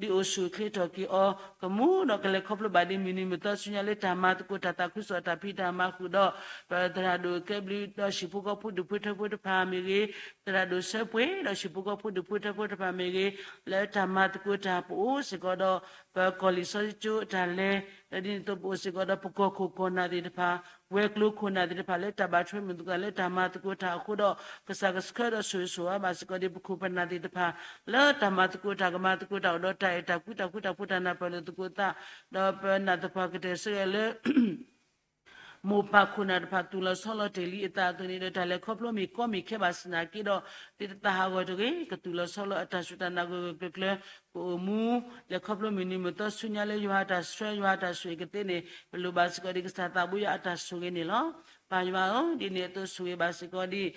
အီၤ ဒ်အိၣ်ဆူၣ်အိၣ်ချ့ထီၣ်က့ၤအီၤ ကမူဒီးကလဲၤခီဖျိဘၣ်ဒ်မုၢ်နံၤမုၢ်သီဆူညါလၢတၢ်မၤသကိးတၢ်သးခုကစီၣ်တၢ်ဖံးတၢ်မၤဃုာ်ဒီး ပသရၣ်ဒိၣ်ကဲဘျုးဒီးဟံၣ်ဖိဃီဖိဒူၣ်ဖိထၢဖိတဖၣ်မ့ၢ်ဂ့ၤ, သရၣ်ဒိၣ်ဆၢပှ့ၤဒီးဟံၣ်ဖိဃီဖိဒူၣ်ဖိထၢဖိတဖၣ်မ့ၢ်ဂ့ၤ, လၢတၢ်မၤသကိးတၢ်ပအိၣ်စ့ၢ်ကီးဒီး ပကီၢ်လံာ်စီဆှံကၠိအတၢ်လဲၤ ဒီးဒ်န့ၣ်အသိးပအိၣ်စ့ၢ်ကီးဒီးပကီၢ်ခိၣ်ကီၢ်နၢ်သ့ၣ်တဖၣ် ဝဲၤကျိၤခိၣ်နၢ်သ့ၣ်တဖၣ်လၢတၢ်ဘၣ်ထွဲမုာ်သကိးလၢတၢ်မၤသကိးတၢ်အဃိဒီး ကစၢ်ကဆှၢဒီးဆိၣ်ဂ့ၤဆိၣ်ဝါဘၣ်စ့ၢ်ကီးဒ်ပခိၣ်ပနၢ်သ့ၣ်တဖၣ် လၢတၢ်မၤသကိးတၢ်ကမၤသကိးတၢ်အိၣ်ဒီးတၢ်အဲၣ်တၢ်ကွံ တၢ်ဃူတၢ်ဖိး တၢ်နၢ်ပၢၢ်လိာ်သကိးသး ဒီးပနာ်သပှၢ်ကတၢၢ်ဆၢဂ့ၤလၢ မိၢ်ပၢ်ခိၣ်နၢ်တဖၣ် သူၣ်လီၤဆီလီၤတ့ၢ်လံအသးအသိးန့ၣ်ဒီး တၢ်လဲၤခီဖျိမ့ၢ်ကီမ့ၢ်ခဲဘၣ်ဆၣ်သနာ်က့ဒီး သ့ၣ်တသးဟးဂီၤတဂ့ၤ, ကသူၣ်လီၤဆီလီၤအတၢ်စူၢ်တၢ်နာ်ဂၢၢ်ဂၢၢ်ကျၢၤကျၢၤ, ကအိၣ်မူ လဲၤခီဖျိမုၢ်နံၤမုၢ်သီဆူညါလၢယွၤအတၢ်ဆှၢ ယွၤအတၢ်ဆိၣ်ဂ့ၤကသ့န့ၣ် ပလိၣ်ဘၣ်စ့ၢ်ကီးဒ်ကစၢ်သးဘိယွၤအတၢ်ဆိၣ်ဂ့ၤန့ၣ်လီၤ. ပၢ်ယွၤဧၢ, ဒ်န့ၣ်အသိးဆိၣ်ဂ့ၤဘၣ်စ့ၢ်ကီးဒ်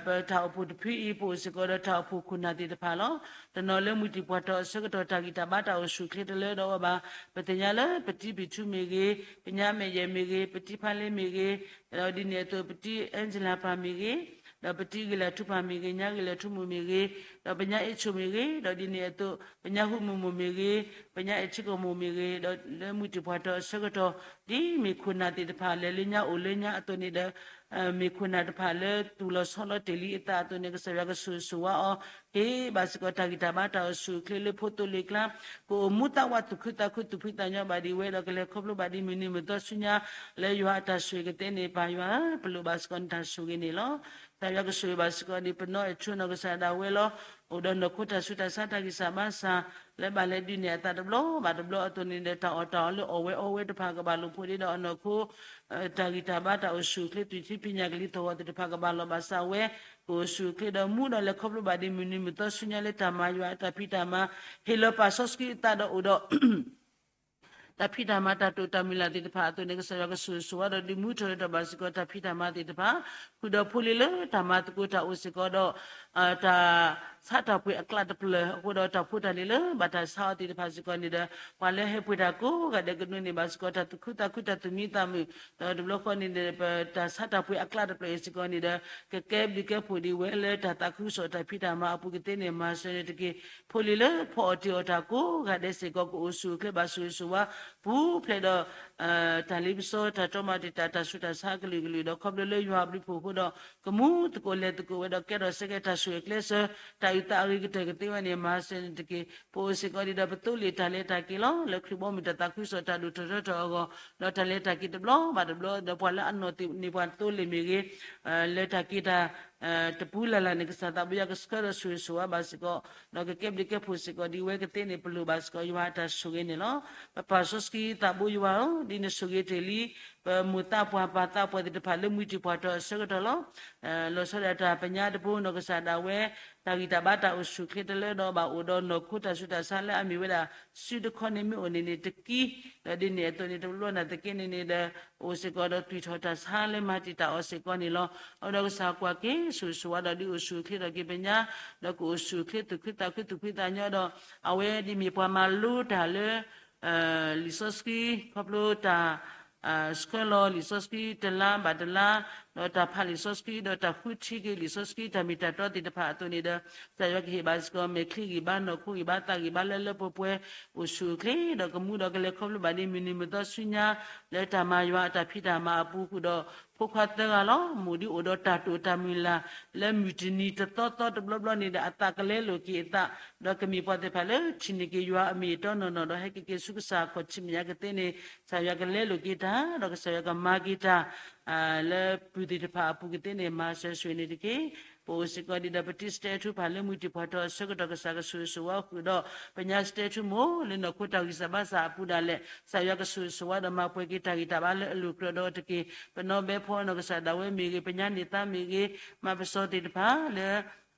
ပတၢ်အိၣ်ဖှိၣ်တဖုအံၤ ပအိၣ်စ့ၢ်ကီးဒီးတၢ်အိၣ်ဖှိၣ်ခိၣ်နၢ်သ့ၣ်တဖၣ်လီၤ. တနီၤလၢမုၢ်တံၢ်ပှၢ်ထီၣ်အဆၢကတီၢ် တၢ်ဂံၢ်တၢ်ဘါတၢ်အိၣ်ဆူၣ်အိၣ်ချ့တလၢဒီးအီၤဘၣ်. ပသ့ၣ်ညါလၢပတံပံၤထူမ့ၢ်ဂ့ၤ, ပညါမဲာ်ယဲၢ်မ့ၢ်ဂ့ၤ, ပတံဖါလ့မ့ၢ်ဂ့ၤ, ဒီးဒ်န့ၣ်အသိး ပတံအဲၣ်စလၤပၢ်မ့ၢ်ဂ့ၤ, ဒီးပတံဂ့ၤလၢထူပၢ်မ့ၢ်ဂ့ၤ, ညါဂ့ၤလၢထူမိၢ်မ့ၢ်ဂ့ၤ, ဒီးပညါအ့ၣ်ဆိၣ်မ့ၢ်ဂ့ၤ, ဒီးဒ်န့ၣ်အသိး ပညါဟူးမုၢ်မိၢ်မ့ၢ်ဂ့ၤ, ပညါအဲၣ်ထံကီၢ်မိၢ်မ့ၢ်ဂ့ၤ, ဒီးလၢမုၢ်တံၢ်ပှၢ်ထီၣ်အဆၢကတီၢ် ဒ်မ့ၢ်ခိၣ်နၢ်သ့ၣ်တဖၣ်လဲၤလၢညါအိၣ်လၢညါအသိးန့ၣ်ဒီး မ့ၢ်ခိၣ်နၢ်တဖၣ်လၢသူၣ်လီၤဆီလီၤတ့ၢ်လံအသးအသိးန့ၣ် ကစၢ်ယွၤကဆိၣ်ဂ့ၤဆိၣ်ဝါအီၤ, ဟ့ၣ်ဘၣ်စ့ၢ်ကီးတၢ်ဂံၢ်တၢ်ဘါတၢ်အိၣ်ဆူၣ်အိၣ်ချ့လၢဖိသိလ့ၣ်ကျါ, ကအိၣ်မူသးဝးသူၣ်ခုသးခုသူၣ်ဖှံသးညီဘၣ်ဒံးဝဲဒီး ကလဲၤခီဖျိဘၣ်ဒံးမုၢ်နံၤမုၢ်သီဆူညါ လၢယွၤအတၢ်ဆိၣ်ဂ့ၤကသ့န့ၣ် ပၢ်ယွၤဧၢ, ပလိၣ်ဘၣ်စ့ၢ်ကီးနတၢ်ဆိၣ်ဂ့ၤန့ၣ်လီၤ. ကစၢ်ယွၤကဆိၣ်ဂ့ၤဘၣ်စ့ၢ်ကီးဒ်ပနီၢ်အဲၣ်ထူနီၢ်ကစၢ်ဒၣ်ဝဲလီၤ. အိၣ်ဒီးနီၢ်ခိတၢ်ဆူးတၢ်ဆါတၢ်ဂံၢ်စၢ်ဘါစၢ် လၢဘၣ်လဲၤဒုးနဲၣ်အသးတဘျီဘၣ်တဘျီအသိးန့ၣ်ဒီး တၢ်အီၣ်တၢ်အီလၢအီၣ်ဝဲအီဝဲတဖၣ်ကဘၣ်လိာ်ဖိးဒ့ဒီးအနီၢ်ခိ တၢ်ဂံၢ်တၢ်ဘါတၢ်အိၣ်ဆူၣ်အိၣ်ချ့ သွံၣ်ထံဖံးညၣ်ကလံၤသီၣ်ဂီၤသ့ၣ်တဖၣ်ကဘၣ်လီၤဘၣ်စးဝဲ, ကအိၣ်ဆူၣ်အိၣ်ချ့ဒီးမူဒီးလဲၤခီဖျိဘၣ်ဒံးမုၢ်နံၤမုၢ်သီဆူညါလၢတၢ်မၤယွၤအတၢ်ဖံးတၢ်မၤ, ဟ့ၣ်လီၤပာ်စီဆှံအသးဒီးအိၣ်ဒီး တၢ်ဖံးတၢ်မၤတၢ်တိာ်တၢ်မုၢ်လၢ်သ့ၣ်တဖၣ်အသိးန့ၣ် ကစၢ်ယွၤကဆိၣ်ဂ့ၤဆိၣ်ဝါဒီးဒုးမူထီၣ်ထီထီၣ်ဘၣ်စ့ၢ်ကီးတၢ်ဖံးတၢ်မၤသ့ၣ်တဖၣ်, ဃုာ်ဒီးဖိလ့ၤလၢတၢ်မၤသကိးတၢ်အိၣ်စ့ၢ်ကီးဒီး တၢ်ဆါတၢ်ပှ့ၤအကျးတဖျၢၣ်အဃိဒီး တၢ်ဖိတၢ်လံၤလၢဘၣ်တၢ်ဆါအီၤသ့ၣ်တဖၣ်စ့ၢ်ကီးန့ၣ်ဒီး ပှၤလၢဟဲပှ့ၤတၢ်ကိးဂၤဒဲးကဒိးန့ၢ်ဘၣ်စ့ၢ်ကီးတၢ်သူၣ်ခုသးခုတၢ်သူၣ်မံသးမုာ်, ဒီးတဘျီဃီန့ၣ်ဒီး ပတၢ်ဆါတၢ်ပှ့ၤအကျးတဖျၢၣ်အံၤစ့ၢ်ကီးန့ၣ်ဒီး ကကဲဘျုးကဲဖှိၣ်ဒံးဝဲလၢတၢ်သးခုကစီၣ်တၢ်ဖံးတၢ်မၤအပူၤကသ့န့ၣ် မၤစၢၤန့ၣ်တက့ၢ်. ဖိလ့ၤလၢဖီအီၣ်တ့ၢ်အီၣ်တၢ်ကိးဂၤဒဲးစ့ၢ်ကီး ကအိၣ်ဆူၣ်အိၣ်ချ့ဘၣ်ဆိၣ်ဂ့ၤဆိၣ်ဝါ ပူၤဖျဲးဒီး တၢ်လ့ပစီတၢ်တီမၤတံာ်တာ်တၢ်ဆူးတၢ်ဆါအကလုာ်ကလုာ်ဒီး ခီဖျိလၢယွၤအဘျုးအဖှိၣ်အဃိဒီး ကမူသကိးလဲၤသကိးဝဲဒီးကဲထီၣ်စ့ၢ်ကီးတၢ်ဆိၣ်ဂ့ၤကျဲးစၢး တၢ်အုၣ်သးအဂ့ၤကတၢၢ်ကသ့ဝဲန့ၣ် မၤစၢၤန့ၣ်တက့ၢ်. ပအိၣ်စ့ၢ်ကီးဒံးဒီးပသိလ့ၣ်တၢ်လဲၤတၢ်က့ၤလီၤ. လၢခရံာ်ဘီမုၢ်တၢ်သးခုကစီၣ်တၢ်ဒိၣ်ထီၣ်ထီထီၣ်အဂီၢ် ဒီးတၢ်လဲၤတၢ်က့ၤတဘျီဘၣ်တဘျီ ဒီးပှၤလၢအနီၢ်သ့ၣ်န့ၢ်ပှၤသိလ့ၣ်မ့ၢ်ဂ့ၤ လၢတၢ်က့ၤတၢ် တပူၤလၢ်လၢ်န့ၣ် ကစၢ်သးဘိယွၤကဆှၢဒီးဆိၣ်ဂ့ၤဆိၣ်ဝါဘၣ်စ့ၢ်ကီး ဒီးကကဲဘျုးကဲဖှိၣ်စ့ၢ်ကီးဒံးဝဲကသ့န့ၣ် ပလိၣ်ဘၣ်စ့ၢ်ကီးယွၤအတၢ်ဆိၣ်ဂ့ၤန့ၣ်လီၤ. ပပၢ်စီဆှံသးဘိယွၤဧၢ, ဒ်နဆိၣ်ဂ့ၤတ့ၢ်လံ ပမိၢ်သးပှၢ်ပၢ်သးပှၢ်သ့ၣ်တဖၣ်လၢမုၢ်တံၢ်ပှၢ်ထီၣ်အဆၢကတီၢ်လီၤ. လီၤဆီဒၣ်တၢ်ပညါတဘိနီၢ်ကစၢ်ဒၣ်ဝဲ တၢ်ဂံၢ်တၢ်ဘါတၢ်အိၣ်ဆူၣ်အိၣ်ချ့တလၢဒီးဘၣ်အိၣ်ဒီးနီၢ်ခိတၢ်ဆူးတၢ်ဆါ လၢအမ့ၢ်ဝဲဒၣ်စုတခီန့ၣ်မ့ၢ်အိၣ်န့ၣ်န့ၣ်တကံ, ဒီးဒ်န့ၣ်အသိးန့ၣ် တဘျီနာ်သက့န့ၣ်န့ၣ်ဒီး အိၣ်စ့ၢ်ကီးဒီးသွံၣ်ထီၣ်တၢ်ဆါလၢမၤတံာ်တာ်အီၤစ့ၢ်ကီးန့ၣ်လီၤ. အဝဲဒီးကစၢ်ကွၢ်က့ၤ ဆိၣ်ဂ့ၤဆိၣ်ဝါဒီးဒုးအိၣ်ဆူၣ်အိၣ်ချ့ထီၣ်က့ၤပညါ, ဒီးကအိၣ်ဆူၣ်အိၣ်ချ့သူၣ်ခုသးခုသူၣ်ဖှံသးညီဒီး အဝဲဒ်မ့ၢ်ပှၤမၤလိတၢ်လၢ လံာ်စီဆှံ ခီဖျိတၢ် ဆှၢလီၤလံာ်စီဆှံတလါဘၣ်တလါ, ဒီးတၢ်ဖးလံာ်စီဆှံ ဒီးတၢ်ဃုထံက့ၤလံာ်စီဆှံ တၢ်မ့ၢ်တၢ်တီသ့ၣ်တဖၣ်အသိးန့ၣ်ဒီး ကစၢ်ယွၤကဟ့ၣ်ဘၣ်စ့ၢ်ကီး မဲာ်ချံဂံၢ်ဘါ နီၢ်ခိဂံၢ်ဘါ သးဂံၢ်ဘါလၢလၢပှဲၤပှဲၤ အိၣ်ဆူၣ်အိၣ်ချ့ ဒီးကမူဒီးကလဲၤခီဖျိဘၣ်ဒ်မုၢ်နံၤမုၢ်သီဆူညါ လၢတၢ်မၤယွၤအတၢ်ဖံးတၢ်မၤအပူၤဃုာ်ဒီး ဖိခွါသၢဂၤလီၤ. မိၢ်ဒ်အိၣ်ဒီးတၢ်တိာ်တၢ်မုၢ်လၢ် လၢမုၢ်တနံၤတသီသီတဘျီဘျီန့ၣ်ဒီး အသးကလဲလိာ်က့ၤအသး ဒီးကမ့ၢ်ပှၤသ့ၣ်တဖၣ်လၢထံၣ်န့ၢ်က့ၤယွၤအမ့ၢ်အတီနီၢ်နီၢ် ဒီးဟဲက့ၤက့ၤဆူကစၢ်အခီၣ်ထံးမဲာ်ညါကသ့န့ၣ် ကစၢ်ယွၤကလဲလိာ်က့ၤတၢ် ဒီးကစၢ်ယွၤကမၤက့ၤတၢ် လၢပုၢ်သ့ၣ်တဖၣ်အပူၤကသ့န့ၣ် မၤစၢၤဆိၣ်ဂ့ၤန့ၣ်တက့ၢ်. ပအိၣ်စ့ၢ်ကီးဒ်ဒီး ပတံစတဲထူဖးလၢမုၢ်တံၢ်ပှၢ်ထီၣ်အဆၢကတီၢ် ကစၢ်ကဆိၣ်ဂ့ၤဆိၣ်ဝါဃုာ်ဒီး ပညါစတဲထူမိၢ် လၢနီၢ်ခိတၢ်ဂံၢ်စၢ်ဘါစၢ်အပူၤဒၣ်လဲာ် ကစၢ်ယွၤကဆိၣ်ဂ့ၤဆိၣ်ဝါဒီးမၤပှဲၤက့ၤတၢ်ဂံၢ်တၢ်ဘါလၢအလိၤကြၢးဒီးတက့ၢ်. ပနီၢ်ဘဲဖီနီၢ်ကစၢ်ဒၣ်ဝဲမ့ၢ်ဂ့ၤ ပညါန့ၢ်သါမ့ၢ်ဂ့ၤ မၤပစီသ့ၣ်တဖၣ်လၢ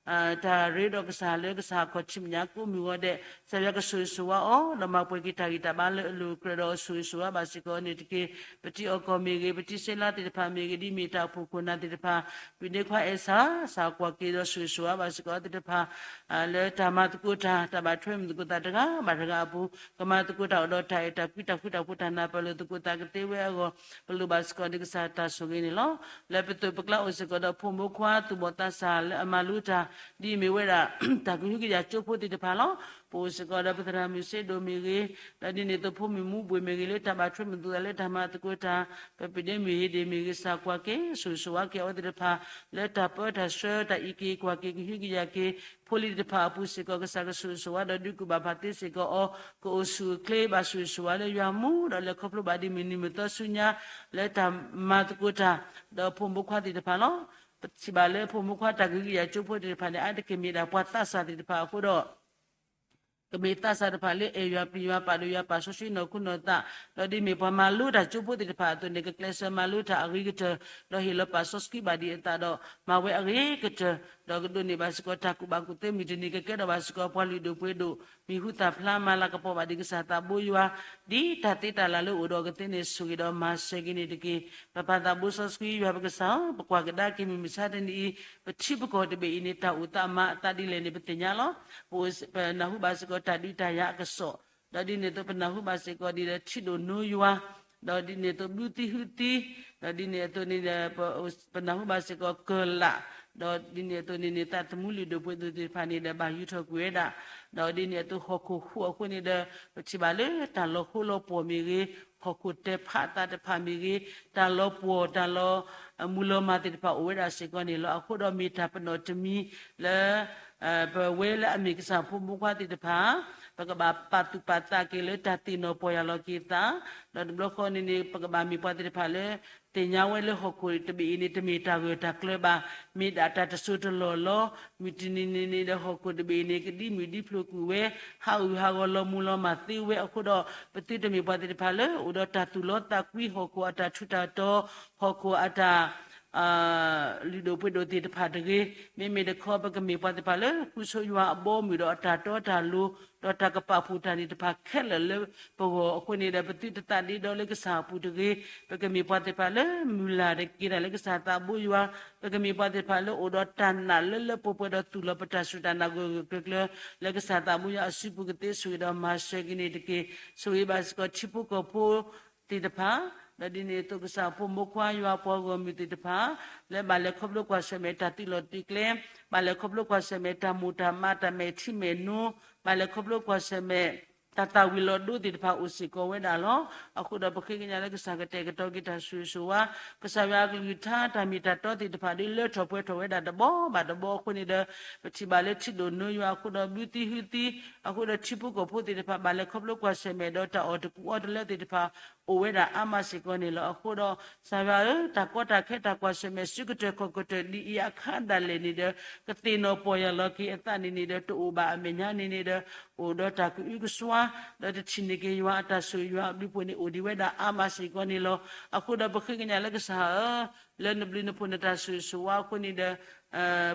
တၢ်ရ့ဒီးကစၢ်လၢကစၢ်အခီၣ်ထံးမဲာ်ညါကိးမုၢ်ဂီၤဒဲး ကစၢ်ယွၤကဆိၣ်ဂ့ၤဆိၣ်ဝါအီၤ ဒီးမၤပှဲၤက့ၤတၢ်ဂံၢ်တၢ်ဘါလၢအလိၤကြၢးဒီးအဆိၣ်ဂ့ၤဆိၣ်ဝါဘၣ်စ့ၢ်ကီးန့ၣ်တက့ၢ်. ပတံအီၣ်ကီၢ်မ့ၢ်ဂ့ၤ ပတံစဲလါသ့ၣ်တဖၣ်မ့ၢ်ဂ့ၤ ဒ်မ့ၢ်တၢ်အိၣ်ဖှိၣ်ခိၣ်နၢ်သ့ၣ်တဖၣ် ပဒ့ခွါအဲၣ်စၢ် ကစၢ်ကွၢ်က့ၤဒီးဆိၣ်ဂ့ၤဆိၣ်ဝါဘၣ်စ့ၢ်ကီးသ့ၣ်တဖၣ် လၢတၢ်မၤသကိးတၢ် တၢ်ဘၣ်ထွဲမုာ်သကိးသးတဂၤဘၣ်တဂၤအပူၤ ကမၤသကိးတၢ်အိၣ်ဒီးတၢ်အဲၣ်တၢ်ကွံတၢ်ဃူတၢ်ဖိးတၢ်နၢ်ပၢၢ်လိာ်သကိးသးကသ့ဝဲအဂီၢ် ပလိၣ်ဘၣ်စ့ၢ်ကီးဒ်ကစၢ်တၢ်ဆိၣ်ဂ့ၤန့ၣ်လီၤ. လၢပသိးပကျါအိၣ်စ့ၢ်ကီးဒီးဖိမုၣ်ဖိခွါ သူၣ်ဘီၣ်သးစၢ်လၢအမၤလိတၢ် ဒ်အမ့ၢ်ဝဲဒၣ် တၢ်ကဟုကယာ်ကၠိဖိသ့ၣ်တဖၣ်လီၤ. ပအိၣ်စ့ၢ်ကီးဒီးပသရၣ်မုၣ်စ့ဒိၣ်မ့ၢ်ဂ့ၤ ဒီးဒ်န့ၣ်အသိးဖိမုၣ်မူဘှ့ၣ်မ့ၢ်ဂ့ၤ လၢတၢ်ဘၣ်ထွဲမုာ်သကိးသးလၢတၢ်မၤသကိးတၢ် ပပဒ့မုၢ်ဟ့ၣ်ဒ့ၣ်မ့ၢ်ဂ့ၤ ကစၢ်ကွၢ်က့ၤ ဆိၣ်ဂ့ၤဆိၣ်ဝါက့ၤအဝဲသ့ၣ်တဖၣ် လၢတၢ်ပၢတၢ်ဆှၢတၢ်အံးက့ၤကွၢ်က့ၤကဟုကယာ်က့ၤ ဖိလံၤသ့ၣ်တဖၣ်အပူၤစ့ၢ်ကီး ကစၢ်ကဆိၣ်ဂ့ၤဆိၣ်ဝါဒီးဒုးကူၣ်ဘၣ်ဖးသ့စ့ၢ်ကီးအီၤ ကအိၣ်ဆူၣ်အိၣ်ချ့ဘၣ်ဆိၣ်ဂ့ၤဆိၣ်ဝါလၢယွၤမူ ဒီးလဲၤခီဖျိဘၣ်ဒ်မုၢ်နံၤမုၢ်သီဆူညါ လၢတၢ်မၤသကိးတၢ် ဒီးဖိမုၣ်ဖိခွါသ့ၣ်တဖၣ်လီၤ. ပထံၣ်ဘၣ်လၢဖိမုၣ်ဖိခွါတၢ်ကဟုကယာ်ကၠိဖိသ့ၣ်တဖၣ်န့ၣ် အါတက့ၢ်မ့ၢ်ဒၣ်ပှၤသးစၢ်သ့ၣ်တဖၣ်အဃိဒီး ကမ့ၢ်သးစၢ်တဖၣ်လၢအဲၣ်ယွၤပျံၤယွၤ ပာ်ဒိၣ်ယွၤ ပာ်စီဆှံနီၢ်ခိနီၢ်သး, ဒီးဒ်မ့ၢ်ပှၤမၤလိတၢ်ကၠိဖိသ့ၣ်တဖၣ်အသိးန့ၣ် ကကျဲးစၢးမၤလိတၢ်အဂ့ၤကတၢၢ်, ဒီးဟ့ၣ်လီၤပာ်စီဆှံဘၣ်ဒံးအသးဒီး မၤဝဲအဂ့ၤကတၢၢ်, ဒီးကဒိးန့ၢ်ဘၣ်စ့ၢ်ကီးတၢ်ကူၣ်ဘၣ်ကူၣ်သ့ မုၢ်တနံၤကကဲထီၣ်ဘၣ်စ့ၢ်ကီးပှၤလုၢ်ဒိၣ်ပှ့ၤဒိၣ် မံၤဟူသၣ်ဖျါ မၤလၤကပီၤဘၣ်ဒံးကစၢ်သးဘိယွၤ ဒ်တၢ်သ့တၢ်လၢ်လၢအိၣ်ဒီးအကသ့န့ၣ် ဆိၣ်ဂ့ၤဒီးမၤစၢၤက့ၤန့ၣ်တက့ၢ်. ပပၢ်သးဘိစီဆှံယွၤပကစၢ်ဧၢ, ပကွၢ်ကဒါက့ၤမုၢ်မဆါတနံၤအံၤ ပထံပကီၢ်တဘ့ၣ်အံၤန့ၣ် တၢ်အိၣ်သးမၤအသးဒ်လဲၣ်န့ၣ် ပသ့ၣ်ညါလီၤ. ပအိၣ် ပနၢ်ဟူဘၣ်စ့ၢ်ကီးတၢ်ဒုးတၢ်ယၤအကစီၣ်, ဒီးဒ်န့ၣ်အသိးပနၢ်ဟူဘၣ်စ့ၢ်ကီးဒ်ဒီးထံဒိၣ်နိယွၤ, ဒီးဒ်န့ၣ်အသိးဘုသံဟုသံ, ဒီးဒ်န့ၣ်အသိးန့ၣ်ဒီး ပနၢ်ဟူဘၣ်စ့ၢ်ကီးကၢၢ်လး, ဒီးဒ်န့ၣ်အသိးန့ၣ်န့ၣ် သးသမူလုၢ်ဒိၣ်ပှ့ၤဒိၣ်သ့ၣ်တဖၣ်န့ၣ်ဒီး ဘၣ်ယူၤထီၣ်ကွံာ်ဝဲဒၣ်, ဒီးဒ်န့ၣ်အသိးဟီၣ်ခိၣ်ဃိအဃိန့ၣ်ဒီး ပထံၣ်ဘၣ်လၢတၢ်လီၤဃိလီၤပှီၢ်မ့ၢ်ဂ့ၤ, ဟီၣ်ခိၣ်တဲာ်ဖးအသးတဖၣ်မ့ၢ်ဂ့ၤ, တၢ်လီၤပှီၢ် တၢ်လီၤ မုၢ်လီၤမၢ်သ့ၣ်တဖၣ်အိၣ်ဝဲဒၣ်စ့ၢ်ကီးန့ၣ်လီၤ. အဃိဒီးမ့ၢ်တၢ်ပနီၣ်တမံၤလၢ ပဝဲလၢအမ့ၢ်ကစၢ်ဖိမိၢ်ပှၢ်သ့ၣ်တဖၣ် ပကဘၣ်ပာ်သူၣ်ပာ်သးက့ၤလၢတၢ်သ့ၣ်နီၣ်ပီၢ်ယၢ်လီၤက့ၤသး, ဒီးတဘျီဃီန့ၣ်န့ၣ် ပကဘၣ်မ့ၢ်ပှၤသ့ၣ်တဖၣ်လၢ သ့ၣ်ညါဝဲလၢဟီၣ်ခိၣ်တဘ့ၣ်အံၤန့ၣ် တမ့ၢ်တၢ်ဂၢၢ်တၢ်ကျၢၤဘၣ်, မ့ၢ်ဒၣ်တၢ်တစိၢ်တလီၢ်လီၤ. မုၢ်တနံၤန့ၣ်န့ၣ်ဒီးဟီၣ်ခိၣ်တဘ့ၣ်အံၤန့ၣ် ကဒံမုၢ်ဒံဖျိးကွံာ်ဝဲ, ဟးဂူာ်ဟးဂီၤလီၤမုၢ်လီၤမၢ်သ့ဝဲအဃိဒီး ပသုတမ့ၢ်ပှၤသ့ၣ်တဖၣ်လၢ အိၣ်ဒီးတၢ်သူၣ်လီသးကွံ ဟီၣ်ခိၣ်အတၢ်ထူးတၢ်တီၤ, ဟီၣ်ခိၣ်အတၢ် လုၢ်ဒိၣ်ပှ့ၤဒိၣ်သ့ၣ်တဖၣ်တဂ့ၤ, မ့မ့ၢ်တခီ ပကမ့ၢ်ပှၤသ့ၣ်တဖၣ်လၢ ဃုဆိယွၤအဘီအမုၢ်ဒီးအတၢ်တီတၢ်လိၤ, ဒီးတၢ်ကပာ်ဖှိၣ်တၢ်န့ၣ်တဖၣ်ခဲလၢာ်လၢပဂီၢ်အဃိန့ၣ်ဒီး ပသုတသးဒ့ဒီလၢကစၢ်အပူၤတဂ့ၤ, ပကမ့ၢ်ပှၤသ့ၣ်တဖၣ်လၢ မုၢ်လၢ်တက့ၤတၢ်လၢကစၢ်သးဘိယွၤ, ပကမ့ၢ်ပှၤသ့ၣ်တဖၣ်လၢအိၣ်ဒီးတၢ်နာ်လၢလၢပှဲၤပှဲၤဒီးသူၣ်လီၤပတၢ်စူၢ်တၢ်နာ်ဂၢၢ်ဂၢၢ်ကျၢၤကျၢၤ လၢကစၢ်သးဘိယွၤအစုပူၤကသ့ဆိၣ်ဂ့ၤဒီးမၤစၢၤက့ၤန့ၣ်တက့ၢ်. ဆိၣ်ဂ့ၤဘၣ်စ့ၢ်ကီးထံဖိကီၢ်ဖိ သ့ၣ်တဖၣ်, ဒီးဒ်န့ၣ်အသိးကစၢ်ဖိမိၢ်ခွါယွၤပှၤဂီၢ်မုၢ်သ့ၣ်တဖၣ်, လၢဘၣ်လဲၤခီဖျိကွၢ်ဆၢၣ်မဲာ်တၢ်သုးလီၢ်သုးကျဲ, ဘၣ်လဲၤခီဖျိကွၢ်ဆၢၣ်မဲာ်တၢ်မိၢ်တၢ်မးတၢ်မဲာ်ထံမဲာ်နိ, ဘၣ်လဲၤခီဖျိကွၢ်ဆၢၣ်မဲာ် တၢ်သၣ်ဝံၤလီၤဒိသ့ၣ်တဖၣ်အိၣ်စ့ၢ်ကီးဝဲဒၣ်လီၤ. အဃိဒီးပဃ့ကညးလၢကစၢ်ကတဲာ်ကတီၤက့ၤတၢ်ဆိၣ်ဂ့ၤဆိၣ်ဝါ, ကစၢ်ယွၤအကလုၢ်ကထါတၢ်မ့ၢ်တၢ်တီသ့ၣ်တဖၣ်ဒ် လၢထီၣ်ပှဲၤထီၣ်ဝဲဒၣ်တဘီဘၣ်တဘီအဃိန့ၣ်ဒီး ပထံၣ်ဘၣ်လၢထံဒိၣ်နိယွၤအဃိဒီးဘုသံဟုသံ, အဃိဒီးထံဖိကီၢ်ဖိသ့ၣ်တဖၣ် ဘၣ်လဲၤခီဖျိကွၢ်ဆၢၣ်မဲာ်ဒီးတၢ်အီၣ်တကူအီတလၢသ့ၣ်တဖၣ် အိၣ်ဝဲဒၣ်အါမးစ့ၢ်ကီးန့ၣ်လီၤ. အဃိဒီး ကစၢ်ယွၤဧၢ, တၢ်ကီတၢ်ခဲတၢ်ကွၢ်ဆၢၣ်မဲာ်စုကတၢၢ်ခီၣ်ကတၢၢ်ဒ်အံၤအခါဒၣ်လဲာ်န့ၣ်ဒီး ကသ့ၣ်နီၣ်ပီၢ်ယၢ်လီၤက့ၤအသးန့ၣ်န့ၣ်ဒီး တအိၣ်ဘၣ်အမဲာ်ညါန့ၣ်န့ၣ်ဒီး အိၣ်ဒီးတၢ်ကအုကစွါ, ဒီးတထံၣ်န့ၢ်က့ၤယွၤအတၢ်ဆိၣ်ဂ့ၤယွၤအဘျုးဖှိၣ်န့ၣ် အိၣ်ဒံးဝဲဒၣ်အါမးစ့ၢ်ကီးန့ၣ်လီၤ. အဃိဒီးပဃ့ကညးလၢကစၢ်ဧၢ, လၢနဘျုးနဖှိၣ်နတၢ်ဆိၣ်ဂ့ၤဆိၣ်ဝါအဃိန့ၣ်ဒီး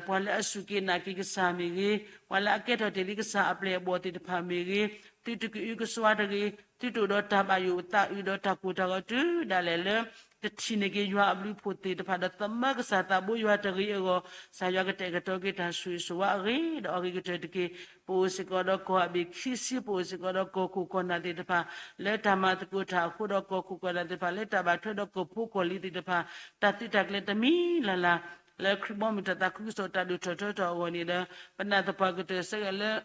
ပှၤလၢအစူၢ်က့ၤနာ်က့ၤကစၢ်မ့ၢ်ဂ့ၤ, ပှၤလၢအကဲထီၣ်တ့ၢ်လံကစၢ်အပျဲၢ်အဘီၣ်သ့ၣ်တဖၣ်မ့ၢ်ဂ့ၤ, သုတကအုကစွါတဂ့ၤ, သုတအိၣ်ဒီးတၢ်ဘၣ်ယိၣ်အသးအုးဒီးတၢ်ကိၢ်တၢ်ဂီၤတုၤဒၣ်လဲာ်လၢ တထံၣ်န့ၢ်က့ၤယွၤအဘျုးဖှိၣ်သ့ၣ်တဖၣ်ဒီး သမၢကစၢ်သးဘိယွၤတဂ့ၤအဂီၢ်, ကစၢ်ယွၤကတဲာ်ကတီၤက့ၤတၢ်ဆိၣ်ဂ့ၤဆိၣ်ဝါအဂ့ၤဒီးအဂ့ၤကတၢၢ်တက့ၢ်. ပအိၣ်စ့ၢ်ကီးဒီးကီၢ်အဘ့ၣ်ခံဆံ, ပအိၣ်စ့ၢ်ကီးဒီးကီၢ်ခိၣ်ကီၢ်နၢ်သ့ၣ်တဖၣ် လၢတၢ်မၤသကိးတၢ်အဃိဒီး ကီၢ်ခိၣ်ကီၢ်နၢ်သ့ၣ်တဖၣ် လၢတၢ်ဘၣ်ထွဲဒီးကီၢ်ဖိကီၢ်လံၤသ့ၣ်တဖၣ် တၢ်သုးတၢ်ကျဲၤတမံၤလၢ်လၢ် လၢခရံာ်ဘီမုၢ်တၢ်သးခုကစီၣ်တၢ်ဒိၣ်ထီၣ်ထီထီၣ်အဂီၢ်န့ၣ်ဒီး ပနာ်သပှၢ်ကတၢၢ်စ့ၢ်ကီးလၢ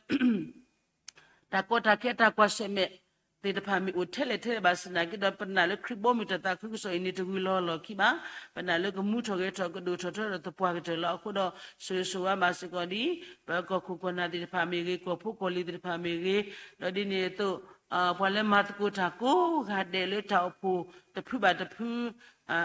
တၢ်ကီတၢ်ခဲတၢ်ကွၢ်ဆၢၣ်မဲာ်သ့ၣ်တဖၣ်မ့ၢ်အိၣ်ထဲလဲၣ်ထဲလဲၣ်ဘၣ်ဆၣ်သနာ်က့ဒီး ပနာ်လၢခရံာ်ဘီမုၢ်တၢ်သးခုကစီၣ်အံၤန့ၣ် တဂုၤလီၤလီၢ်ခံဘၣ်. ပနာ်လၢကမူထီၣ်ဂဲၤထီၣ်ကဒိၣ်ထီၣ်ထီထီၣ်သပှၢ်ကတၢၢ်လီၤ. အဃိဒီး ဆိၣ်ဂ့ၤဆိၣ်ဝါဘၣ်စ့ၢ်ကီးဒ် ပကီၢ်ခိၣ်ကီၢ်နၢ်သ့ၣ်တဖၣ်မ့ၢ်ဂ့ၤ, ကီၢ်ဖိကီၢ်လံၤသ့ၣ်တဖၣ်မ့ၢ်ဂ့ၤ, ဒီးဒ်န့ၣ်အသိး ပှၤလၢမၤသကိးတၢ်ကိးဂၤဒဲးလၢတၢ်အိၣ်ဖှိၣ်တဖုဘၣ်တဖု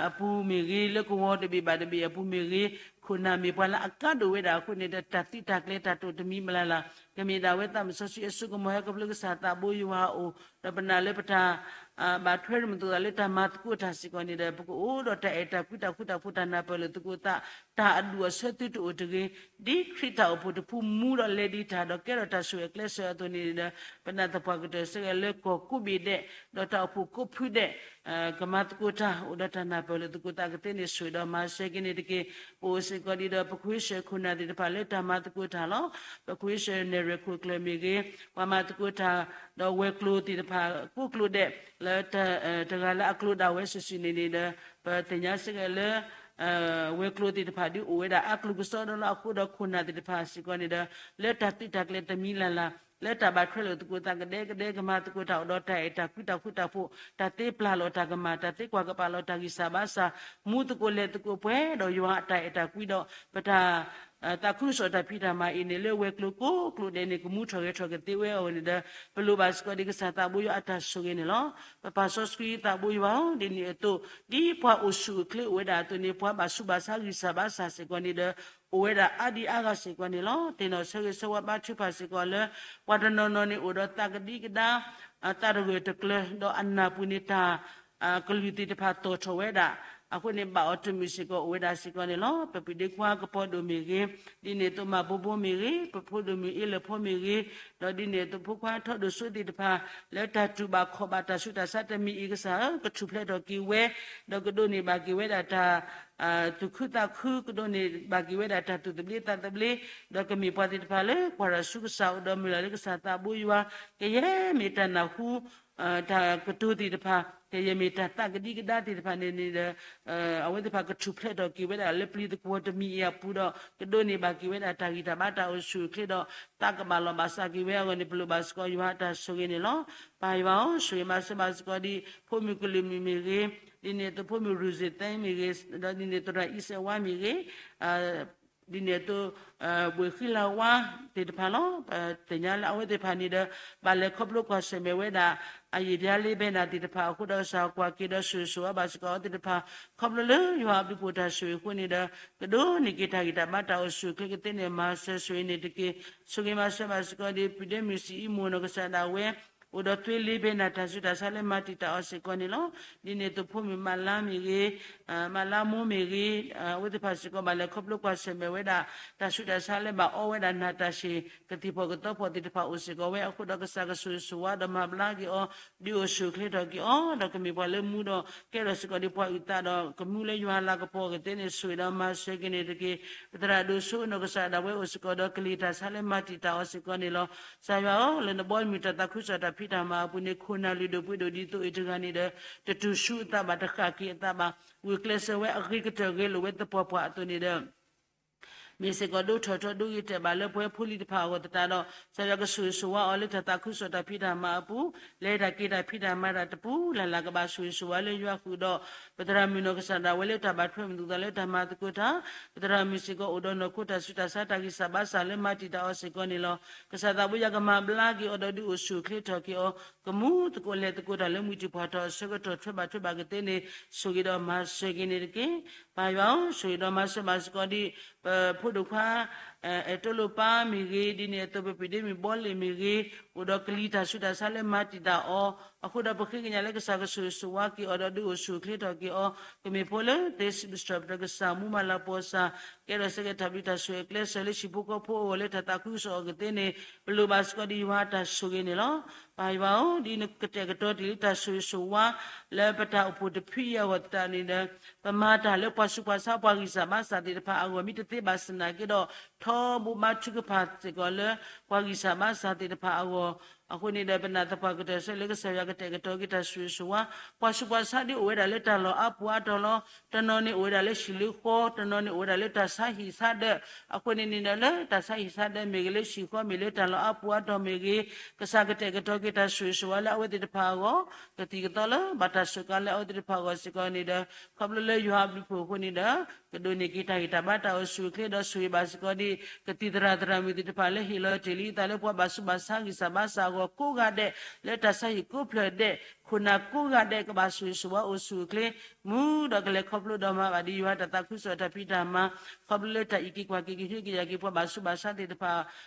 အပူၤမ့ၢ်ဂ့ၤ, လၢကဝီၤတဘ့ၣ်ဘၣ်တဘ့ၣ်အပူၤမ့ၢ်ဂ့ၤ, ခိၣ်နၢ်မ့ၢ်ပှၤလၢအကါဒိၣ်ဝဲဒၣ်အဃိန့ၣ်ဒီး တၢ်သုးတၢ်ကျဲၤတၢ်တိာ်တမံၤမးလၢ်လၢ် ကမ့ၢ်ဒၣ်ဝဲသးစီဆှံအစိကမီၤဟဲခီဖျိကစၢ်သးဘိယွၤအအိၣ်, ဒီးပနာ်လၢပတၢ် ဘၣ်ထွဲမၤသကိးတၢ်လၢတၢ်မၤသကိးတၢ်စ့ၢ်ကီးန့ၣ်ဒီး ပကအိၣ်ဒီးတၢ်အဲၣ်တၢ်ကွံတၢ်ဃူတၢ်ဖိးတၢ်နၢ်ပၢၢ်လိာ်သကိးသး, တၢ်အဒူၣ်အဆၢသုတအိၣ်တဂ့ၤ, ဒ်ခရံာ်တၢ်အိၣ်ဖှိၣ်တဖုမူဒီးလဲၤဒံးတၢ်ဒီးကဲထီၣ်တၢ်ဆိၣ်ဂ့ၤအကျဲးစၢးအသိးန့ၣ်ဒီး ပနာ်သပှၢ်ကတၢၢ်စ့ၢ်ကီးလၢကီၢ်ကိးဘ့ၣ်ဒဲး ဒီးတၢ်အိၣ်ဖှိၣ်ကိးဖုဒဲး ကမၤသကိးတၢ်အိၣ်ဒီးတၢ်နၢ်ပၢၢ်လိာ်သကိးသးကသ့န့ၣ် ဆိၣ်ဂ့ၤဒီးမၤစၢၤက့ၤန့ၣ်တက့ၢ်. ပအိၣ်စ့ၢ်ကီးဒ်ဒီး ပခွ့ဆၢၣ်ခိၣ်နၢ်သ့ၣ်တဖၣ်လၢတၢ်မၤသကိးတၢ်လီၤ. ပခွ့ဆၢၣ်နဲၣ်ရွဲၣ်ခိၣ်ကျၢၢ်မ့ၢ်ဂ့ၤ, ပှၤမၤသကိးတၢ် ဒီးဝဲၤကျိၤသ့ၣ်တဖၣ်ကိးကျိၤဒဲး လၢ တဂၤလၢအကျိၤဒၣ်ဝဲစုာ်စုာ်န့ၣ်န့ၣ်ဒီး ပသ့ၣ်ညါစ့ၢ်ကီးလၢ ဝဲၤကျိၤသ့ၣ်တဖၣ်ဒုးအိၣ်ဝဲဒၣ်အါကျိၤကစီဒီလီၤ. အဃိဒီးခိၣ်နၢ်သ့ၣ်တဖၣ်စ့ၢ်ကီးန့ၣ်ဒီး လၢတၢ်သုးတၢ်ကျဲၤတမံၤလၢ်လၢ် လၢတၢ်ဘၣ်ထွဲလိာ်သကိးသးကဒဲကဒဲ ကမၤသကိးတၢ်အိၣ်ဒီးတၢ်အဲၣ်တၢ်ကွံတၢ်ဃူတၢ်ဖိး, တၢ်သ့ပျၢ်လီၤတၢ်ကမၣ်, တၢ်သ့ကွၢ်ကပာ်လီၤတၢ်ဂံၢ်စၢ်ဘါစၢ်, မူသကိးလဲၤသကိးပှဲၤဒီးယွၤအတၢ်အဲၣ်တၢ်ကွံဒီး ပတၢ် သးခုကစီၣ်တၢ်ဖံးတၢ်မၤအံၤန့ၣ် လၢဝဲၤကျိၤကိးကျိၤဒဲးန့ၣ် ကမူထီၣ်ဂဲၤထီၣ်ကသ့ဝဲအဂီၢ်န့ၣ်ဒီး ပလိၣ်ဘၣ်စ့ၢ်ကီးဒ်ကစၢ်သးဘိယွၤအတၢ်ဆိၣ်ဂ့ၤန့ၣ်လီၤ. ပပၢ်စီဆှံသးဘိယွၤဧၢ, ဒ်န့ၣ်အသိး ဒ်ပှၤအိၣ်ဆူၣ်အိၣ်ချ့အိၣ်ဝဲဒၣ်အသိးန့ၣ် ပှၤဘၣ်ဆူးဘၣ်ဆါဂံၢ်စၢ်ဘါစၢ်စ့ၢ်ကီးန့ၣ်ဒီး အိၣ်ဝဲဒၣ်အါဒံအါဂၤစ့ၢ်ကီးန့ၣ်လီၤ. သ့ၣ်နီၣ်ဆၢဂ့ၤဆၢဝါဘါထုကဖၣ်စ့ၢ်ကီးလၢ ပှၤတနီၤနီၤန့ၣ်အိၣ်ဒီးသးကဒံကဒါ သးတဂၢၢ်တကျၢၤ ဒီးအနၢ်ပူၤန့ၣ်တၢ် ကလုၢ်သ့ၣ်တဖၣ်တီၣ်ထီၣ်ဝဲဒၣ် အဃိန့ၣ် ဘၣ်အီၤတမုာ်စ့ၢ်ကီးအိၣ်ဝဲဒၣ်စ့ၢ်ကီးန့ၣ်လီၤ. ပပှၤဒ့ခွါကပီၤဒိၣ်မ့ၢ်ဂ့ၤ, ဒ်န့ၣ်အသိးမၤဘိဘိမ့ၢ်ဂ့ၤ, ပဖိဒိၣ်မုၣ်အ့လၢၢ်ဖီမ့ၢ်ဂ့ၤ, ဒီးဒ်န့ၣ်အသိးဖိခွါထီဒိၣ်စိသ့ၣ်တဖၣ် လၢတၢ်တူၢ်ဘၣ်ခီၣ်ဘၣ်တၢ်ဆူးတၢ်ဆါတမံၤအံၤ ကစၢ်ဧၢ ကထူၣ်ဖျဲးထီၣ်က့ၤဝဲ, ဒီးကဒိးန့ၢ်ဘၣ်က့ၤဝဲဒၣ်တၢ် သူၣ်ခုသးခု ကဒိးန့ၢ်ဘၣ်က့ၤဝဲဒၣ်တၢ်သူၣ်သဘျ့သးသဘျ့, ဒီးကမ့ၢ်ပှၤသ့ၣ်တဖၣ်လၢ ကွၢ်တၢ်ဆူကစၢ်အိၣ်ဒီးမုၢ်လၢ်လၢကစၢ်သးဘိယွၤ, ကယဲၢ်မ့ၢ်တၢ်နၢ်ဟူ တၢ်ကတိၤသ့ၣ်တဖၣ်, ကယဲၢ်မ့ၢ်တၢ်သးကဒံကဒါသ့ၣ်တဖၣ်န့ၣ်န့ၣ်ဒီး အဝဲသ့ၣ်တဖၣ်ကထူၣ်ဖျဲးထီၣ်က့ၤဝဲဒၣ်လၢပျံၤသကွီၤတမံၤအံၤအပူၤဒီး ကဒိးန့ၢ်ဘၣ်က့ၤဝဲဒၣ်တၢ်ဂံၢ်တၢ်ဘါတၢ်အိၣ်ဆူၣ်အိၣ်ချ့ဒီး သးကဘၣ်လီၢ်ဘၣ်စးက့ၤဝဲအဂီၢ်န့ၣ် ပလိၣ်ဘၣ်စ့ၢ်ကီးယွၤအတၢ်ဆိၣ်ဂ့ၤန့ၣ်လီၤ. ပၢ်ယွၤဧၢ, ဆိၣ်ဂ့ၤမၤစၢၤဘၣ်စ့ၢ်ကီးဒ် ဖိမုၣ်ကလုာ်မုၣ်မ့ၢ်ဂ့ၤ, ဒ်န့ၣ်အသိးဖိမုၣ်ရူၢ်စ့ၣ်သဲမ့ၢ်ဂ့ၤ, ဒီးဒ်န့ၣ်သရၣ်အံၤစဲးဝါမ့ၢ်ဂ့ၤ, ဒ်န့ၣ်အသိး ဘှ့ၣ်ဃံလၤဝါသ့ၣ်တဖၣ်လီၤ. သ့ၣ်ညါလၢအဝဲသ့ၣ်တဖၣ်န့ၣ်ဒီး ဘၣ်လဲၤခီဖျိကွၢ်ဆၢၣ်မဲာ်ဝဲဒၣ် အယံာ်ဘျါလ့ဘဲနၤသ့ၣ်တဖၣ်အဃိဒီး ကစၢ်ကွၢ်က့ၤဒီးဆိၣ်ဂ့ၤဆိၣ်ဝါဘၣ်စ့ၢ်ကီးအဝဲသ့ၣ်တဖၣ် ခီဖျိလၢယွၤအဘျုးဖှိၣ်တၢ်ဆိၣ်ဂ့ၤအဃိန့ၣ်ဒီး ကဒိးန့ၢ်က့ၤတၢ်ဂံၢ်တၢ်ဘါတၢ်အိၣ်ဆူၣ်အိၣ်ချ့ကသ့န့ၣ် မၤစၢၤဆိၣ်ဂ့ၤန့ၣ်တက့ၢ်. ဆိၣ်ဂ့ၤမၤစၢၤဘၣ်စ့ၢ်ကီးဒ် ပှၤဒဲမုၢ်စံၣ်အံၤမိၢ်နီၢ်ကစၢ်ဒၣ်ဝဲ အိၣ်ဒီးသွ့လ့ဘဲနၤတၢ်ဆူးတၢ်ဆါလၢမၤတံာ်တာ်အီၤစ့ၢ်ကီးန့ၣ်လီၤ. ဒ်န့ၣ်အသိးဖိမုၣ်မးလါမ့ၢ်ဂ့ၤ, မးလါမိၢ်မ့ၢ်ဂ့ၤ, အဝဲသ့ၣ်တဖၣ်စ့ၢ်ကီးဘၣ်လဲၤခီဖျိကွၢ်ဆၢၣ်မဲာ်ဝဲဒၣ် တၢ်ဆူးတၢ်ဆါလၢဘၣ်အီဝဲဒၣ်နၢ်တၢ်ဆံၣ် ကသံၣ်ဖီၣ်ကသီဖီၣ်သ့ၣ်တဖၣ်အိၣ်စ့ၢ်ကီးဝဲအဃိဒီး ကစၢ်ကဆိၣ်ဂ့ၤဆိၣ်ဝါဒီးမၤဘျါက့ၤအီၤ ဒုးအိၣ်ဆူၣ်အိၣ်ချ့ထီၣ်က့ၤအီၤ ဒီးကမ့ၢ်ပှၤလၢမူဒီး ကဲထီၣ်စ့ၢ်ကီးဒ်ပှၤအုၣ်သးဒီး ကမူလၢယွၤလၤကပီၤကသ့န့ၣ် ဆိၣ်ဂ့ၤဒီးမၤစၢၤက့ၤန့ၣ်တက့ၢ်. ပသရၣ်ဒိၣ်စိနီၢ်ကစၢ်ဒၣ်ဝဲအိၣ်စ့ၢ်ကီးဒီးကလံၤတၢ်ဆါလၢမၤတံာ်တာ်အီၤစ့ၢ်ကီးန့ၣ်လီၤ. ကစၢ်ယွၤဧၢ, လၢနဘီမုၢ်တၢ်သးခုကစီၣ်တၢ်ဖံးတၢ်မၤအပူၤန့ၣ် ခိၣ်နၢ်လုၢ်ဒိၣ်ပှ့ၤဒိၣ်ဒ်သိးအံၤတဂၤန့ၣ်ဒီး တတူၢ်ဆူအသးဘၣ် တဃၣ်က့ၤအသးဘၣ်, ဂုာ်ကျဲးစၢးဝဲအဂ့ၤကတၢၢ်ဂဲၤလိာ်ဝဲသပှၢ်ပှၢ်အသိးန့ၣ်ဒီး မ့ၢ်စ့ၢ်ကီးဒိၣ်ထီၣ်ထီဒိၣ်ဂ့ၤတဲာ်ဘၣ်လၢပှဲၤဖိလံၤတဖၣ်အဂီၢ်သတးဒီး ကစၢ်ယွၤကဆိၣ်ဂ့ၤဆိၣ်ဝါအီၤလၢတၢ်သးခုကစီၣ်တၢ်ဖံးတၢ်မၤအပူၤ, လဲၤတၢ်က့ၤတၢ်ဖံးတၢ်မၤတၢ်တပူၤလၢ်လၢ် ကဘၣ်ဆိၣ်ဂ့ၤဆိၣ်ဝါလၢယွၤဃုာ်ဒီး ပသရၣ်မုၣ်နီၢ်ကစၢ်ဒၣ်ဝဲလၢတၢ်ဘၣ်ထွဲမုာ်သူၣ်သးလၢတၢ်မၤသကိးတၢ်, ပသရၣ်မုၣ်စ့ၢ်ကီးအိၣ်ဒီးနီၢ်ခိတၢ်ဆူးတၢ်ဆါတၢ်ဂံၢ်စၢ်ဘါစၢ်လၢမၤတံာ်တာ်အီၤစ့ၢ်ကီးန့ၣ်လီၤ. ကစၢ်သးဘိယွၤကမၤဘျါက့ၤအီၤဒီးဒုးအိၣ်ဆူၣ်အိၣ်ချ့ထီၣ်က့ၤအီၤ, ကမူသကိးလဲၤသကိးတၢ်လၢမုၢ်တံၢ်ပှၢ်ထီၣ်အဆၢကတီၢ်ထွဲဘၣ်ထွဲဘၣ်ကသ့န့ၣ် ဆိၣ်ဂ့ၤဒီးမၤစၢၤက့ၤန့ၣ်တက့ၢ်. ပၢ်ယွၤဧၢ, ဆိၣ်ဂ့ၤဒီးမၤစၢၤဘၣ်စ့ၢ်ကီးဒ် ပဖိဒိၣ်ခွါ အဲၣ်တိလိာ်ပၢ်မ့ၢ်ဂ့ၤ, ဒ်န့ၣ်အသိးပပှၤဒဲမုၣ်ဘီလ့ၣ်မ့ၢ်ဂ့ၤ, အိၣ်ဒီးကလံၤတၢ်ဆူးတၢ်ဆါလၢမၤတံာ်တာ်အီၤ, အဃိဒီးပဃ့ကညးလၢကစၢ်ကဆိၣ်ဂ့ၤဆိၣ်ဝါက့ၤအီၤဒီး ဒုးအိၣ်ဆူၣ်အိၣ်ချ့ထီၣ်က့ၤအီၤ, ကမ့ၢ်ဖိလၢသ့စံးဘျုးစံးထီၣ်ပတြၢၤကစၢ် မူမၤလၤပီၤစၢ်, ကဲထီၣ်စ့ၢ်ကီးတၢ်ဘျုးတၢ်ဆိၣ်ဂ့ၤကျဲးစၢးလၢဟံၣ်ဖိဃီဖိအဂီၢ်လၢတၢ်သးခုကစီၣ်အီၤကသ့န့ၣ် ပလိၣ်ဘၣ်စ့ၢ်ကီးဒ်ယွၤအတၢ်ဆိၣ်ဂ့ၤန့ၣ်လီၤ. ပၢ်ယွၤဧၢ, ဒ်နကတဲာ်ကတီၤတ့ၢ်လံတၢ်ဆိၣ်ဂ့ၤဆိၣ်ဝါ လၢပတၢ်အိၣ်ဖှိၣ်တဖုအံၤအဂီၢ်သတးန့ၣ်ဒီး ပမၤတၢ်လၢပှၤဆူးပှၤဆါပှၤဂံၢ်စၢ်ဘါစၢ်သ့ၣ်တဖၣ်အဂီၢ် မ့ၢ်တသ့ဘၣ်စ့ၢ်နာ်က့ဒီး ထီဘိဘါထုကဖၣ်စ့ၢ်ကီးလၢ ပှၤဂံၢ်စၢ်ဘါစၢ်သ့ၣ်တဖၣ်အဂီၢ်, အဃိန့ၣ်ဒီး ပနာ်သပှၢ်ကတၢၢ်ဆၢလၢကစၢ်ယွၤကတဲာ်ကတီၤက့ၤတၢ်ဆိၣ်ဂ့ၤဆိၣ်ဝါ, ပှၤဆူးပှၤဆါဒ်အိၣ်ဝဲဒၣ်လၢတၢ်လီၢ်အါပူၤအါတီၤလီၤ. တနီၤန့ၣ်အိၣ်ဝဲဒၣ်လၢဟံၣ်လၢဃီ, တနီၤန့ၣ်အိၣ်ဝဲဒၣ်လၢတၢ်ဆါဟံၣ်ဆါဒၢး, အဃိန့ၣ်န့ၣ်ဒီးလၢတၢ်ဆါဟံၣ်ဆါဒၢးမ့ၢ်ဂ့ၤ, လၢဟံၣ်ဃီမ့ၢ်ဂ့ၤ, လၢတၢ်လီၢ်အါပူၤအါတီၤမ့ၢ်ဂ့ၤ, ကစၢ်ကတဲာ်ကတီၤက့ၤတၢ်ဆိၣ်ဂ့ၤဆိၣ်ဝါလၢအဝဲသ့ၣ်တဖၣ်အဂီၢ်, ကသံၣ်ကသီလၢဘၣ်တၢ်စူးကါလၢအဝဲသ့ၣ်တဖၣ်အဂီၢ်စ့ၢ်ကီးန့ၣ်ဒီး ခီဖျိလၢယွၤအဘျုးအဖှိၣ်အဃိန့ၣ်ဒီး ကဒိးန့ၢ်က့ၤတၢ်ဂံၢ်တၢ်ဘါတၢ်အိၣ်ဆူၣ်အိၣ်ချ့ဒီးဆိၣ်ဂ့ၤဘၣ်စ့ၢ်ကီးဒ် ကသံၣ်သရၣ်သရၣ်မုၣ်သ့ၣ်တဖၣ်လၢဟ့ၣ်လီၤတ့ၢ်လံအသးလၢပှၤဘၣ်ဆူးဘၣ်ဆါဂံၢ်စၢ်ဘါစၢ်အဂီၢ်ကိးဂၤဒဲး, လၢတၢ်ဆါဟံၣ်ကိးဖျၢၣ်ဒဲး, ခိၣ်နၢ်ကိးဂၤဒဲး ကဘၣ်ဆိၣ်ဂ့ၤဆိၣ်ဝါအိၣ်ဆူၣ်အိၣ်ချ့, မူဒီးကလဲၤခီဖျိဒီးမၤဘၣ်ဒ်ယွၤတၢ်သးခုကစီၣ်တၢ်ဖံးတၢ်မၤ, ခီဖျိလၢတၢ်အံးက့ၤကွၢ်က့ၤကဟုကယာ်က့ၤပှၤဘၣ်ဆူးဘၣ်ဆါသ့ၣ်တဖၣ်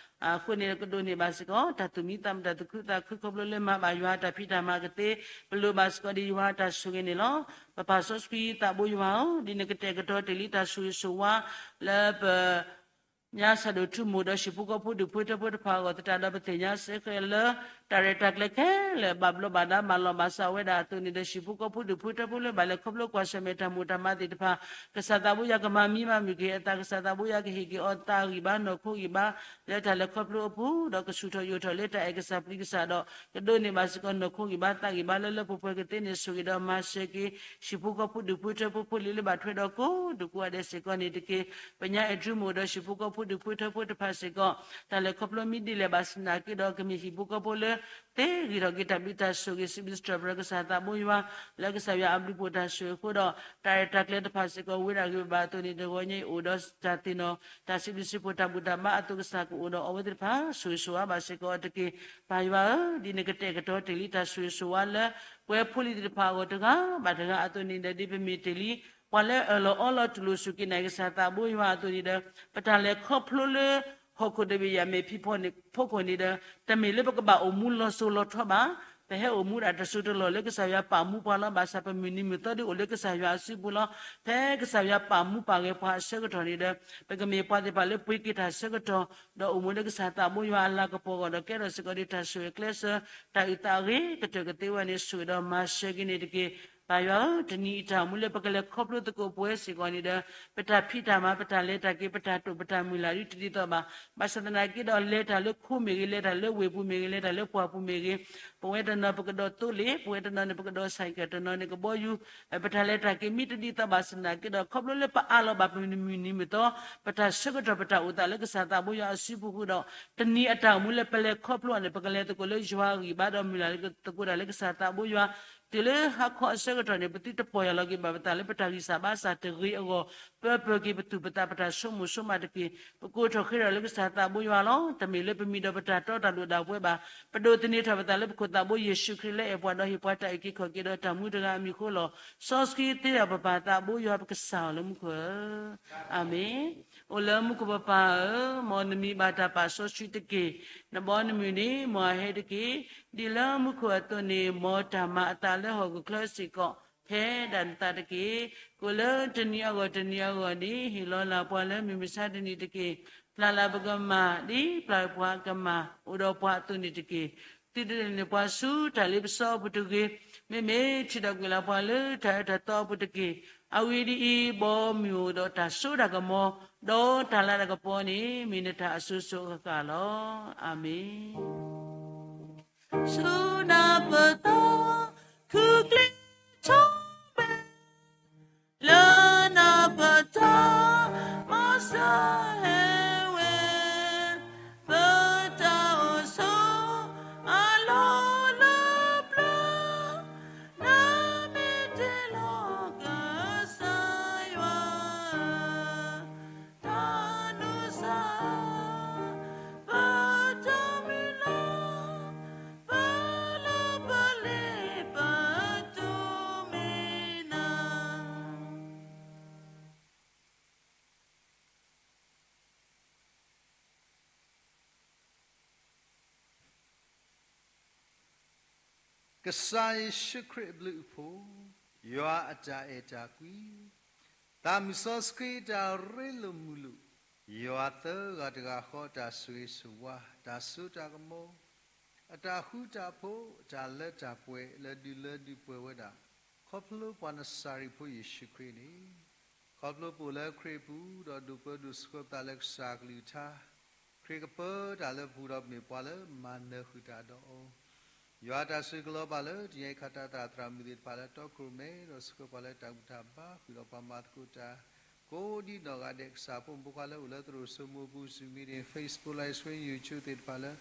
အဃိန့ၣ် ကဒိးန့ၢ်ဘၣ်စ့ၢ်ကီး တၢ်သူၣ်မံသးမုာ်တၢ်သူၣ်ခုသးခုခီဖျိလၢမၤဘၣ်ယွၤတၢ်ဖံးတၢ်မၤကသ့, ပလိၣ်ဘၣ်စ့ၢ်ကီးဒ်ယွၤတၢ်ဆိၣ်ဂ့ၤန့ၣ်လီၤ. ပပၢ်စီဆှံသးဘိယွၤဧၢ, ဒ်နကတဲာ်ကတီၤတ့ၢ်လံတၢ်ဆိၣ်ဂ့ၤဆိၣ်ဝါလၢပ ညါဆၣ်ဒိၣ်ထူမိၢ်ဒီးဟံၣ်ဖိဃီဖိဒူၣ်ဖိထၢဖိတဖၣ်အဂီၢ်သတးဒီး ပသ့ၣ်ညါစ့ၢ်ကီးလၢ တၢ်ရဲၣ်တၢ်ကျဲၤခဲလၢာ်ဘၣ်ဘျီးဘၣ်ဒါမၤလီၤဘၣ်စးဝဲဒၣ်အသိးန့ၣ်ဒီး ဟံၣ်ဖိဃီဖိဒူၣ်ဖိထၢဖိလၢဘၣ်လဲၤခီဖျိကွၢ်ဆၢၣ်မဲာ်တၢ်မိၢ်တၢ်မးသ့ၣ်တဖၣ် ကစၢ်သးဘိယွၤကမၤမံမၤမုာ်က့ၤအသး, ကစၢ်သးဘိယွၤကဟ့ၣ်က့ၤအီၤသးဂံၢ်ဘါနီၢ်ခိဂံၢ်ဘါ လၢတၢ်လဲၤခီဖျိအပူၤ, ဒီးကဆူၣ်ထီၣ်ယိာ်ထီၣ်လၢတၢ်အဲၣ်ကစၢ်ပျံၤကစၢ်ဒီး ကဒိးန့ၢ်ဘၣ်စ့ၢ်ကီးနီၢ်ခိဂံၢ်ဘါသးဂံၢ်ဘါလၢလၢပှဲၤပှဲၤကသ့န့ၣ် ဆိၣ်ဂ့ၤဒီးမၤစၢၤက့ၤ ဟံၣ်ဖိဃီဖိဒူၣ်ဖိထၢဖိဖိလံၤလၢဘၣ်ထွဲဒီးကိးဒူၣ်ကိးဂၤဒဲးစ့ၢ်ကီးန့ၣ်တက့ၢ်. ပညါအဲၣ်ဒရူးမိၢ်ဒီးဟံၣ်ဖိဃီဖိဒူၣ်ဖိထၢဖိတဖၣ်စ့ၢ်ကီး တၢ်လဲၤခီဖျိမ့ၢ်ဒ်လဲၣ်ဘၣ်ဆၣ်သနာ်က့ဒီး ကမ့ၢ်ဟံၣ်ဖိဃီဖိလၢ သ့ဂ့ၤထီၣ်က့ၤတၢ်ဘျုးတၢ်ဆိၣ်ဂ့ၤ စံးဘျုးစံးထီၣ်ပတြၢၤကစၢ်သးဘိယွၤ လၢကစၢ်ယွၤအဘျုးဖှိၣ်တၢ်ဆိၣ်ဂ့ၤအဃိဒီး တၢ်ရဲၣ်တၢ်ကျဲၤတဖၣ်စ့ၢ်ကီး ဝံၤဒၣ်ဂ့ၤဘၣ်အသိးန့ၣ် တဂီၤညါအံၤအိၣ်ဒီးတၢ်သ့ၣ်နီၣ် တၢ်စံးဘျုးစံးဖှိၣ်တၢ်ဘူၣ်တၢ်ဘါအသိး ကစၢ်ကအိၣ်ဒီးအဝဲသ့ၣ်တဖၣ် ဆိၣ်ဂ့ၤဆိၣ်ဝါဘၣ်စ့ၢ်ကီးအီၤတက့ၢ်. ပၢ်ယွၤဧၢ, ဒ်နကတဲာ်ကတီၤတ့ၢ်လံတၢ်ဆိၣ်ဂ့ၤဆိၣ်ဝါလၢ ပှဲၤဖိလံၤသ့ၣ်တဖၣ်အဂီၢ်တဂၤဘၣ်တဂၤအသိးန့ၣ်ဒီး ဒ်ပမ့ၢ်တ့ၢ်လံ ပှၤလၢအၢၣ်လီၤအီလီၤတူၢ်လိာ်စူၢ်က့ၤနာ်က့ၤကစၢ်သးဘိယွၤအသိးန့ၣ်ဒီး ပတၢ်လဲၤခီဖျိလၢ ဟီၣ်ခိၣ်တဘ့ၣ်ယၤမဲာ်ဖံးဖီခိၣ်န့ၣ်ဒီး တမ့ၢ်လၢပကဘၣ်အိၣ်မူလီၤစိၤလီၤထီဘၣ်. ပဟဲအိၣ်မူဒၣ်တစိၤတလီၢ်လၢကစၢ်ယွၤပာ်မူပှၤလီၤ. ဘၣ်ဆၣ်ပမုၢ်နံၤမုၢ်သီဒုးအိၣ်လၢကစၢ်ယွၤအစုပူၤလီၤ. ဖဲကစၢ်ယွၤပာ်မူပာ်ဂဲၤပှၤအဆၢကတီၢ်န့ၣ်ဒီး ပကမ့ၢ်ပှၤသ့ၣ်တဖၣ်လၢပှ့ၤက့ၤတၢ်ဆၢကတီၢ် ဒီးအိၣ်မူလၢကစၢ်သးဘိယွၤအလၤကပီၤအဂီၢ် ဒီးကဲထီၣ်စ့ၢ်ကီးဒံးတၢ်ဆိၣ်ဂ့ၤကျဲးစၢး တၢ်အုၣ်သးအဂ့ၤကတၢၢ်ကသ့ဝဲန့ၣ် ဆိၣ်ဂ့ၤဒီးမၤစၢၤက့ၤန့ၣ်တက့ၢ်. ပၢ်ယွၤဧၢ, တနံၤအံၤတၢ်အိၣ်မူလၢပကလဲၤခီဖျိသကိးပဝဲစ့ၢ်ကီးန့ၣ်ဒီး ပတၢ်ဖံးတၢ်မၤ ပတၢ်လဲၤတၢ်က့ၤ ပတၢ်တိာ်ပတၢ်မုၢ်လၢ်ဒ်တဒ်သိးဘၣ်. ဘၣ်ဆၣ်သနာ်က့ဒီး လဲၤတၢ်လၢခိမ့ၢ်ဂ့ၤ, လဲၤတၢ်လၢဝ့ၢ်ပူၤမ့ၢ်ဂ့ၤ, လဲၤတၢ်လၢပှၢ်ပူၤမ့ၢ်ဂ့ၤ, ပဝဲတနီၤပကဒိးသိလ့ၣ်, ပဝဲတနီၤန့ၣ် ပကဒိးဆဲးကဲး, တနီၤန့ၣ်ကဘီယူၤ, ပတၢ်လဲၤတၢ်က့ၤမ့ၢ်တဒ်သိးဘၣ်ဆၣ်သနာ်က့ဒီး ခီဖျိလၢပအးလီၤဘၣ်ပမုၢ်နံၤမုၢ်သီ ပတၢ်ဆၢကတီၢ်ပတၢ်အိၣ်သးလၢကစၢ်သးဘိယွၤအစုပူၤဃုာ်ဒီး တနံၤအတၢ်အိၣ်မူလၢပလဲၤခီဖျိအီၤန့ၣ် ပကလဲၤသကိးလၢယွၤအဂံၢ်ဘါဒီးမုၢ်လၢ်လၢသကိးတၢ်လၢကစၢ်သးဘိယွၤ တုၤလၢဟါခီအဆၢကတီၢ်န့ၣ် ပသုတပီၢ်ယၢ်လီၤက့ၤဘၣ်ပသးလၢပတၢ်ဂံၢ်စၢ်ဘါစၢ်တဂ့ၤအဂီၢ် ပၢပၢၤက့ၤပသူၣ်ပသး ပတၢ်ဆိကမိၣ်ဆိကမးတက့ၢ်. ပကိးထီၣ်ဃ့ထီၣ်လၢကစၢ်သးဘိယွၤလီၤ. တမ့ၢ်လၢပမံၤဒီးပတၢ်တီတၢ်လိၤဒၣ်ပဝဲဘၣ်. ပဒိးသန့ၤထီၣ်ပသးလၢပခိၣ်သးဘိယ့ၣ်ၡူးခရံာ်လၢအဲၣ်ပှၤဒီးဟ့ၣ်ပှၤတၢ်အုၣ်က့ၤခီၣ်က့ၤဒီးတၢ်မူတဂၤအမံၤအဃိလီၤ. စီဆှံသ့ဒီးပပၢ်သးဘိယွၤပကစၢ်အီၤလၢမူခိၣ်ဧၢ အၤမ့ၣ်. အိၣ်လၢမူခိၣ်ပပၢ်ဧၢ, မ်နမံၤဘၣ်တၢ်ပာ်စီဆှံတက့ၢ်. နဘီနမုၢ်န့ၣ် မ်အဟဲတက့ၢ်. ဒ်လၢမူခိၣ်အသိးန့ၣ် မ်တၢ်မၤအသးလၢဟီၣ်ခိၣ်ချၢစ့ၢ်ကီး ဖဲဒၣ်နသးတက့ၢ်. ကိးလၢတနံၤအဂီၢ်တနံၤအဂီၢ်န့ၣ် ဟ့ၣ်လီၤလၢ်ပှၤလၢမုၢ်မဆါတနံၤတက့ၢ်. ဖျါလၢ်ပကမၢ် ဒ်ပျၢ်ပှၤကမၢ် အိၣ်ဒီးပှၤအသိးန့ၣ်တက့ၢ်. သုတလဲၤန့ၢ်ပှၤဆူတၢ်လ့ပစီအပူၤတဂ့ၤ. မ့မ့ၢ်ထံၣ်ဒီးကွံာ်လၢ်ပှၤလၢတၢ်အၢတၢ်သီအပူၤတက့ၢ်. အဂ့ၢ်ဒ်အံၤ, ဘီမုၢ်အိၣ်ဒီးတၢ်စိတၢ်ကမီၤ, ဒီးတၢ်လၤတၢ်ကပီၤန့ၣ် မ့ၢ်နတၢ်အစိၤစိၤအဃၣ်ဃၣ်လီၤ. အၤမ့ၣ်. ဆူနၢ်ပၢၢ်သီ ခူၣ်ချ့ထီၣ်မဲာ် လၢနၢ်ပၢၢ်သီ မ်စၢ်ဟဲဝဲ ပတၢ်အိၣ်ဆိး အလီၢ်လၢပျၢၤ နမ့ၢ်တ့ၢ်လီၤကစၢ်ယွၤ တၢ်နုၤစၢ် ပတၢ်မုၢ်လၢ် ပလီၢ်ပလ့ၢ်ပတိၢ်မ့ၢ်နၤ ကစၢ်ယ့ၣ်ၡူးခရံာ်အဘျုးအဖှိၣ်, ယွၤအတၢ်အဲၣ်တၢ်ကွံ, သးမုၢ်စီဆှံတၢ်ရ့လိာ်မုာ်လိာ်, ယွၤသၢဂၤတဂၤဃီအတၢ်ဆိၣ်ဂ့ၤဆိၣ်ဝါ, တၢ်စိတၢ်ကမီၤ, အတၢ်ဃူတၢ်ဖိး, တၢ်လၢတၢ်ပှဲၤလၢဒုးလၢဒုးပှဲၤဝဲဒၣ်, ခီဖျိပှၤနစၤရ့းဖိယ့ၣ်ၡူးခရံာ်န့ၣ်, ခီဖျိပအိၣ်လၢခရံာ်အပူၤ, ဒီးဒိၣ်ပၢဒိၣ်ဆှၢပသးလၢကစၢ်အကလုၢ်ကထါ, ခရံာ်ကပၢတၢ်လၢပပူၤဒီးပမ့ၢ်ပှၤလၢမၤနၢၤဃုာ်တၢ်ဒီးအီၤ, ယွၤတၢ်ဆိၣ်ဂ့ၤကလီၤဘၣ်လၢတနံၤအံၤ ခးတၢ်သရၣ်သရၣ်မုၣ်သ့ၣ်တဖၣ်လၢတီခိၣ်ရိၣ်မဲ ဒီးဆှၢပှၤလၢတၢ်ဘူၣ်တၢ်ဘါဃုာ်ဒီးပှၤမၤသကိးတၢ် ကိးဒ်နီၢ်ဂၤဒဲး ကစၢ်ဖိမုၣ်ဖိခွါလၢအိၣ်လၢသရိာ်စိမိၤပူၤ Zoom meeting, Facebook live stream, YouTube သ့ၣ်တဖၣ်လၢ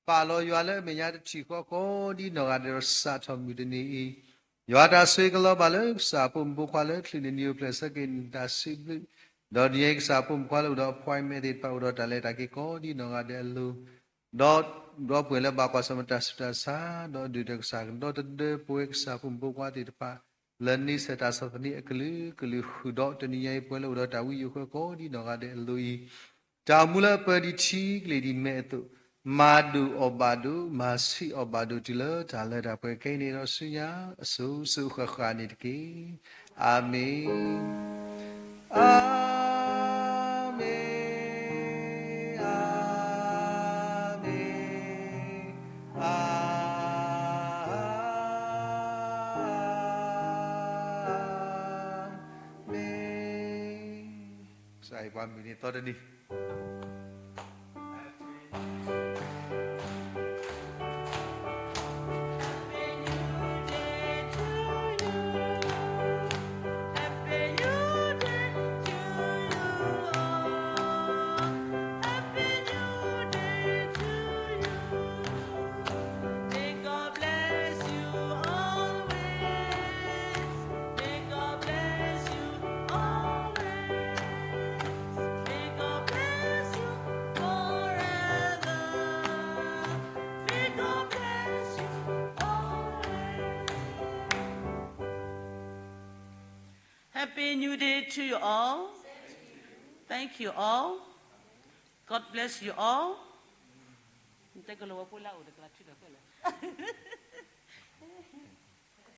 ပာ်လီၤယွၤလၢအမဲာ်ညါတထံၣ်ဃီ ကိးဒ်နီၢ်ဂၤဒဲးဒီးစးထီၣ်မုၢ်တနံၤအံၤ, ယွၤတၢ်ဆိၣ်ဂ့ၤကလီၤဘၣ်လၢကစၢ်ဖိမုၣ်ဖိခွါလၢချုးန့ၢ်နံၤအိၣ်ဖျဲၣ်ဆၢက့ၤနတၢ်စံးဘျုး, ဒီးတနံၤအံၤကစၢ်ဖိမုၣ်ဖိခွါလၢအိၣ်ဒီး appointment သ့ၣ်တဖၣ်အိၣ်ဒီးတၢ်လဲၤတၢ်က့ၤကိးဒ်နီၢ်ဂၤဒဲးအလိၤ ဒီးဒီပုၢ်ဝဲၢ်လၢဘၣ်ကွၢ်ဆၢၣ်မဲာ်တၢ်ဆူးတၢ်ဆါ, ဒီးဒုၣ်ဒီးကစၢ်ကဒီသဒၢပဝဲကစၢ်ဖိမုၣ်ဖိခွါသ့ၣ်တဖၣ် လၢန့ဆၢၣ်တၢ်ဆီၣ်သနံးအကလုာ်ကလုာ်ဃုာ်ဒီး တနံၤညါအံၤပဝဲလၢအိၣ်ဒီးတၢ်ဝံယိၤဃၢကိးဒ်နီၢ်ဂၤဒဲးအလိၤအံၤ, တၢ်အိၣ်မူလၢအပၢၤဒံးထံကလ့ၢ်ဒံးမဲာ်အသိး, မၤဒိၣ်အီၣ်ဘၣ်ဒိၣ်, မၤဆံးအီၣ်ဘၣ်ဒိၣ်တုၤလၢတၢ်လၢတၢ်ပှဲၤခဲအံၤန့ၣ်ဒီးဆူညါ အစိၤစိၤအဃၣ်ဃၣ်န့ၣ်တက့ၢ်. အၤမ့ၣ်, အၤမ့ၣ်, အၤမ့ၣ်, အၤမ့ၣ်. ကစၢ်ဟ့ၣ်ပှၤမုၢ်နံၤသီတနံၤ Happy New Day to you all. Thank you all. God bless you all. တဲကလီၤဝဲဖိလၢအအိၣ်တကျါထုးထီၣ်ခဲလၢာ်